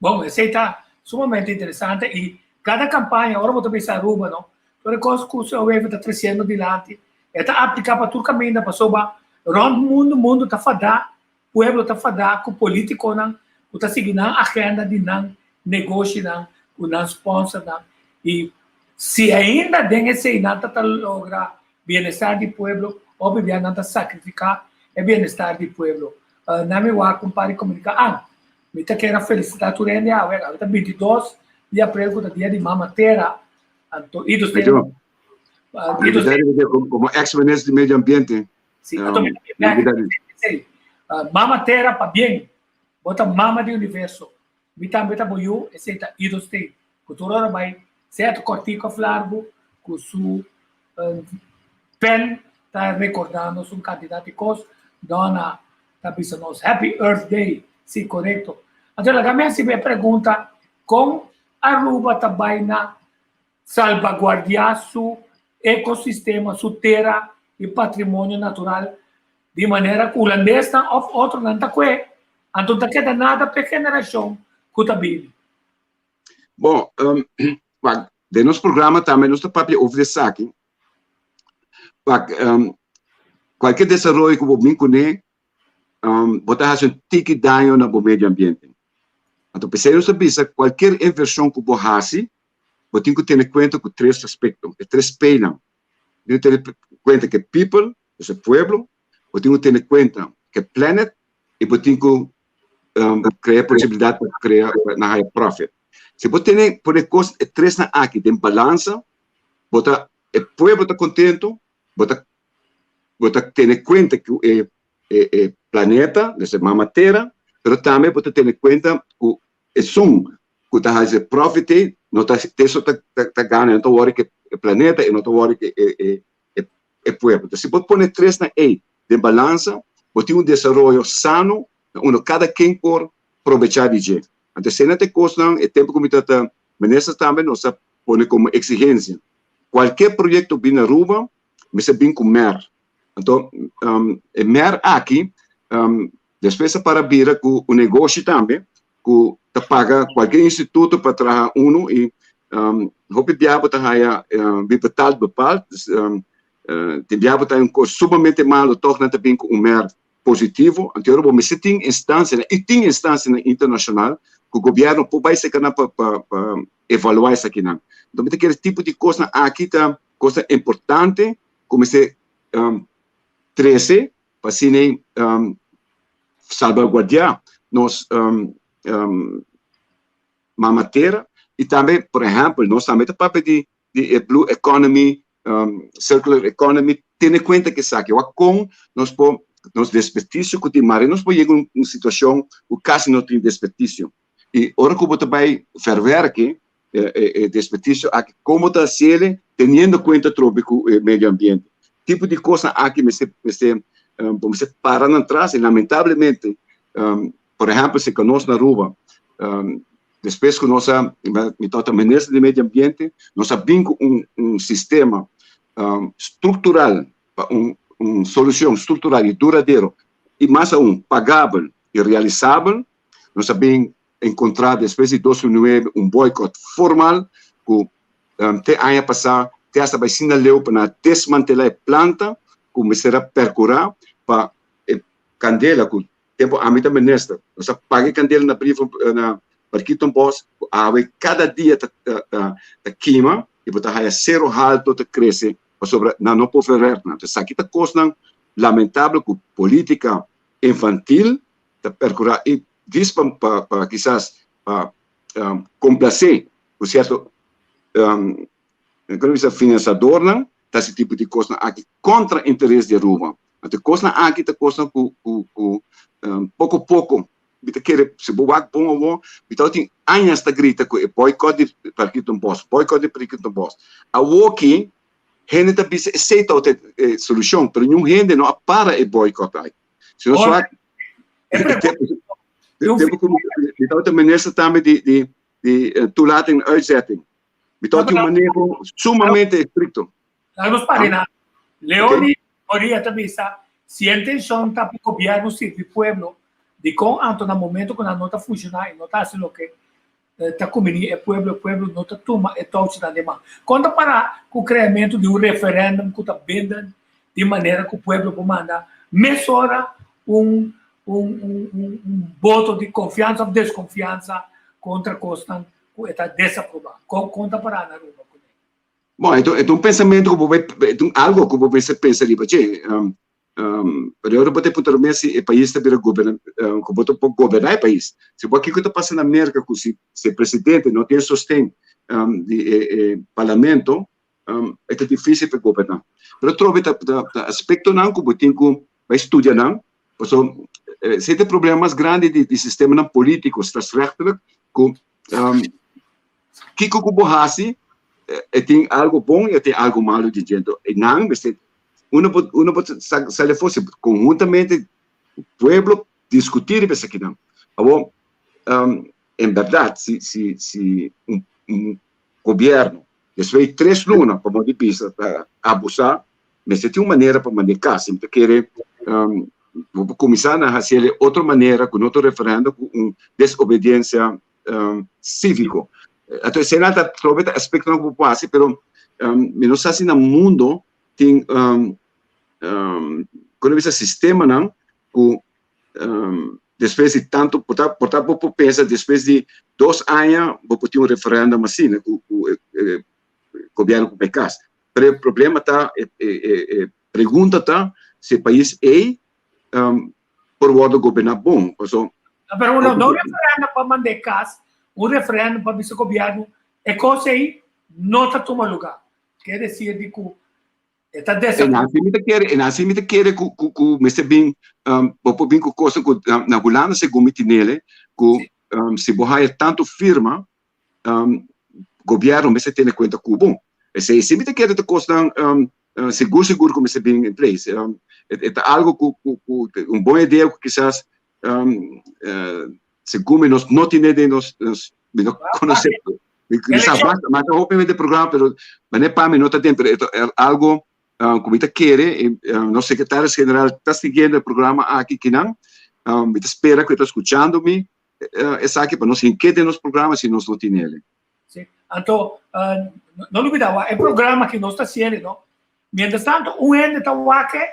Bon, esey ta sumamente interesante y cada campaña, ora bo ta bisa Aruba, no, tur e cos cu señor Wever ta treciendo dilanti, e ta aplica pa tur caminda pasobra rond mundo, mundo ta fada, pueblo ta fada cu politiconan cu ta sigui nan agenda di nan negoshinan cu nan sponsornan y si ainda den esey nan ta ta logra bienestar di pueblo hopi bia nan ta sacrifica e bienestar di pueblo. Nan mi wak un par di comunica an mi ta kere felicita tur hende awe awe ta 22 di april cu ta dia di mama tera anto idos ten idos Como ex minister di medio ambiente Si, anto mi ta bek Mama Tera pabien, bo ta mama di universo. Mi tambe ta bo yu, esei ta Ido Steen, ku tur ora bai, sea ta kòrtiku òf largu, ku su pen ta rekordá nos un kantidat di kos. Donna ta bisa nos Happy Earth Day, si korekto. Anto laga mi hasi e pregunta, kon Aruba ta bai na salvaguardiá su ekosistema, su tera i patrimonio natural di manera ku hulandesnan òf otronan ta kue, anto no ta keda nada pa e generashon ku ta bini. Bon, wak, den nos programa tambe nos ta papia over di esaki. Wak, kualke desaroyo ku bo bin kuné, bo ta hasi un tiki daño na bo medio ambiente. Anto p'esei nos ta bisa kualker invershon ku bo hasi, bo tin ku tene kuenta ku tres aspekto, e tres P'nan. Bo tin ku tene kuenta ku e people, dus e pueblo, bo tin ku tene kuenta ku e planet i bo tin ku krea posibilidat pa krea na haya profit. Si bo tene pone kos e tresnan aki den balansa, bo ta e pueblo ta kontento, bo ta bo ta tene kuenta ku e e planeta, dus e mama tera, pero tambe bo ta tene kuenta ku esun ku ta hasi profit ei no ta eso ta ta gana, e no ta wòri ku e planeta, e no ta wòri ku e e pueblo. Entonces si bo pone tresnan ei den balansa, bo tin un desaroyo sano na unda kada ken por probechá di dje. Anto esei nan ta e kosnan, e tempu ku mi ta minister tambe nos a pone komo eksigensia. Kualke proyekto bin na Aruba mester bin ku mer. Anto e mer aki despues a para bira ku un negoshi tambe ku ta paga kualke instituto pa traha unu i hopi bia bo ta haya wie betaalt bepaalt. Tin bia bo ta haya un kos sumamente malo tòg nan ta bin ku un mer positivo. Anto ora bo mester tin instansianan i tin instansianan internashonal ku gobièrnu por bai serka nan pa pa evaluá esakinan. Anto mi ta kere tipo di kosnan aki ta kosnan importante ku mester trese pa asina salvaguardiá nos mama tera i tambe por ehèmpel nos tambe ta papia di di e blue economy, circular economy, tene kuenta ku esaki wak kon nos por nos desperdicio ku tin mari nos por yega un situashon ku kasi no tin desperdicio i ora ku bo ta bai verwerke e desperdicio aki kon bo ta hasiel teniendo kuenta atrobe ku e medio ambiente tipo di kosnan aki mester mester bo mester para nan tras i lamentablemente por ehèmpel si nos na Aruba despues ku nos a mi tabata minister di medio ambiente nos a bin ku un un sistema struktural pa un un solushon struktural i duradero i mas aun pagabel i realisabel nos a bin enkontrá despues di 2009 un boikòt formal ku te aña pasá te hasta bai sinda leu pa nan a desmantelá e planta ku mester a perkurá pa e kandela ku tempu ami ta minister nos a paga e kandela na Brief na Parkietenbos ku awe kada dia ta ta kima i bo ta haya sero halto ta krese pasobra nan no por verwerk nan. Esaki ta kosnan lamentabel ku politika infantil ta perkurá i djis pa pa kisas pa komplasé ku sierto finansiadornan ta hasi tipo di kosnan aki kontra interes di Aruba. Anto e kosnan aki ta kosnan ku ku ku poko poko mi ta kere si bo wak bon awor mi tabatin añas ta grita ku e boycott di Parkietenbos, boycott di Parkietenbos. Awoki hende ta bisa esei tabata e solushon pero niun hende no a para e boycott aki. Si nos wak tempu ku mi tabata minister tambe di di di toelating en uitzetting mi tabatin un maneho sumamente estrikto. Laga nos para na. Leoni Maria ta bisa, si e intencion ta pa gobierno sirbi pueblo, dicon anto na momento cu nan no ta funciona y no ta haci loke ta cumbini e pueblo, e pueblo no ta tuma e touchinan den man? Con ta para cu creamento di un referendum cu ta bindend di manera cu pueblo por manda mesora un un un un voto di confiansa of desconfiansa contra cosnan cu e ta desaproba? Con con ta para na Aruba cu ne? Bon, e ta un pensamentu ku bo bai, e ta un algo ku bo mester pensa riba dje. Pero ora bo ta puntra mes si e pais ta bira goberna, ku bo ta por goberná e pais. Si bo kiko ta pasa na Merka ku si e presidente no tin e sosten di e parlamento, e ta difisil pa e goberná. Pero atrobe ta aspektonan ku bo tin ku bai studia nan, pasobra esei ta e problema mas grandi di sistemanan politiko strafrechtelijk ku Kiko ku bo hasi, e tin algo bon i e tin algo malu di dje. Enton, nan mester, uno por, uno por sali afó si konhuntamente ku pueblo diskutí riba esakinan. Awor, En berdad, si, si, si un, un gobierno despues di tres luna pa modo di bisa ta abusa, mester tin un manera pa manda e cas. Mi ta kere bo por cuminsa na haci el otro manera cu no ta un referendo, cu un desobediencia civico. Anto esena ta trobe ta aspectonan cu bo por haci, pero mi no sa si na mundo tin, con bisa, sistemanan cu despues di tanto, por ta, por ta bo por pensa despues di 2 aña bo por tin un referendum asina cu e gobierno por bay cas. Pero e problema ta, e pregunta ta si e pais ey por wordo goberna bon. Paso No, pero no, no referendum pa manda e cas, un referendum pa bisa gobierno e cos ey no ta tuma lugar. Quiere decir di cu E ta E nan si mi ta kere, e nan si mi ta kere ku ku ku mester bin, bo por bin ku kosnan ku na Hulanda segun mi tinele ku si bo haya tantu firma, gobièrnu mester tene kuenta ku bo. Esei si mi ta kere ta kosnan sigur sigur ku mester bin in place. E ta algu ku ku ku un bon idea ku kisas segun mi nos no tine den nos, mi no konosé. Mi sa basta, mas hopi met e programa, pero mane pa mi no ta den, pero e ta algo ku mi ta kere, i nos sekretaris general ta siguiendo e programa aki kinan, mi ta spera ku e ta skuchando mi esaki pa nos hink'é den nos programa si nos no tin el. Sí, anto no lubida wak e programa ki nos ta hasiendo, no? Mientras tanto un hende ta wak e,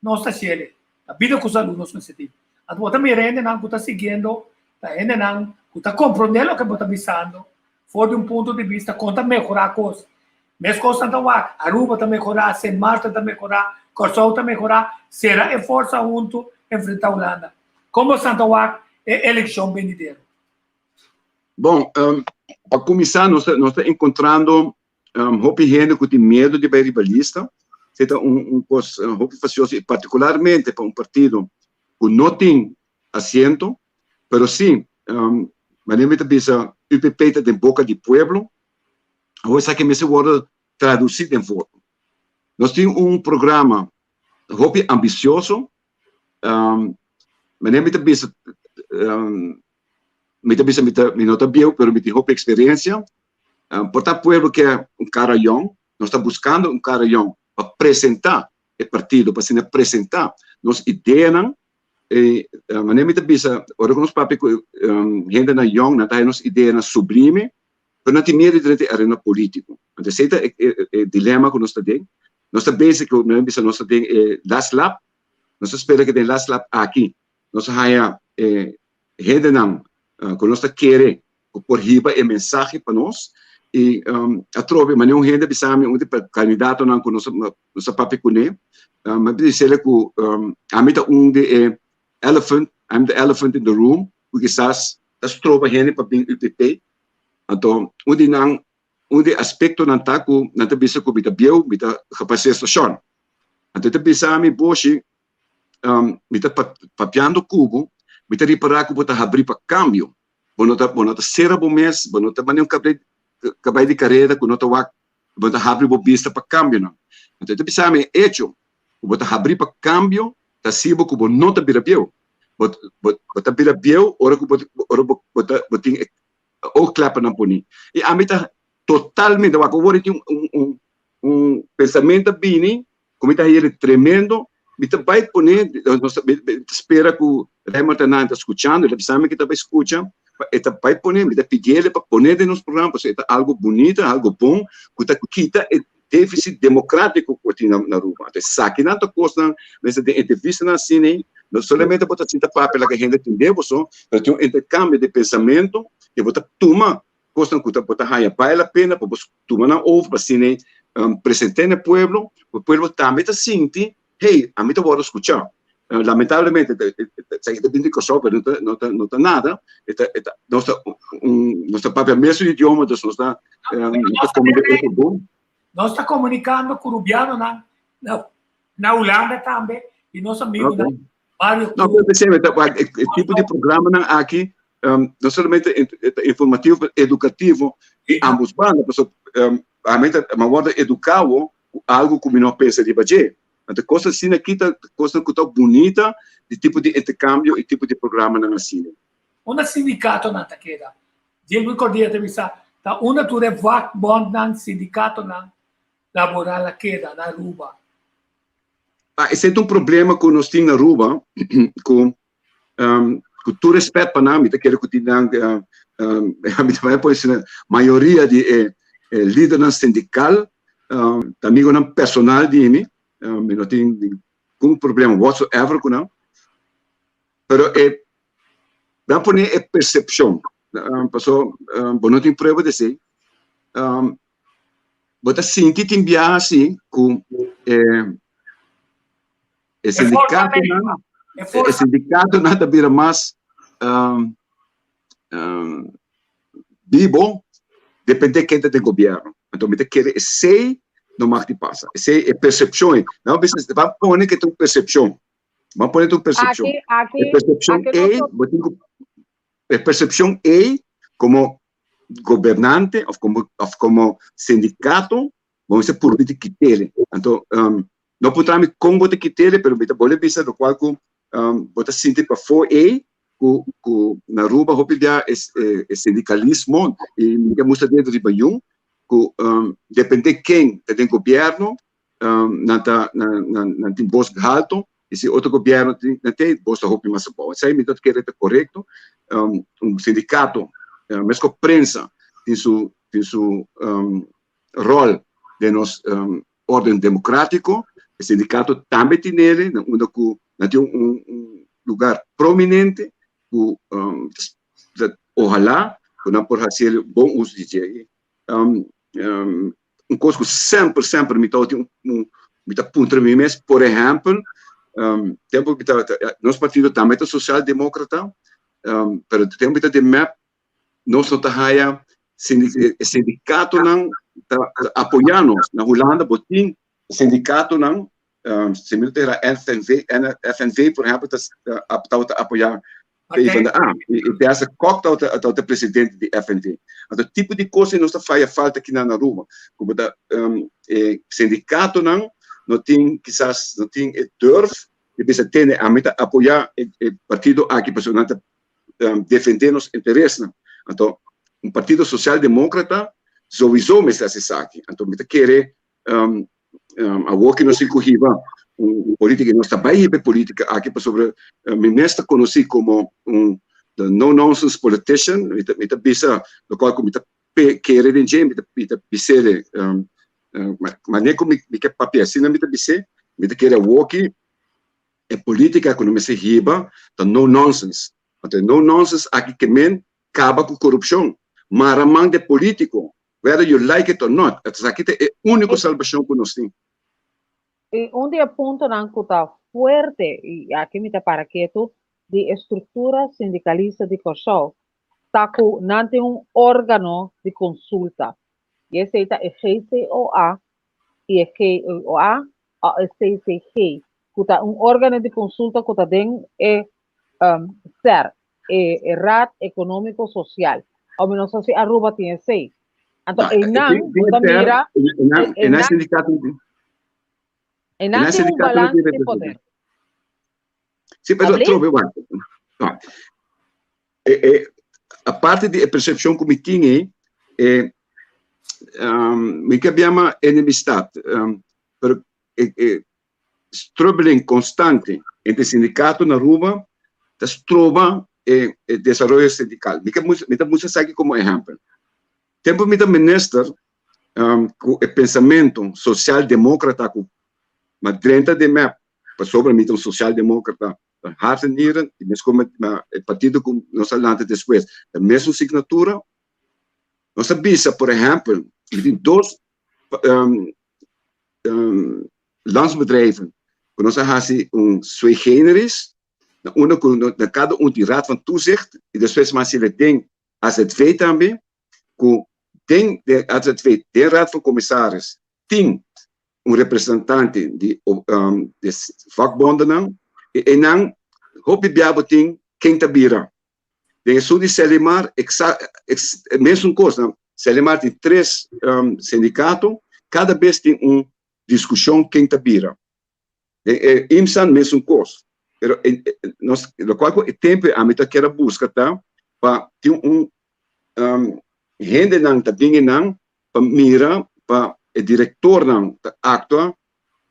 nos ta hasiendo. Ta bida ku salud nos mester tin. Anto bo ta mira hendenan ku ta siguiendo, ta hendenan ku ta komprondé loke bo ta bisando for di un punto di bista kon ta mehorá kos. Meskos nan ta wak, Aruba ta mehorá, Sint Maarten ta mehorá, Kòrsou ta mehorá, sera e forsa huntu enfrentá Hulanda. Kon bosan ta wak e elekshon benidero? Bon, pa kuminsá nos ta nos ta enkontrando hopi hende ku tin miedu di bai riba lista. Esei ta un kos hopi fasioso i partikularmente pa un partido ku no tin asiento, pero si, manera mi ta bisa, UPP ta den boka di pueblo, awor esaki mester wòrdu tradusí den voto. Nos tin un programa hopi ambisioso, manera mi ta bisa, mi ta bisa mi ta mi no ta bieu pero mi tin hopi eksperensia. Por ta pueblo ke un kara yòn, nos ta buskando un kara yòn pa presentá e partido, pa asina presentá nos ideanan. E manera mi ta bisa, ora ku nos papia ku hendenan yòn, nan ta haña nos ideanan sublime, pero nan tin miedu di drenta e arena polítiko. Anto esei ta e dilema ku nos ta den. Nos ta bezig ku, manera mi bisa, nos ta den e last lap. Nos ta spera ku den last lap aki nos a haña e hendenan ku nos ta kere ku por hiba e mensahe pa nos. I atrobe manera un hende a bisa mi, un di kandidatonan ku nos nos a papia kuné, mi a bis'el ku ami ta un di e elephant, I'm the elephant in the room, ku kisas ta stroba hende pa bin UPP. Anto un di nan, un di e aspektonan ta ku nan ta bisa ku mi ta bieu, mi ta gepasé stashon. Anto e ta bisa mi, Boshi, mi ta papiando ku bo, mi ta ripará ku bo ta habrí pa kambio. Bo no ta, bo no ta sera bo mes, bo no ta manera un kabai di kareda ku no ta wak, bo ta habri bo bista pa kambionan. Anto e ta bisa mi, e echo ku bo ta habrí pa kambio ta hasi bo ku bo no ta bira bieu. Bo, bo, bo ta bira bieu ora ku bo, ora bo, bo ta, bo tin e oogkleppennan poní. I ami ta totalmente, wak awor i tin un, un, un pensamentu a bini ku mi ta heri tremendo, mi ta bai pone, nos ta, mi ta spera ku Raymond Hernan ta skuchando, el a bisa mi ku e ta bai skucha, pa e ta bai pone, mi ta pidiel pa pone den nos programa, pasobra e ta algu bunita, algu bon, ku ta kita e defisit demokratiko ku tin na Aruba. Anto esakinan ta kosnan, mester den entrevistanan asina ei, no solamente bo ta sinta papia laga hende tende bo so, pero tin un interkambio di pensamentu i bo ta tuma kosnan ku ta bo ta haña bale la pena pa bo tuma nan over pa asina present'é na e pueblo, ku e pueblo tambe ta sinti, hey, ami ta wòrdu skuchá. Lamentablemente esaki ta bini di Kòrsou pero no ta no ta nada, e ta e ta nos ta un nos ta papia mesun idioma dus nos ta nos ta komunika otro bon. Nos ta komunikando ku rubianonan na na Hulanda tambe i nos amigunan Mario No, pero pensé, e tipo di programanan aki no solamente ta informativo, pero edukativo di ambos banda. Pasobra ami ta mi a wòrdu eduká awo ku algu ku mi no a pensa riba dje. Anto kos asina aki ta kosnan ku ta bunita di tipo di interkambio i tipo di programanan asina. Unda sindikatonan ta keda? Gilbert Cordia ta bisa, ta unda tur e vakbondnan, sindikatonan laboral a keda na Aruba? Ah, esei ta un problema ku nos tin na Aruba, ku ku tur respet pa nan, mi ta kere ku tin nan, mi ta bai por esei, mayoria di e lidernan sindikal ta amigonan personal di mi, mi no tin ningun problema whatsoever ku nan, pero e nan pone e persepshon, paso bo no tin prueba di esei, bo ta sinti tin biaha si ku e e sindikatonan e sindikatonan ta bira mas bibo depende ken ta den gobierno. Anto mi ta kere esei no mag di pasa. Esei e persepshon ei. Nan a bisa ban pone ke ta un persepshon. Ban pone ta un persepshon. E persepshon ei bo tin ku e persepshon ei komo gobernante of komo of komo sindikato bo mester purba di kit'el. Anto no puntra mi kon bo ta kit'el pero mi ta bolbe bisa lokual ku bo ta sinti pafó ei ku ku na Aruba hopi bia e e sindikalismo i mi ke mustra dedo riba yun ku depende ken ta den gobierno nan ta nan nan tin bos halto i si otro gobierno tin nan tin bos ta hopi mas abou. Esei mi ta kere ta korekto un sindikato meskos prensa tin su tin su rol den nos orden democratico, e sindicato tambe tin ele, na unda cu nan tin un lugar prominente cu ohala cu nan por haci el bon uso di dje. Un cos cu semper, semper mi ta mi ta puntra mi mes, por ehempel, tempo mi ta, nos partido tambe ta social democrata, pero tempo mi ta den mep, nos no ta haya e sindikatonan ta apoyá nos. Na Hulanda bo tin sindikatonan, si mi no ta era FNV, FNV por ehempel ta tabata apoyá PvdA. I Bessa Kok tabata presidente di FNV. Anto tipo di kos ei nos ta faya falta aki na Aruba. Ku bo ta e sindikatonan no tin kisas no tin e durf di bisa tene ami ta apoyá e partido aki pasobra nan ta defendé nos interesnan. Anto, un partido sosialdemókrata souiso mester hasi esaki. Anto, mi ta kere awor ku nos tin ku hiba un polítika, i nos ta bai hiba e polítika aki pasobra mi mes ta konosí komo un no nonsense politician, mi ta mi ta bisa lokual ku mi ta kere den dje, mi ta mi ta bis'é manera ku mi ke papia asina mi ta bis'é, mi ta kere awor ki E politica cu no mester hiba ta no nonsense. Anto e no nonsense aki ke men caba cu corupcion. Mara man de politico, whether you like it or not. Esaki ta e unico salbacion cu nos tin. I un di e puntonan cu ta fuerte, i aki mi ta para ketu, di e structura sindicalista di Corsou ta cu nan tin un organo di consulta. I esey ta e GCOA i e GOA o e CCG, ku ta un órgano di konsulta ku ta den e ser, e Raad Ekonómiko Sosial. O mi no sa si Aruba tin esei. Anto einan bo ta mira, einan einan tin un balans di poder. Sí, pero trobe wak. E, e, aparte di e percepcion ku mi tin ei, e, um, mi ke biama enemistad, um, pero e, e strubbeling constante entre sindicato na Aruba ta stroba e, e desaroyo sindical. Mi ke mi ta muestra esaki como ehempel. Tempo mi ta minister, um, ku e pensamento social-democrata ku ma drenta den mep, pasobra mi ta un social-democrata, Hart en nieren, i meskos met e partido ku nos a lanta despues, ta mesun signatura. Nos a bisa, por ehèmpel, mi tin dos landsbedrijven ku nos a hasi un sui generis, na unda ku na kada un tin raad van toezicht, i despues mas hasi den AZV tambe, ku den AZV, den raad van commissaris tin un representante di di vakbondennan i einan hopi bia bo tin ken ta bira. Den esun di Selimar eksa e mesun kos. Selimar tin tres sindikato, kada bes tin un diskushon ken ta bira. Den e IMSAN mesun kos. Pero nos lokual ku e tempu ami ta kier a buska ta. pa tin un um, hendenan ta bin nan pa mira pa e direktornan ta aktua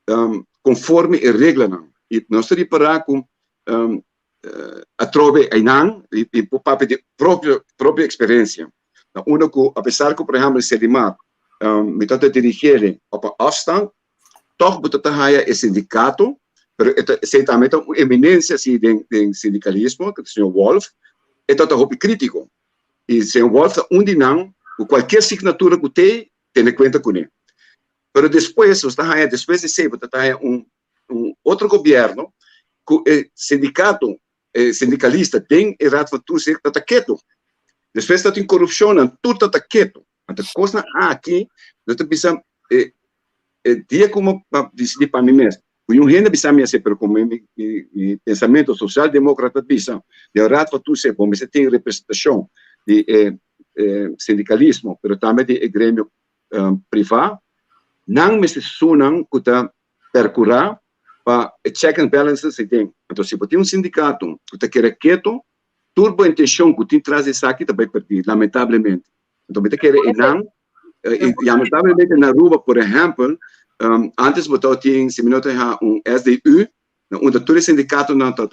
um, konforme e reglanan. I nos ta ripará ku um, uh, atrobe einan, i, i por papia di propio, propio eksperensia. Na unda ku, apesar ku, por ehèmpel, Sedimar, um, mi tabata dirigele op een afstand, tòg bo ta ta haya e sindikato, pero e ta, esei tambe ta un eminensia si den, den sindikalismo, ku ta señor Wolf, e tabata hopi krítiko. I señor Wolf ta un di nan ku kualkier signatura ku tei, tene kuenta kuné. Pero despues, nos ta haña, despues di esei, bo ta ta haña un, un otro gobièrnu ku e sindikato, e sindikalista den e Raad van Toezicht ta ta ketu. Despues ta tin korupshonnan, tur ta ta ketu. Anto kosnan aki, nos ta bisa, e, e dia ku mi a disidí pa mi mes, ku niun hende a bisa mi así, pero ku mi, mi, mi pensamentu sosialdemókrata ta bisa, den Raad van Toezicht bo mester tin representashon di e, e sindikalismo, pero tambe di e gremio privá, nan mester sunan ku ta perkurá pa e check and balances ei den. Anto si bo tin un sindikato ku ta kere keto, tur bo intenshon ku tin tras di esaki ta bai pèrdí, lamentablemente. Anto mi ta kere einan, i lamentablemente na Aruba, por ehèmpel, antes bo tabatin, si mi no ta eha, un SDU, na unda tur e sindikatonan ta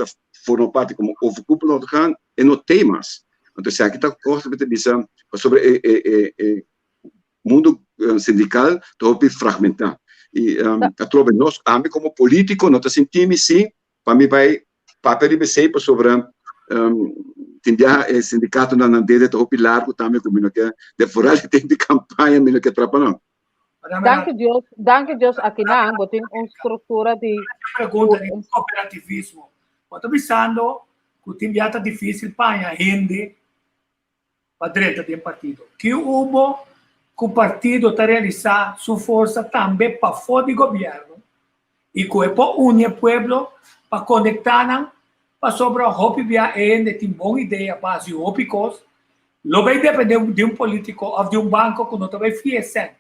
forma parti komo overkoepelend orgaan, e no tei mas. Anto esaki ta kos ku mi ta bisa pasobra e mundu sindikal ta hopi fragmentá. I atrobe nos, ami komo polítiko no ta sinti mi si pa mi bai papia riba esei pasobra tin biaha e sindikatonan nan dede ta hopi largu tambe ku mi no ke, den foral di tempu di kampaña mi no ke trapa nan. Danki Dios, danki Dios akinan bo tin un struktura di Pregunta di kooperativismo. Bo ta bisando ku tin biaha ta difísil paña hende pa drenta den partido. Ki hubo ku partido ta realisá su forsa tambe pafó di gobièrnu i ku e por uni e pueblo pa konektá nan pasobra hopi bia e hende tin bon idea pa hasi hopi kos, lo bai dependé di un polítiko òf di un banko ku no ta bai fia e sèn.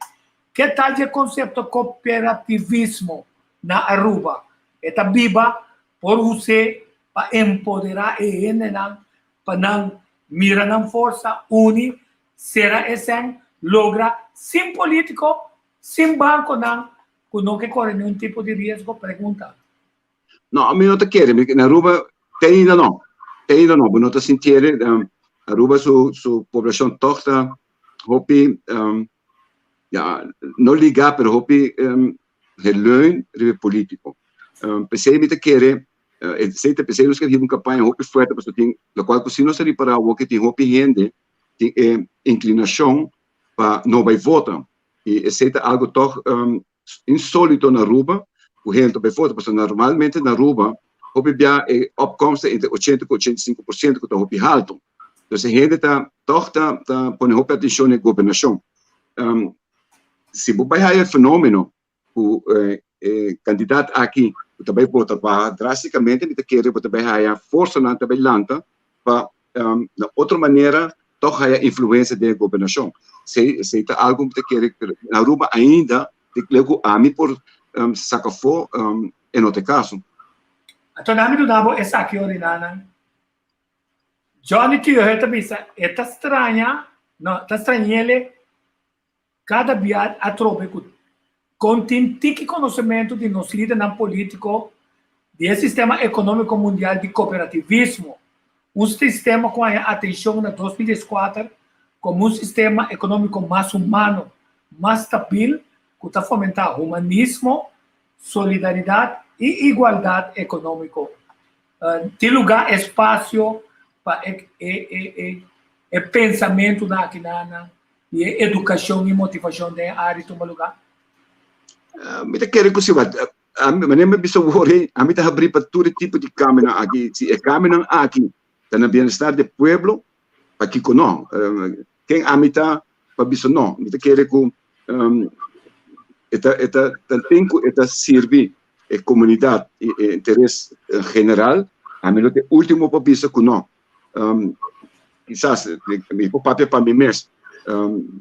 Ke tal dje konsepto koperativismo na Aruba? E ta biba por us'é pa empoderá e hendenan pa nan mira nan forsa, uni, sera e sèn, logra sin polítiko, sin bankonan ku no ke kore niun tipo di riesgo? Pregunta. No, mi no ta kere. Mi, na Aruba te ainda no. Te ainda no. Bo no ta sintiere. Um, Aruba su, su poblacion toch ta hopi, um, ja, no liga, pero hopi um, geleun riba politico. Um, p'esei mi ta kere, uh, esei ta p'esei nos ke hiba un campaña hopi fuerte, pasobra tin, locual cu si nos a ripara awor ke tin hopi hende tin e inclinacion pa no bai vota. I esei ta algo toch um, insólito na Aruba ku hende ta bai vota, pasobra normalmente na Aruba hopi bia e opkomst ta entre 80 ku 85% ku ta hopi haltu. Dus e hende ta tòg ta ta pone hopi atenshon na e gobernashon. Um, si bo bai haya e fenomeno ku eh, e kandidat aki ku ta bai vota baha drástikamente, mi ta kere bo ta bai haya forsanan ta bai lanta pa um, na otro manera tòg haya influensia den e gobernashon. Esei, esei ta algu mi ta kere, pero na Aruba ainda, di leu ku ami por um, saka afó, um, e no ta e kaso. Anto na mi duna bo esaki orinanan. Johnny Tiohe ta bisa, e ta straña, no, ta strañele Kada bia atrobe ku kon tin tiki konosementu di nos lidernan polítiko di e sistema ekonómiko mundial di kooperativismo, un sistema ku haña atenshon na 2014 komo un sistema ekonómiko mas humano, mas stabil ku ta fomentá humanismo, solidaridat i igualdat ekonómiko. Tin lugá espasio pa e pensamentunan akinan i e edukashon i motivashon den e área tuma lugá? Mi ta kere ku si, ami, manera mi a bisa wor ei, ami ta habrí pa tur e tipo di kambionan aki. Si e kambionan aki ta na bienestar di e pueblo, pakiko no? Ken ami ta pa bisa no? Mi ta kere ku e ta e ta tanten ku e ta sirbi e komunidat i e interes general, ami lo ta e último pa bisa ku no. Kisas mi por papia pa mi mes,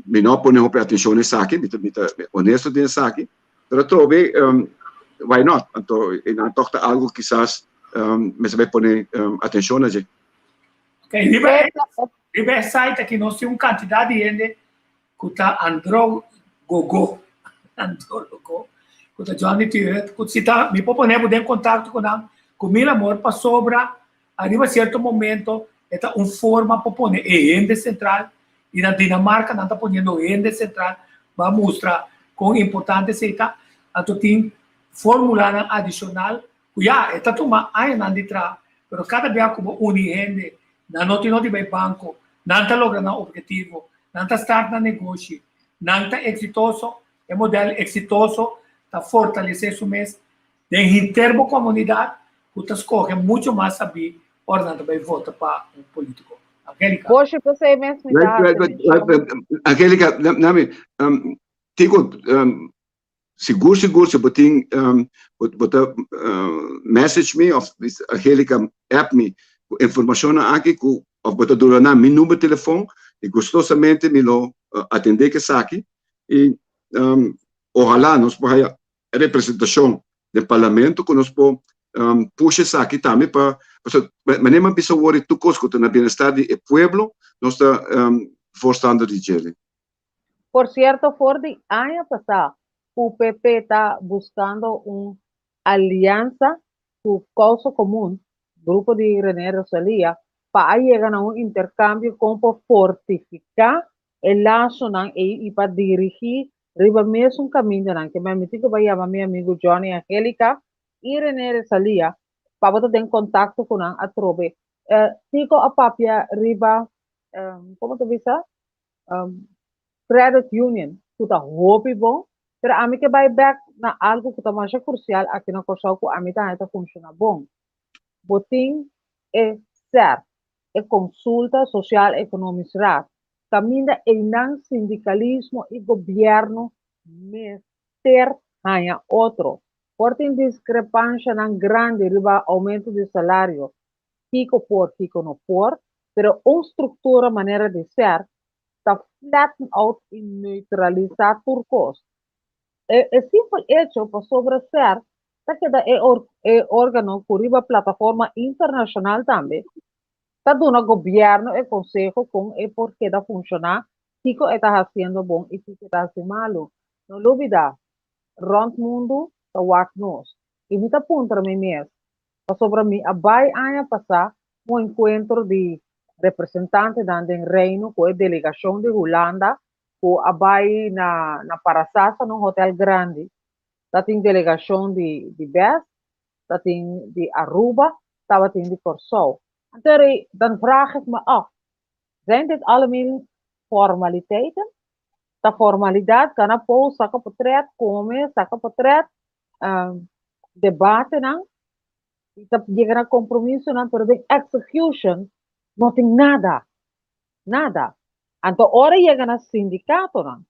mi no a pone hopi atencion na esaki, mi ta mi ta honesto den esaki, pero atrobe why not, anto e nan tok ta algo kisas mester bai pone atencion na dje. Ok, riba e. Riba e site aki nos tin un kantidat di hende ku ta androgogo, andrologo, ku ta Johnny Turet, ku si ta mi por pone bo den kontakto ku nan ku mil amor pasobra ariba sierto momento e ta un forma pa pone e hende sentral i na Dinamarka nan ta poniendo hende sentral pa mustra kon importante esei ta. Anto tin formulanan adishonal ku ya e ta tuma añanan di traha pero kada bia ku bo uni hende nan no tin no di bai banko, nan ta logra nan objetivo, nan ta start nan negoshi, nan ta eksitoso, e model eksitoso ta fortalesé su mes den henter bo komunidat ku ta skohe mucho mas sabí ora nan ta bai vota pa un polítiko. Angelica. Boshi p'esei mes mi ta hasi menshon. Angelica, nami, Tico, Sigur sigur si bo tin bo ta message mi of Angelica app mi ku informashonnan aki ku of bo ta duna nan mi number telefon i gustosamente mi lo atende ku esaki i ohala nos por haya representashon den parlamento ku nos por pusha esaki tambe pa pasobra manera mi a bisa awor tur kos ku ta na bienestar di e pueblo nos ta voorstander di djele. Por cierto for di aña pasá UPP ta buscando un alianza cu Causa Comun, grupo di René Rosalia, pa a yega na un intercambio con por fortifica e lasonan ey y pa dirigi riba mesun camindanan. Ke mi tin cu bai yama mi amigo Johnny Angelica y René Rosalia pa bo ta den contacto cu nan atrobe. Tico a papia riba, como ta bisa? Credit union ku ta hopi bon, pero ami ke bai bek na algu ku ta masha krusial aki na Kòrsou ku ami ta haña ta funshoná bon. Bo tin e ser, e Konsulta Sosial Ekonomis Raad, kaminda einan sindikalismo i gobièrnu mester haña otro. Por tin diskrepanshanan grandi riba oumento di salario, kiko por, kiko no por, pero un struktura manera di ser ta flatten out i neutralisá tur kos. E e simpel echo pasobra ser ta keda e e órgano ku riba plataforma internashonal tambe ta duna gobièrnu e konseho kon e por keda funshoná, kiko e ta hasiendo bon i kiko e ta hasi malu. No lubidá, rònt mundu ta wak nos. I mi ta puntra mi mes, pasobra mi a bai aña pasá un enkuentro di representantenan den Reino ku e delegashon di Hulanda ku a bai na na Parasasa na un hotel grandi. Ta tin delegashon di di bes, ta tin di Aruba, tabatin di Kòrsou. Anto dan vraag ik me af, zijn dit allemaal formaliteiten? Ta formalidat, gana post, saka potret, kome, saka potret, debatenan y ta yega na compromisonan pero den execution no tin nada, nada. Anto ora yega na sindicatonan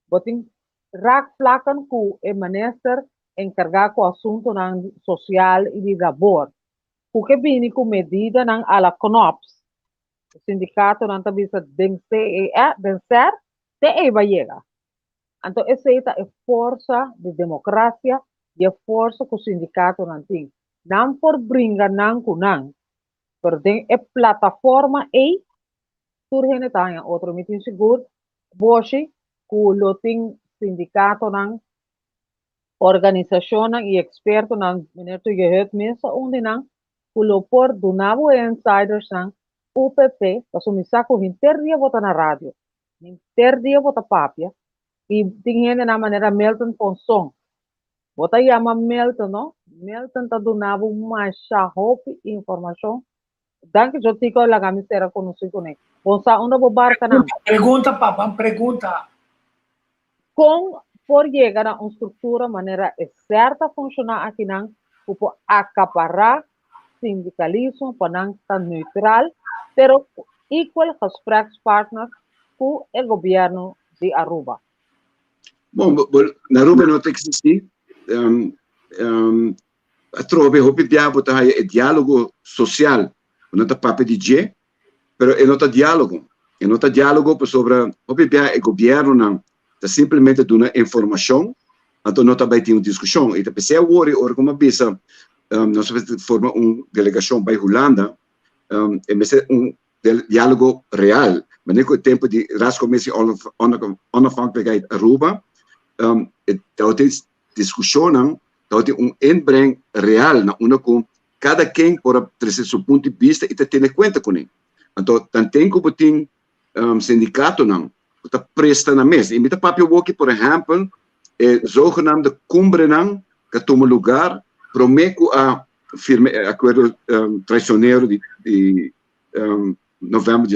bo tin raakvlakken cu e minister encarga cu asuntonan social y di labor cu ke bini cu medidanan a la Knops, e sindicatonan ta bisa den CER, den ser te ey ba yega. Anto esei ta e forsa di demokrasia i e forsa ku sindikatonan tin. Nan por bringa nan ku nan, pero den e plataforma ei tur hende ta haña otro. Mi tin sigur, Boshi, ku lo tin sindikatonan, organisashonnan i ekspertonan, meneer Tujehut mes ta un di nan, ku lo por duna bo e insidersnan UPP, pasobra mi sa ku henter dia bo ta na radio, Henter dia bo ta papia i tin hendenan manera Milton Ponson. Bo ta yama Milton no, Milton ta duna bo masha hopi informashon. Danki Djo Tico laga mi sera konosí kuné. Bon sa unda bo barkanan. Pregunta pa ban pregunta. Kon por yega na un struktura manera e ser ta funshoná akinan ku por akapará sindikalismo pa nan ta neutral pero ku equal gesprekspartner ku e gobierno di Aruba. Bon, na Aruba no ta existi. Atrobe hopi bia bo ta haya e dialogo social ku nan ta papia di dje, pero e no ta dialogo. E no ta dialogo pasobra hopi bia e gobiernonan ta simplemente duna informacion, anto no ta bay tin un discusion. Y ta pesey awor y ora cu mi a bisa nos a forma un delegacion bay Hulanda, e mester un. diálogo real, manera ku e tempu di Raadscommissie Onafhankelijkheid Aruba, tabatin diskushonnan, tabatin un inbreng real na unda ku kada ken por a trese su punto di bista i ta tene kuenta kuné. Anto tanten ku bo tin sindikatonan ku ta presta nan mes, i mi ta papia awoki por ehèmpel e zogenaamde kumbrenan ku a tuma lugar promé ku a firma e akuerdo traisionero di novèmber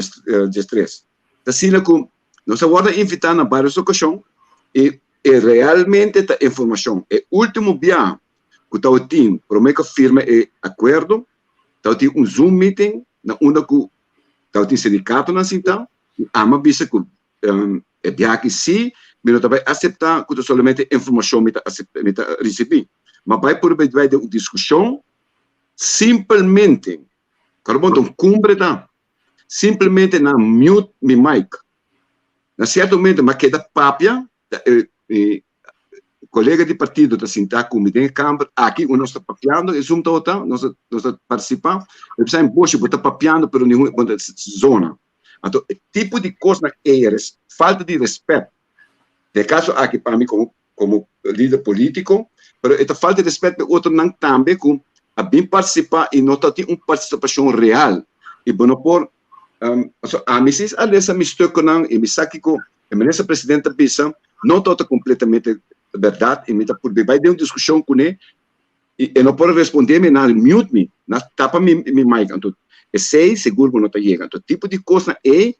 diestres. Ta asina ku nos a wòrdu invitá na vários okashon i e realmente ta informashon. E último biaha ku tabatin promé ku a firma e akuerdo tabatin un zoom meeting na unda ku tabatin sindikatonan sintá i ami a bisa ku e biaha aki sí mi no ta bai aseptá ku ta solamente informashon mi ta aseptá mi ta risibí ma bai por bai den un diskushon simpelmente Kòrda bo un kumbre ta simplemente nan mute mi mic. Na sierto momento mi a keda papia, mi kolega di partido ta sinta ku mi den e kamber, aki unda nos ta papiando, e zoom tabata, nos ta partisipá, mi bisa Boshi bo ta papiando pero ningun bo ta zona. Anto e tipo di kosnan ei, falta di rèspèt, den e kaso aki pa mi komo komo lider polítiko, pero e ta falta di rèspèt pa e otronan tambe ku a bin partisipá i no ta tin un partisipashon real. I bo no por, pasobra ami si a lesa mi stuknan i mi sa kiko e minister presidente ta bisa no tabata kompletamente bèrdat i mi ta purba bai den un diskushon kuné i e no por a respondé mi, nan a mute mi, nan a tapa mi mic, anto esei sigur bo no ta yega. Anto tipo di kosnan ei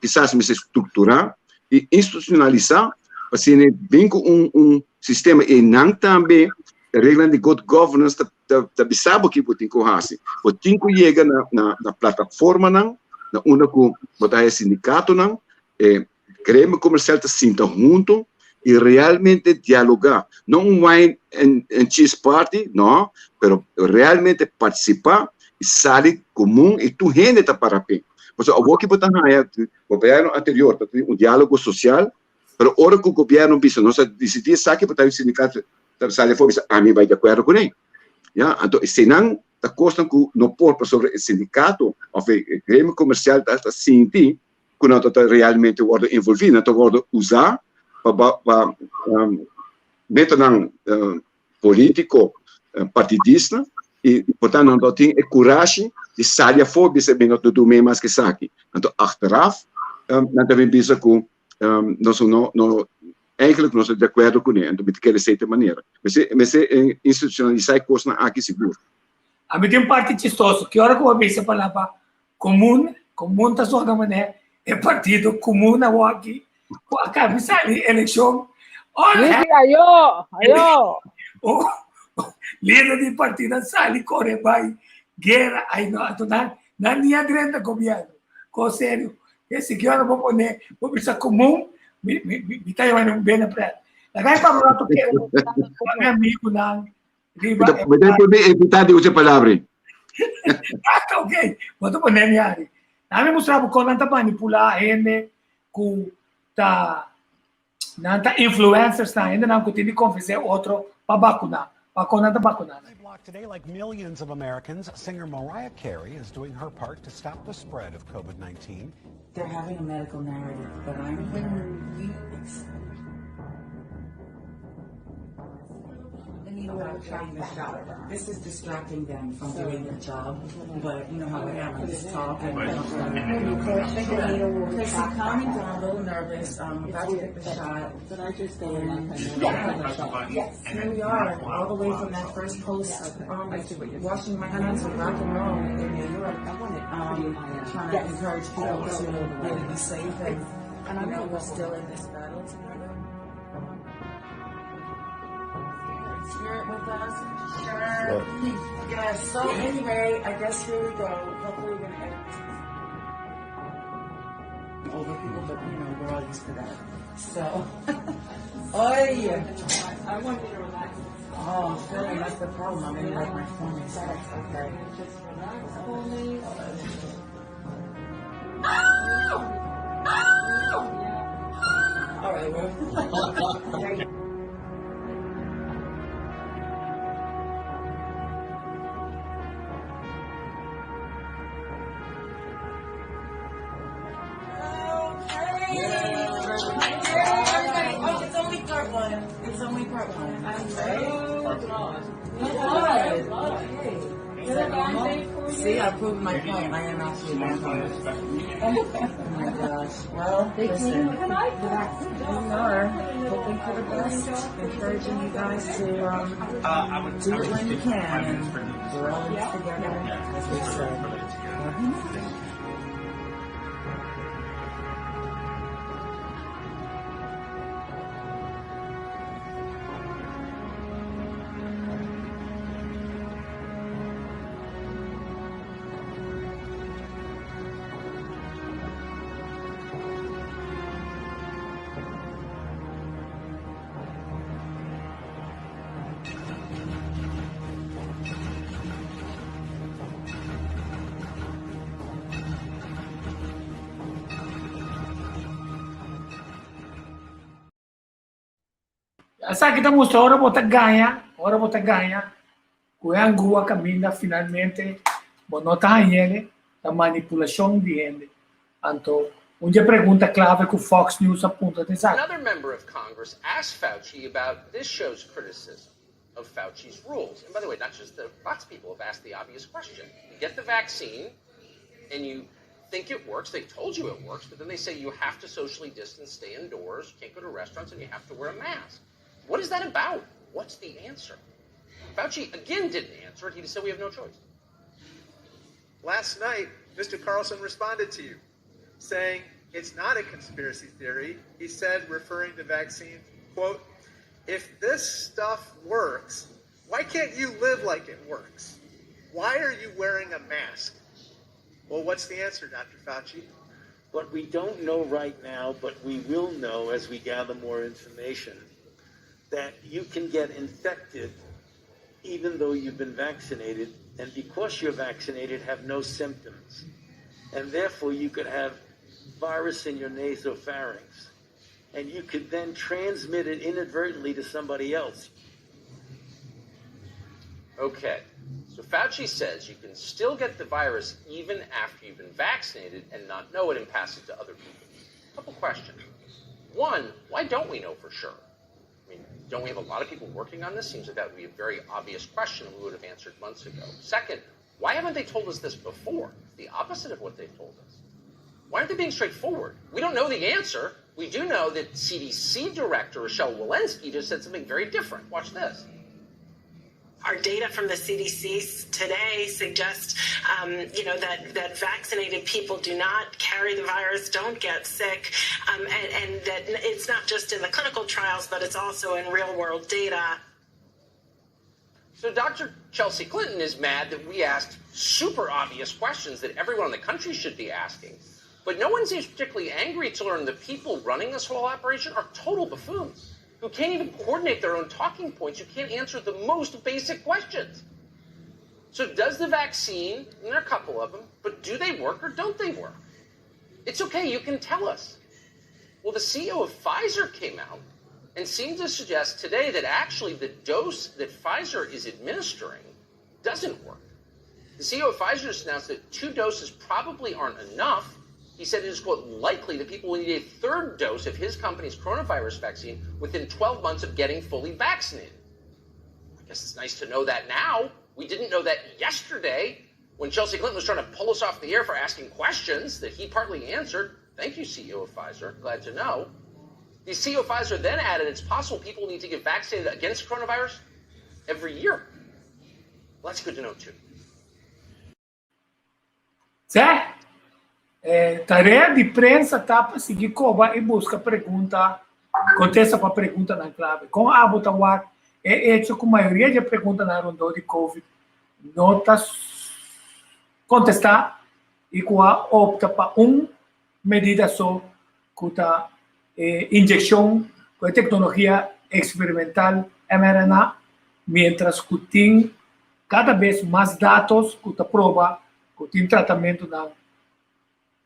kisas mester strukturá i institucionalisá pa asina bin ku un un sistema i nan tambe e reglanan di good governance ta ta ta bisa bo kiko bo tin ku hasi. Bo tin ku yega na na na plataformanan na unda ku bo ta haya sindikatonan, e gremio komersial ta sinta huntu i realmente dialogá. No un wine and and cheese party, no, pero realmente partisipá i sali komun i tur hende ta para p'e. Pasobra awor ki bo ta haña Gobierno anterior ta tin un dialogo social, pero ora cu gobierno bisa nos a dicidi esaki pa ta sindicato ta sali afo bisa ami bai di acuerdo cune. Ya, anto eseinan ta cosnan cu no por pasobra e sindicato of e gremio comercial ta ta sinti cu nan ta realmente wordo envolvi, nan ta wordo usa pa pa metanan politico partidista y por tanto nan no tin e curashi di sali afo bisa mi no ta duna mas ke esaki. Anto achteraf nan ta bin bisa cu nos no no eigenlijk nos ta di acuerdo cune anto mi ta kere esey ta e manera. Mester mester institucionalisa e cosnan aki sigur. Ami tin un parti chistoso, ki ora cu bo a bisa palabra comun, comun ta sona manera e partido comun awor aki cu a caba sali eleccion. Liki, ayo, ayo. Lider di partido a sali core bay guera, ay no, anto nan, nan ni a drenta gobierno. Cos serio. Ese ki ora bo pone, bo bisa comun, mi, mi, mi ta yama un bena pret. Laga e pa rato kere, mi amigo nan, riba. Mi ta por evita di usa palabra. Ah, ok. Bo ta pone mi ari. Nan mi mustra bo kon nan ta manipula hende ku ta nan ta influencers nan hende nan ku tin di konvensé otro pa bakuna. Pa kon nan ta bakuna nan. Block today, like millions of Americans, singer Mariah Carey is doing her part to stop the spread of COVID 19. They're having a medical narrative, but I'm here. About getting the shot. This is distracting them from doing their job, but you know how I am. I just talk and Okay, so calming down, a little nervous. I'm about to get the shot. And yeah, here we are, all the way from that first post, washing my hands with rock and roll in New York, trying to encourage people to really be safe and, you know, we're still in this battle together. Spirit with us. Sure. Yes. So anyway, I guess here we go. Hopefully we're gonna edit over people, but you know, we're all used to that. So, oi! I want you to relax. Oh, I'm feeling that's the problem. I'm in like my phone. That's okay. Just relax for me. All right, well. Part one. It's only part one. I'm so glad. Okay. Is that normal? See, I proved my point. I am actually a vampire. Oh my gosh. Well, listen. We are hoping for the best, encouraging you guys to um, do it when you can. And we're all in this together, as we said. Esaki ta mustra ora bo ta gaña, ora bo ta gaña, ku e angua kaminda finalmente bo no ta hañ'ele, ta manipulashon di hende. Anto, un dje pregunta klave ku Fox News a puntra ta esaki. Another member of Congress asked Fauci about this show's criticism of Fauci's rules. And by the way, not just the lots of people have asked the obvious question. You get the vaccine and you think it works. They've told you it works, but then they say you have to socially distance, stay indoors, you can't go to restaurants, and you have to wear a mask. What is that about? What's the answer? Fauci again didn't answer it. He just said we have no choice. Last night, Mr. Carlson responded to you, saying it's not a conspiracy theory. He said, referring to vaccines, quote, if this stuff works, why can't you live like it works? Why are you wearing a mask? Well, what's the answer, Dr. Fauci? What we don't know right now, but we will know as we gather more information, that you can get infected even though you've been vaccinated, and because you're vaccinated, have no symptoms. And therefore, you could have virus in your nasopharynx, and you could then transmit it inadvertently to somebody else. Okay. So Fauci says you can still get the virus even after you've been vaccinated and not know it and pass it to other people. A couple questions. One, why don't we know for sure? I mean, don't we have a lot of people working on this? Seems like that would be a very obvious question we would have answered months ago. Second, why haven't they told us this before? It's the opposite of what they've told us. Why aren't they being straightforward? We don't know the answer. We do know that CDC Director Rochelle Walensky just said something very different. Watch this. Our data from the CDC today suggests, um, you know, that, that vaccinated people do not carry the virus, don't get sick, um, and, and that it's not just in the clinical trials, but it's also in real world data. So Dr. Chelsea Clinton is mad that we asked super obvious questions that everyone in the country should be asking. But no one seems particularly angry to learn the people running this whole operation are total buffoons who can't even coordinate their own talking points, who can't answer the most basic questions. So does the vaccine, and there are a couple of them, but do they work or don't they work? It's okay, you can tell us. Well, the CEO of Pfizer came out and seemed to suggest today that actually the dose that Pfizer is administering doesn't work. The CEO of Pfizer just announced that two doses probably aren't enough. He said it is, quote, likely that people will need a third dose of his company's coronavirus vaccine within 12 months of getting fully vaccinated. I guess it's nice to know that now. We didn't know that yesterday when Chelsea Clinton was trying to pull us off the air for asking questions that he partly answered. Thank you, CEO of Pfizer. Glad to know. The CEO of Pfizer then added it's possible people need to get vaccinated against coronavirus every year. Well, that's good to know, too. Sè, eh, tarea di prensa ta pa sigui koba i buska pregunta, kontesta pa preguntanan klave. Kon abo ta wak e echo ku mayoria di e preguntanan rondó di Covid no ta kontestá i ku a opta pa un medida so ku ta e inyekshon ku e teknologia eksperimental mRNA, miéntras ku tin kada bes mas datos ku ta proba ku tin tratamentunan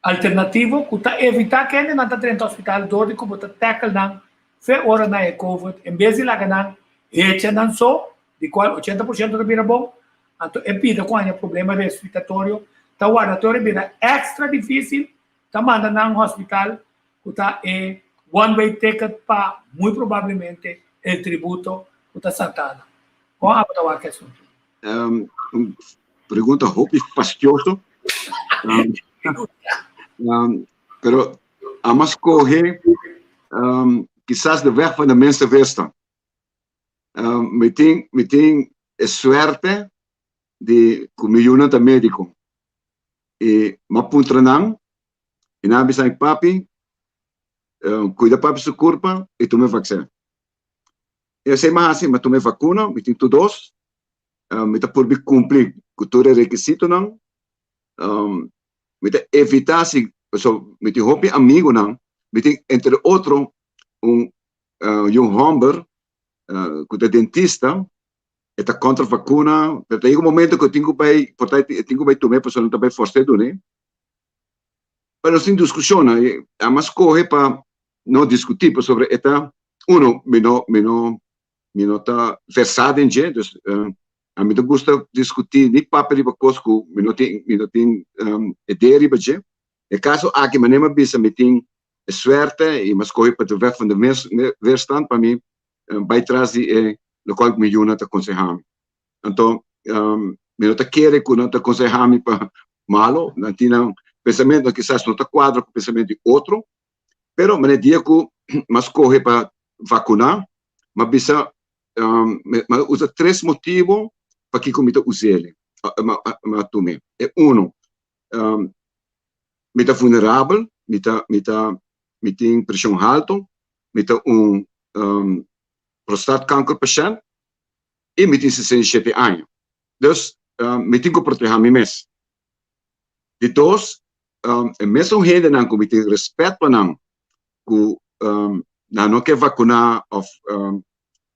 alternativo ku ta evitá kendenan ta drenta hospital dor di ku bo ta tackle nan fe ora nan e covid en bes di laga nan hecha nan so, di kual ochenta por shento ta bira bon, anto e bida ku haña problema respiratorio ta warda tur e bira extra dificil ta manda nan hospital ku ta e One way ticket pa muy probablemente el tributo ku ta Santana. Kon abo ta wak e asuntu? Um, un pregunta hopi fastioso. Um, um, pero ama scoge um, quizás de weg van de minste weerstand. Um, mi tin, mi tin e suerte di ku mi yunan ta médico. I m'a puntra nan, i nan a bisa mi, Papi, kuida papi su kurpa i tuma e vaksin. I esei m'a hasi, m'a tuma e vakuna, mi tin tur dos, mi ta purbi kumpli ku tur e rekisitonan, mi ta evitá si, pasobra mi tin hopi amigunan, mi tin entre otro un yu hòmber ku ta dentista, e ta kontra vakuna, pero ta yega un momento ku e tin ku bai, por ta e tin ku bai tuma e pasobra nan ta bai fors'é dun'é. Pero nos tin diskushonnan i a mas skohe pa no diskutí pasobra e ta, uno, mi no mi no mi no ta versá den dje, dus ami ta gusta diskutí ni papia riba kos ku mi no tin mi no tin idea riba dje. E kaso aki manera mi a bisa mi tin e suerte i mi a skohe pa de weg van de weerstand pa mi bai tras di e lokual ku mi yunan ta konsehá mi. Anto mi no ta kere ku nan ta konsehá mi pa malo, nan tin nan pensamentu kisas no ta kuadra ku pensamentu di otro, pero manera dia ku mi a skohe pa vakuná, mi a bisa, mi a usa tres motibu pakiko mi ta us'el, mi a tum'é. E uno, mi ta vulnerabel, mi ta mi ta mi tin preshon haltu, mi ta un prostaatkanker pashènt i mi tin 67 aña. Dus mi tin ku protehá mi mes. Di dos, e mesun hendenan ku mi tin rèspèt pa nan, ku nan no ke vakuná òf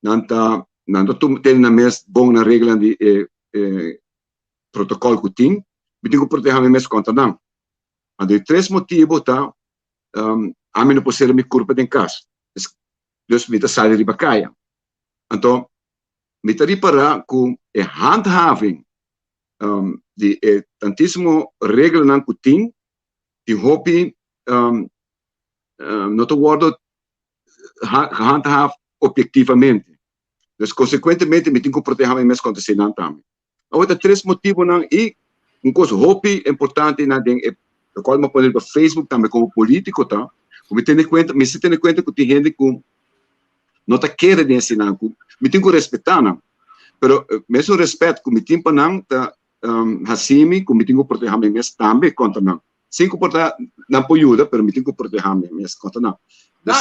nan ta nan ta tene nan mes bon na reglanan di e protokòl ku tin, mi tin ku protehá mi mes kontra nan. Anto e tres motibu ta ami no por sera mi kurpa den kas, dus mi ta sali riba kaya. Anto mi ta ripará ku e handhaving di e tantísimo reglanan ku tin, tin hopi no ta wòrdu gehandhaafd objektivamente. Dus konsekuentemente mi tin ku protehá mi mes kontra eseinan tambe. Awor ta tres motibonan i un kos hopi importante na den e lokual mi a pone riba Facebook tambe komo politiko ta ku mi tene kuenta, mester tene kuenta ku tin hende ku no ta kere den eseinan ku mi tin ku respetá nan. Pero mesun respet ku mi tin pa nan ta hasi mi ku mi tin ku protehá mi mes tambe kontra nan. Sin ku por ta nan por yuda pero mi tin ku protehá mi mes kontra nan. Dus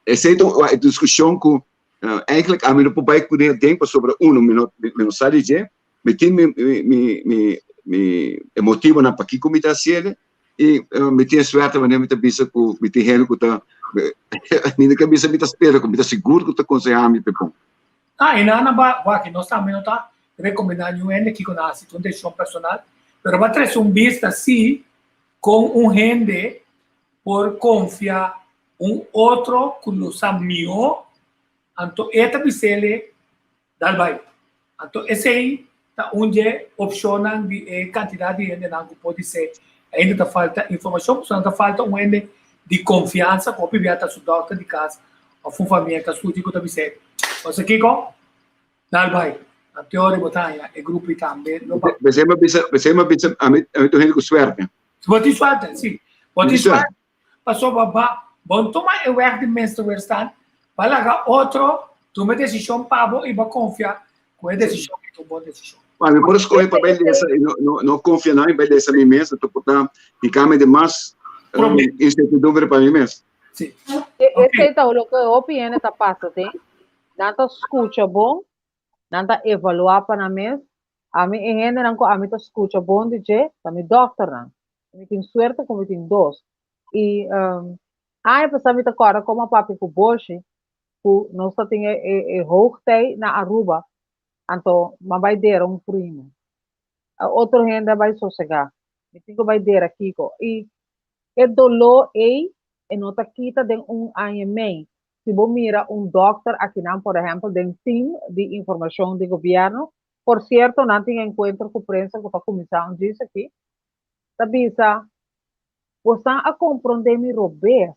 esei ta e diskushon ku Eigenlijk ami no por bai kuné aden pasobra uno mi no mi no sa di dje, mi tin mi mi mi mi e motibonan pakiko mi ta hasiel i mi tin e suerte wanneer mi ta bisa ku mi tin hende ku ta mi no ke bisa mi ta spera ku mi ta sigur ku ta konsehá mi p'e bon. Ah, e nan a ba wak nos tambe no ta rekomendá niun hende kiko nan hasi, ta un desishon personal, pero bo a trese un bista si kon un hende por konfia un otro ku lo sa mihó, anto e ta bis'el dal bai. Anto esei ta un dje opshonnan di e kantidat di hendenan ku por dis'é ainda ta falta informashon, pasobra nan ta falta un hende di konfiansa ku hopi bia ta su dòkter di kas òf un famia ta suchi ku ta bis'é, Bo sa kiko? Dal bai. Anto e ora bo ta haña e grupo i tambe lo pa. P'esei mi a bisa, p'esei mi a bisa, ami ta un hende ku suerte. Bo tin suerte, si. Bo tin suerte. Pasobra ba bon tuma e weg di minste weerstand, ba laga otro tuma e desishon pa bo i bo konfia ku e desishon ei ta un bon desishon. Ma mi por skohe pa bai lesa i no no konfia nan i bai lesa mi mes, anto por ta hikami den mas insertidumbre pa mi mes. Si. Esei ta loke hopi hende ta pasa den. Nan ta skucha bon, nan ta evaluá pa nan mes. Ami e hendenan ku ami ta skucha bon di dje ta mi dòkternan. Mi tin suerte ku mi tin dos. I um, aña pasá mi ta kòrda komo a papia ku Boshi, ku nos ta tin e, e, e hoogtij na Aruba, anto m'a bai dera un primo. Otro hende a bai sosegá. Mi tin ku bai dera kiko. I e doló ei, e no ta kita den un aña i mei. Si bo mira un dòkter akinan, por ehèmpel, den team di informashon di gobièrnu, por sierto nan tin enkuentro ku prensa ku ta kuminsá un djis aki, ta bisa, Bosan a komprondé mi robes.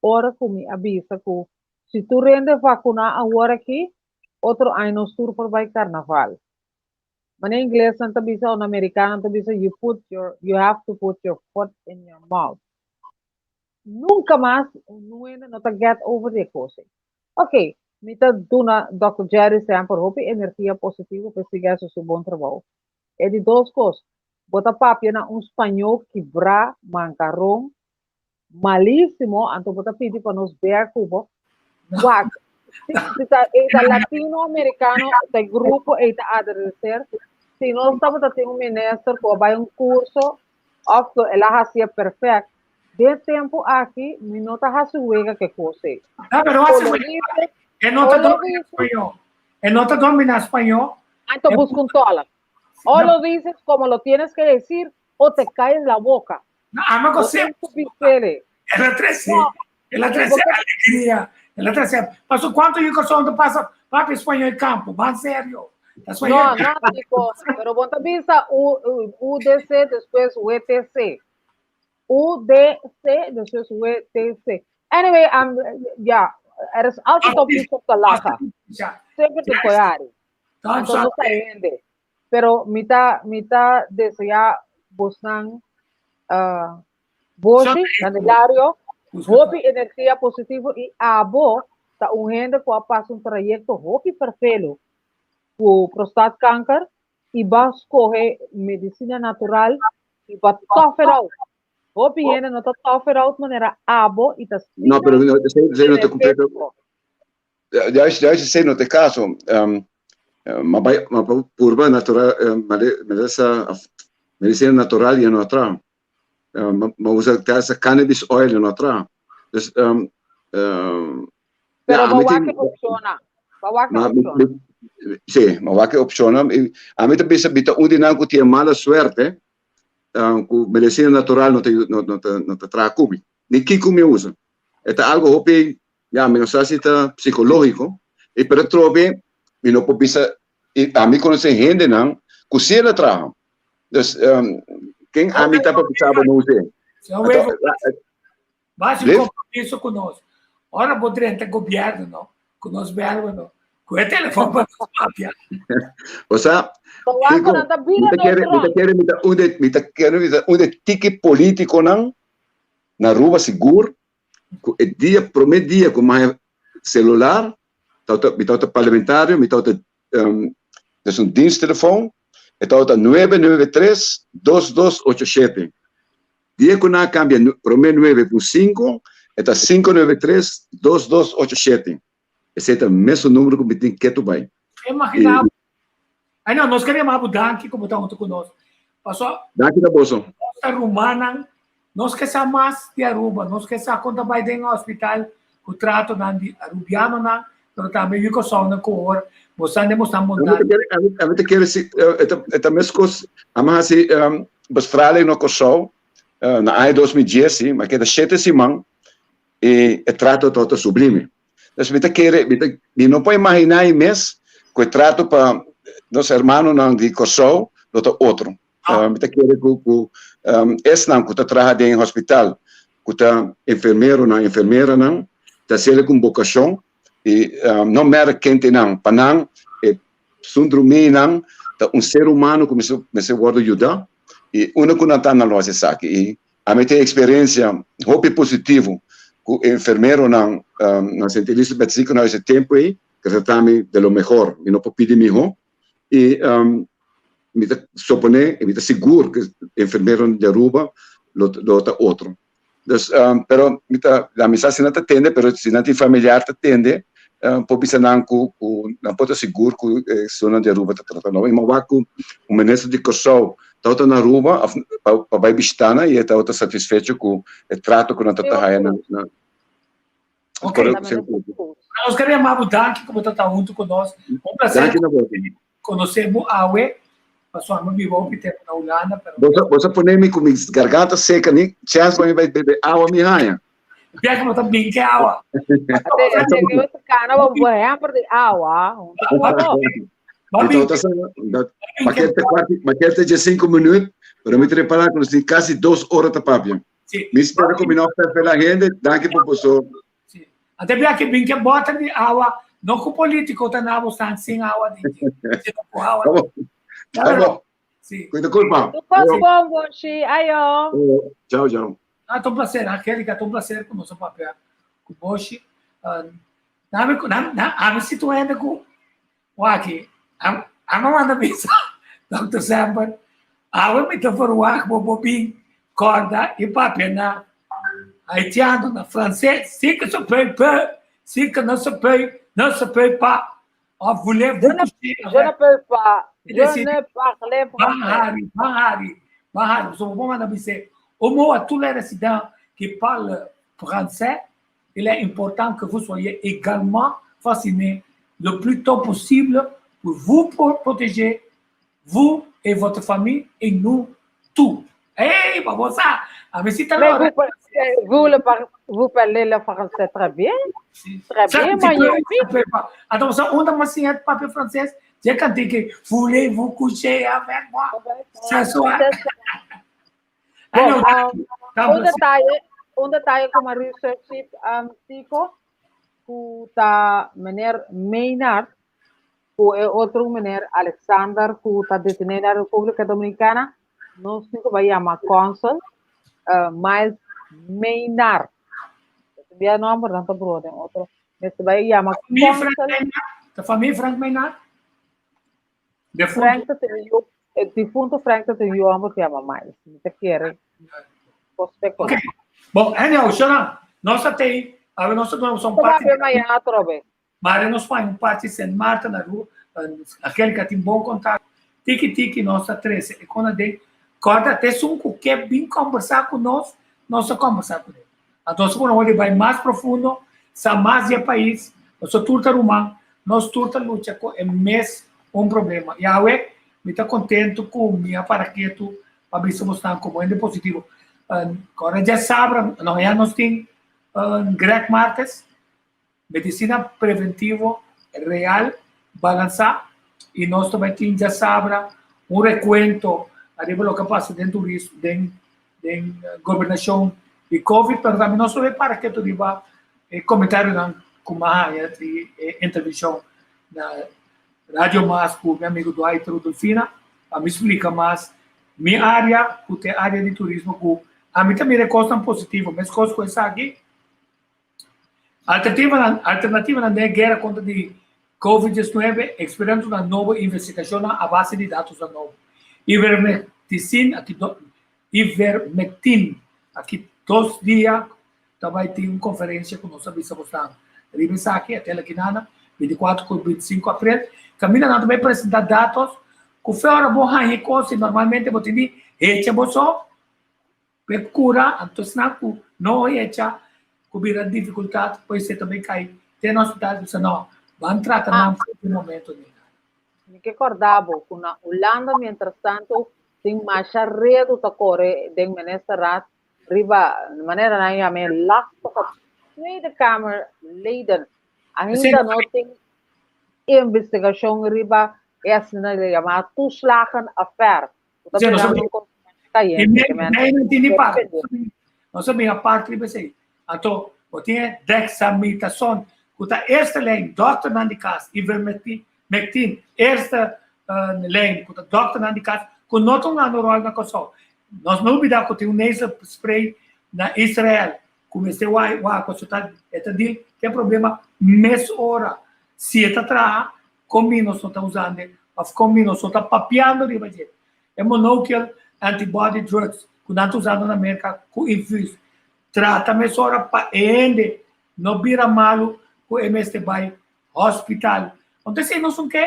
ora ku mi a bisa ku si tur hende vakuná awor aki, otro aña nos tur por bai karnaval. Manera inglesnan ta bisa o na amerikanonan ta bisa you put your you have to put your foot in your mouth. Nunka mas un hende no ta get over di e kos ei. Ok, mi ta duna Dòkter Jerry semper hopi energia positivo pa e sigui hasi su bon trabou. E di dos kos, bo ta papia na un spañó kibrá, mankaron, malísimo, anto bo ta pidi pa nos bea ku bo. Wak, si ta e ta latino americano, ta e grupo ei ta agradecer. Si nos tabata tin un minister ku a bai un kurso òf ku el a hasié perfèkt, den tempu aki mi no ta hasi wega ku e kos ei. No, pero O hasi lo wega. dice, E no o ta lo domina dice, spañó. E no ta domina spañó. anto E busca un tolk. O no, lo dices como lo tienes que decir o te calles la boca. no, ama Bo ku tin semper. ku bis'é. El a trese, No, el a i trese bo ke alegria, el a trese. Paso cuanto yu Kòrsou ta pasa papia spañó e kampo, ban serio. Ta spañó No, e no, Tico, pero bo ta bisa U, U, UDC, despues WTC. UDC, despues WTC. Anyway, um, ja, er is altijd op iets op te lachen. Ja. Semper te koyari. Anto Anto no sa hende. Pero mi ta, mi ta desea bosnan uh, Boshi, Candelario, hopi energia positivo i abo ta un hende ku a pasa un trayekto hopi ferfelu ku prostaatkanker i ba skohe medisina natural i ba tough it out. Hopi hende no ta tough it out manera abo i ta No, asina pero no, esei, esei no ta completo. energétiko. Juist, juist esei no ta e caso. Um, ma bai, ma purba natural, medisa, medicina natural ya no a traha. Ma usa esa cannabis oil ya no a traha. Dus, um, um, Pero ja, ba ami wak tin, e opcionnan. Ba wak e ma, mi, opcionnan. mi, sí, ma wak e opcionnan. I ami ta bisa, mi ta un di nan ku tin mala suerte, um, ku medicina natural no ta, no, no ta, no ta traha ku mi. Ni kiko mi usa. E ta algo hopi, ya, mi no sa si ta psicológico, i pero trobe mi no por bisa, i ami conoce hendenan ku si el a traha. Dus, um, ken ami ta pa bisa bo no us'é? Señor Anto, Wever, basi un Liv? compromiso ku nos. Ora bo drenta gobierno, no? Ku nos berba, no? Ku e telefon pa nos papia. O sea, Bo wak Kiko, ku nan ta mi bira ta nos kere, mi ta rònt. kere mi ta un de, mi ta kere mi ta un de tiki politikonan na Aruba sigur ku e dia, promé dia ku mi haña celular, tabata, mi tabata parlamentario, mi tabata um, dus un diensttelefon, e tabata nuebe nuebe tres dos dos ocho shete. Dia ku nan a kambia promé nuebe ku sinku, e ta sinku nuebe tres dos dos ocho shete. Esei ta mesun numero ku mi tin ketu bai. Imagina bo. Ai no, nos kere yama bo danki ku bo ta huntu ku nos. Paso Danki na boso. Nos ta rumannan, nos ke sa mas di Aruba, nos ke sa kon ta bai den hospital ku tratonan di Arubianonan, pero tambe yu Kòrsounan ku hor bo sa demostrá Ami bondad. ta kere, ami, ami ta kere si, e ta, e ta meskos, ami hasi bestraling na Kòrsou na aña 2010, si, mi a keda shete siman i e trato tabata sublime. Dus mi ta kere, mi ta, mi no por imaginá e mes ku e trato pa nos hermanonan di Kòrsou lo ta otro. Mi ta kere ku ku esnan ku ta traha den hospital, ku ta enfermeronan, enfermeranan, ta hasiel ku un bokashon i no mèra ken ta nan, pa nan e sundruminan ta un ser humano ku mester mester wòrdu yuda i unda ku nan ta nan lo hasi esaki. I ami tin eksperensia hopi positivo ku e enfermeronan na Sint Elisabeth Ziekenhuis e tempu ei, ku a trata mi de lo mehor, mi no por pidi mihó. I mi ta soponé i mi ta sigur ku enfermeronan di Aruba lo lo ta otro. Dus, pero mi ta, mi sa si nan ta tende, pero si nan tin familiar ta tende, por bisa nan ku ku nan por ta sigur ku e esunnan di Aruba ta trata nan. I mi a wak ku un minister di Kòrsou tabata na Aruba òf pa pa bai bishita nan i e tabata satisfecho ku e trato ku nan ta haya na na Ok. Nos quer yama bo danki ku bo ta ta huntu ku nos. Un placer Danki na boso. konosé bo awe. Paso ami biba hopi tempu na Hulanda, pero Boso, boso pone mi ku mi garganta seka, ni chance pa mi bai bebe awa mi haña. Bia ku bo ta brinke awa. Ate, ate, que bo kana bo bo hemper di awa, huntu ku bo. Então, tá sendo, ma quer te quarto, ma quer te 5 minutos, pero mi te reparar que nós tem quase 2 horas ta papia. Mi spera ku mi no ferfela hende. Danki pa boso. Ante bia ke bin ke bòter di awa, no ku polítiko ta na bo stan sin awa di sino ku awa. Tá bom. Sí. Kuida kulpa. Tu kos bon, Bonchi. Ayo. Chao, chao. Ah, ta un placer, Angélica, ta un placer ku nos a papia ku Boshi. Nami, na, ami si tu hende ku waki, ami a manda bisa Dòkter Semper, awe mi ta verwagt bo bo bin kòrda i papia na haitiano, na franses, si ke se peut peut, si ke no se peut, no se peut pas. Of voulez-vous coucher Je ne peux pas, je ne parle français. Ban hari, ban hari, ban hari. So bo manda bisa, au mot à tous les résidents qui parlent français, il est important que vous soyez également vaccinés le plus tôt possible pour vous protéger, vous et votre famille et nous tous. Hey, pa bo sa, a mi si ta Mais vous, vous, le par, vous parlez le français très bien. Très bien, magnifique. Então, sa onda mas siya papel francês, je cantei que voulez-vous coucher avec moi? Ce soir. Bom, um, un detaye como research um, Tico, ku ta meneer Maynard, ku e otro meneer Alexander, ku ta deteni na Repúblika Dominikana, nos tin ku yama consul Miles Maynard. Bia nòmber nan ta brua den otro. Mester bai yama consul. Ta famia Frank Maynard? Defunto. Frank ta tin yu, e difunto Frank ta tin yu hòmber ku yama Miles. Mi ta kere por spekulá. Okay. Bon, anyhow, Shona, nos a tei, awe nos ta duna un parti. Nos ta mañana atrobe. Mare nos paña un parti Sint Maarten, Aruba, Angelica tin bon kontakto. Tiki tiki nos ta trese e kona den. Kòrda, ta esun ku ke bin kòmbersá ku nos, nos ta kòmbersá kuné. Anto nos por wòrdu bai mas profundo, sa mas di e pais, pasobra tur ta ruman, nos tur ta lucha ku e mes un problema. I awe mi ta kontentu ku mi a para ketu pa bisa bosnan komo hende positivo. Kòrda djasabra, no, ya nos tin Greg Martes, Medisina preventivo real, balansá i nos ta bai tin djasabra un rekuento ariba loke a pasa den turismo, den den gobernashon di covid, pero tambe nos ta bai para ketu riba e komentarionan ku mi a haña di e entrevishon na Radio Mas ku mi amigo Dwight Rudolfina pa mi splika mas mi área ku ta e área di turismo ku ami ta mira e kosnan positivo meskos ku esaki. Alternativanan Alternativanan den e guera kontra di Covid diesnuebe, Eksperentonan nobo i investigashonnan a base di datosnan nobo. Ivermecticin aki do Ivermectin aki dos dia ta bai tin un konferensia ku nos a bisa bosnan riba esaki e tela kinana 24 ku 25 aprel kaminda nan ta bai presenta datos ku fe ora bo haña e kos i normalmente bo tin di hecha bo so P'e cura, anto esnan cu no hecha, cu bira dificultad, por esey ta bay cay te na hospital, bisa no, ban trata nan for di momento ni nada. Mi ke corda bo cu na Hulanda mientrastanto tin masha redu ta core den ministerraad riba manera nan yama e lastige Tweede Kamer leden. Ainda no tin investigacion riba e asina yama toeslagenaffaire. Sí, nos tin di paga. Nos a bin apart riba esei. Anto, bo tin e dexamethasone, ku ta eerste lijn, dòkternan di kas, ivermectin, eerste lijn, ku ta dòkternan di kas, ku no ta un anoròl na Kòrsou. Nos no lubidá ku tin un nasal spray na Israel, ku mester wak wak pasobra ta e ta dil ku e problema mesora. Si e ta traha, Kon mi nos no ta usando e òf kon mi nos no ta papiando riba dje? E monoclonal antibody drugs ku nan ta usando na Merka ku infus trata mesora pa e hende no bira malu ku e mester bai hospital. Anto esei nos no ke.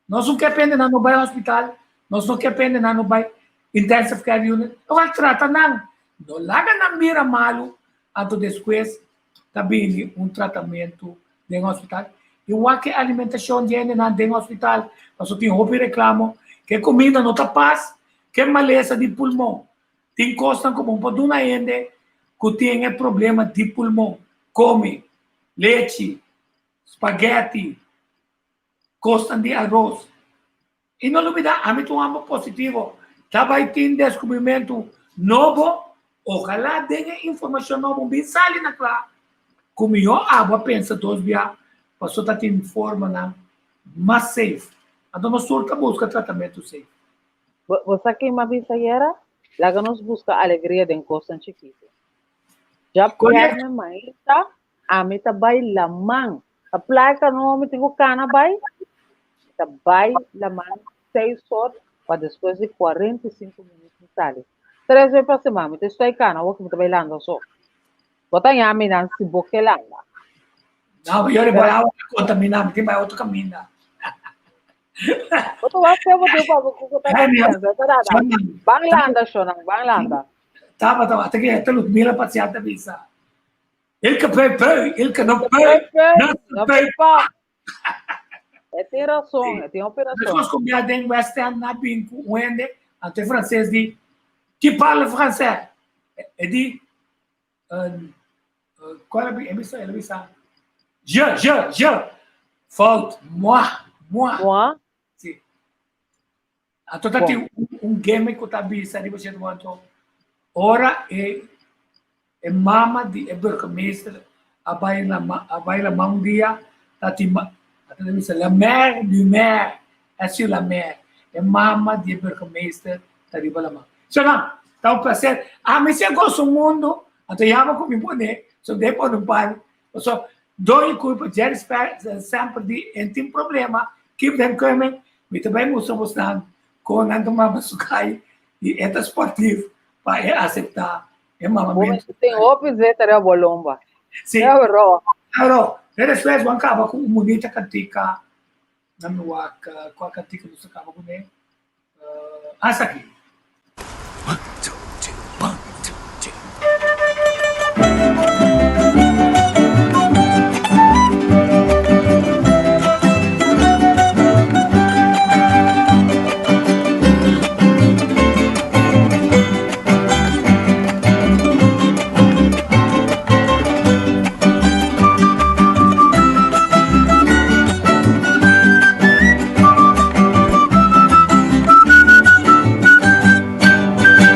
Nos no ke pa hende nan no bai hospital, nos no ke pa hende nan no bai intensive care unit. Igual trata nan, no laga nan bira malu anto despues ta bini un tratamentu den hospital i wak e alimentashon di hendenan den hospital pasobra tin hopi reklamo ku e kuminda no ta pas ku e malesa di pulmon. Tin kosnan ku bo por duna hende ku tin e problema di pulmon kome lechi, spaghetti, kosnan di aros. I no lubida ami ta un hòmber positivo. Ta bai tin deskubrimentu nobo. Ojalá den e informashon nobo bin sali na kla ku mihó abo a pensa dos bia paso ta tin formanan mas safe. Anto nos tur ta buska tratamentu safe. Bo sa ken m'a bisa ayera? Laga nos buska alegria den kosnan chikitu. Djabièrnè mainta ami ta bai laman. Ta playa kanoa mi tin ku kana bai. Mi ta bai laman seis or pa despues di 45 minüt mi sali. Tres bes pa siman mi ta estoy kana awor ku mi ta bai landa so. Bo ta ña mi nan si bo ke landa. No, yo riba awa ta kontamina, mi tin bai otro kaminda. Bo ta wak bo tin pa bo ku ta konfiansa, ta dada. Ban landa shonan, ban landa. Tabata, ata ke ata Ludmila Pacial ta bisa. Ilke pui pui, ilke no pui, no pui pa. E tin rason, e tin hopi rason. Despues ku bia den West End na bin ku un hende, anto e franses di, Qui parle français? E di, Kual e bisa? El a bisa, Je, je, je. Fout, moi, moi. Moi? Si. Anto ta tin un gimmick ku ta bisa riba cierto momento, ora e e mama di e burgemeester a bai la a bai la man un dia, ta tin ta bisa la mère du maire est sur la mer, e mama di e burgemeester ta riba la man. Sho nan, ta un placer. Ami si a gosa un mundo, anto yama ku mi pone, so den pone un par, pasobra doño culpa Jerry semper di en tin problema, keep them coming, mi ta bai mustra bosnan kon nan ta mama su kai i e ta sportief pa e aseptá e mamamentu. Bo tin hopi zeta riba bo lomba. Si. Pero. Pero, e despues bo a kaba ku un bunita kantika, na mi wak kua kantika nos a kaba kuné, hasta aki. One, two, two, one, two, two.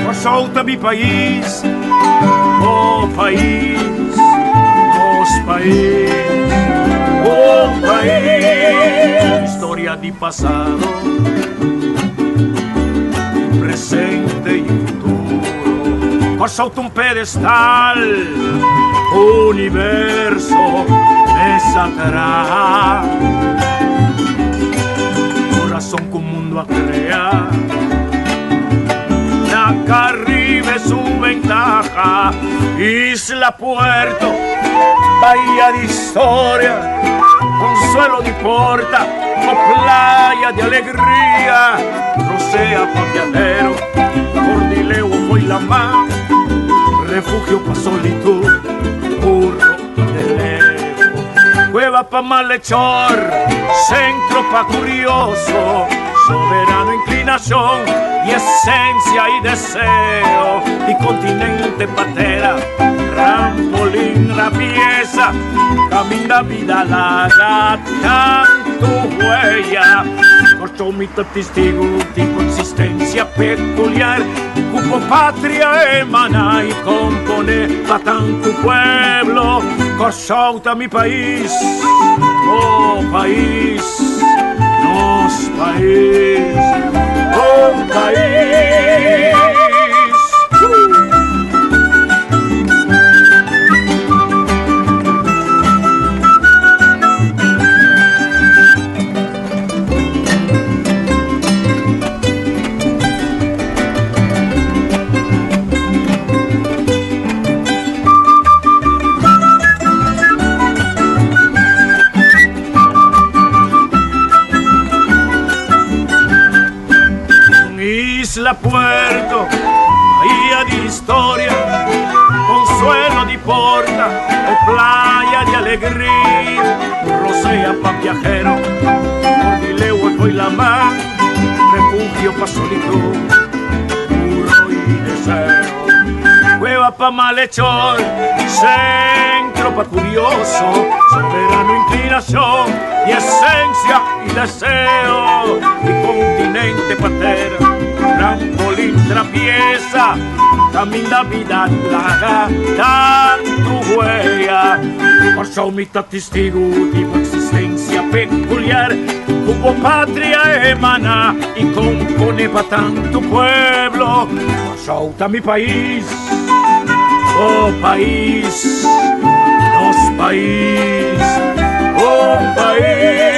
Kòrsou ta mi pais, bo pais, nos pais, bo pais. Historia di pasado, presente i futuro. Kòrsou ta un pedestal, universo mes a traha. Kurason ku mundu a krea. Na Caribe su ventaha, Isla Puerto, bahía di historia, consuelo di porta o playa di alegria, rosea pa viajero, Cordileo foi la mar, refugio pa solitud, burro y de lejos, cueva pa malhechor, centro pa curioso, soberano inclinación y esencia y deseo, y continente patera, trampolín rapieza, camina vida laga tanto huella. Corcho mi testigo di consistencia peculiar, cupo patria emana y compone pa tanto pueblo. Kòrsou ta mi pais, oh pais, nos pais, oh pais. Isla Puerto, bahía de historia, consuelo di porta o playa de alegría, rosea pa viajero, Cordileo y la mar, refugio pa solitud, puro y deseo. Cueva pa malhechor, centro pa curioso, soberano inclinación. Di esencia y deseo Di continente pa tera Trampolin trapieza Caminda bida laga tantu huella Kòrsou mi ta testigu di bo existencia peculiar Ku bo patria emana y compone pa tantu pueblo Kòrsou ta mi pais, bo pais, nos pais, un pais.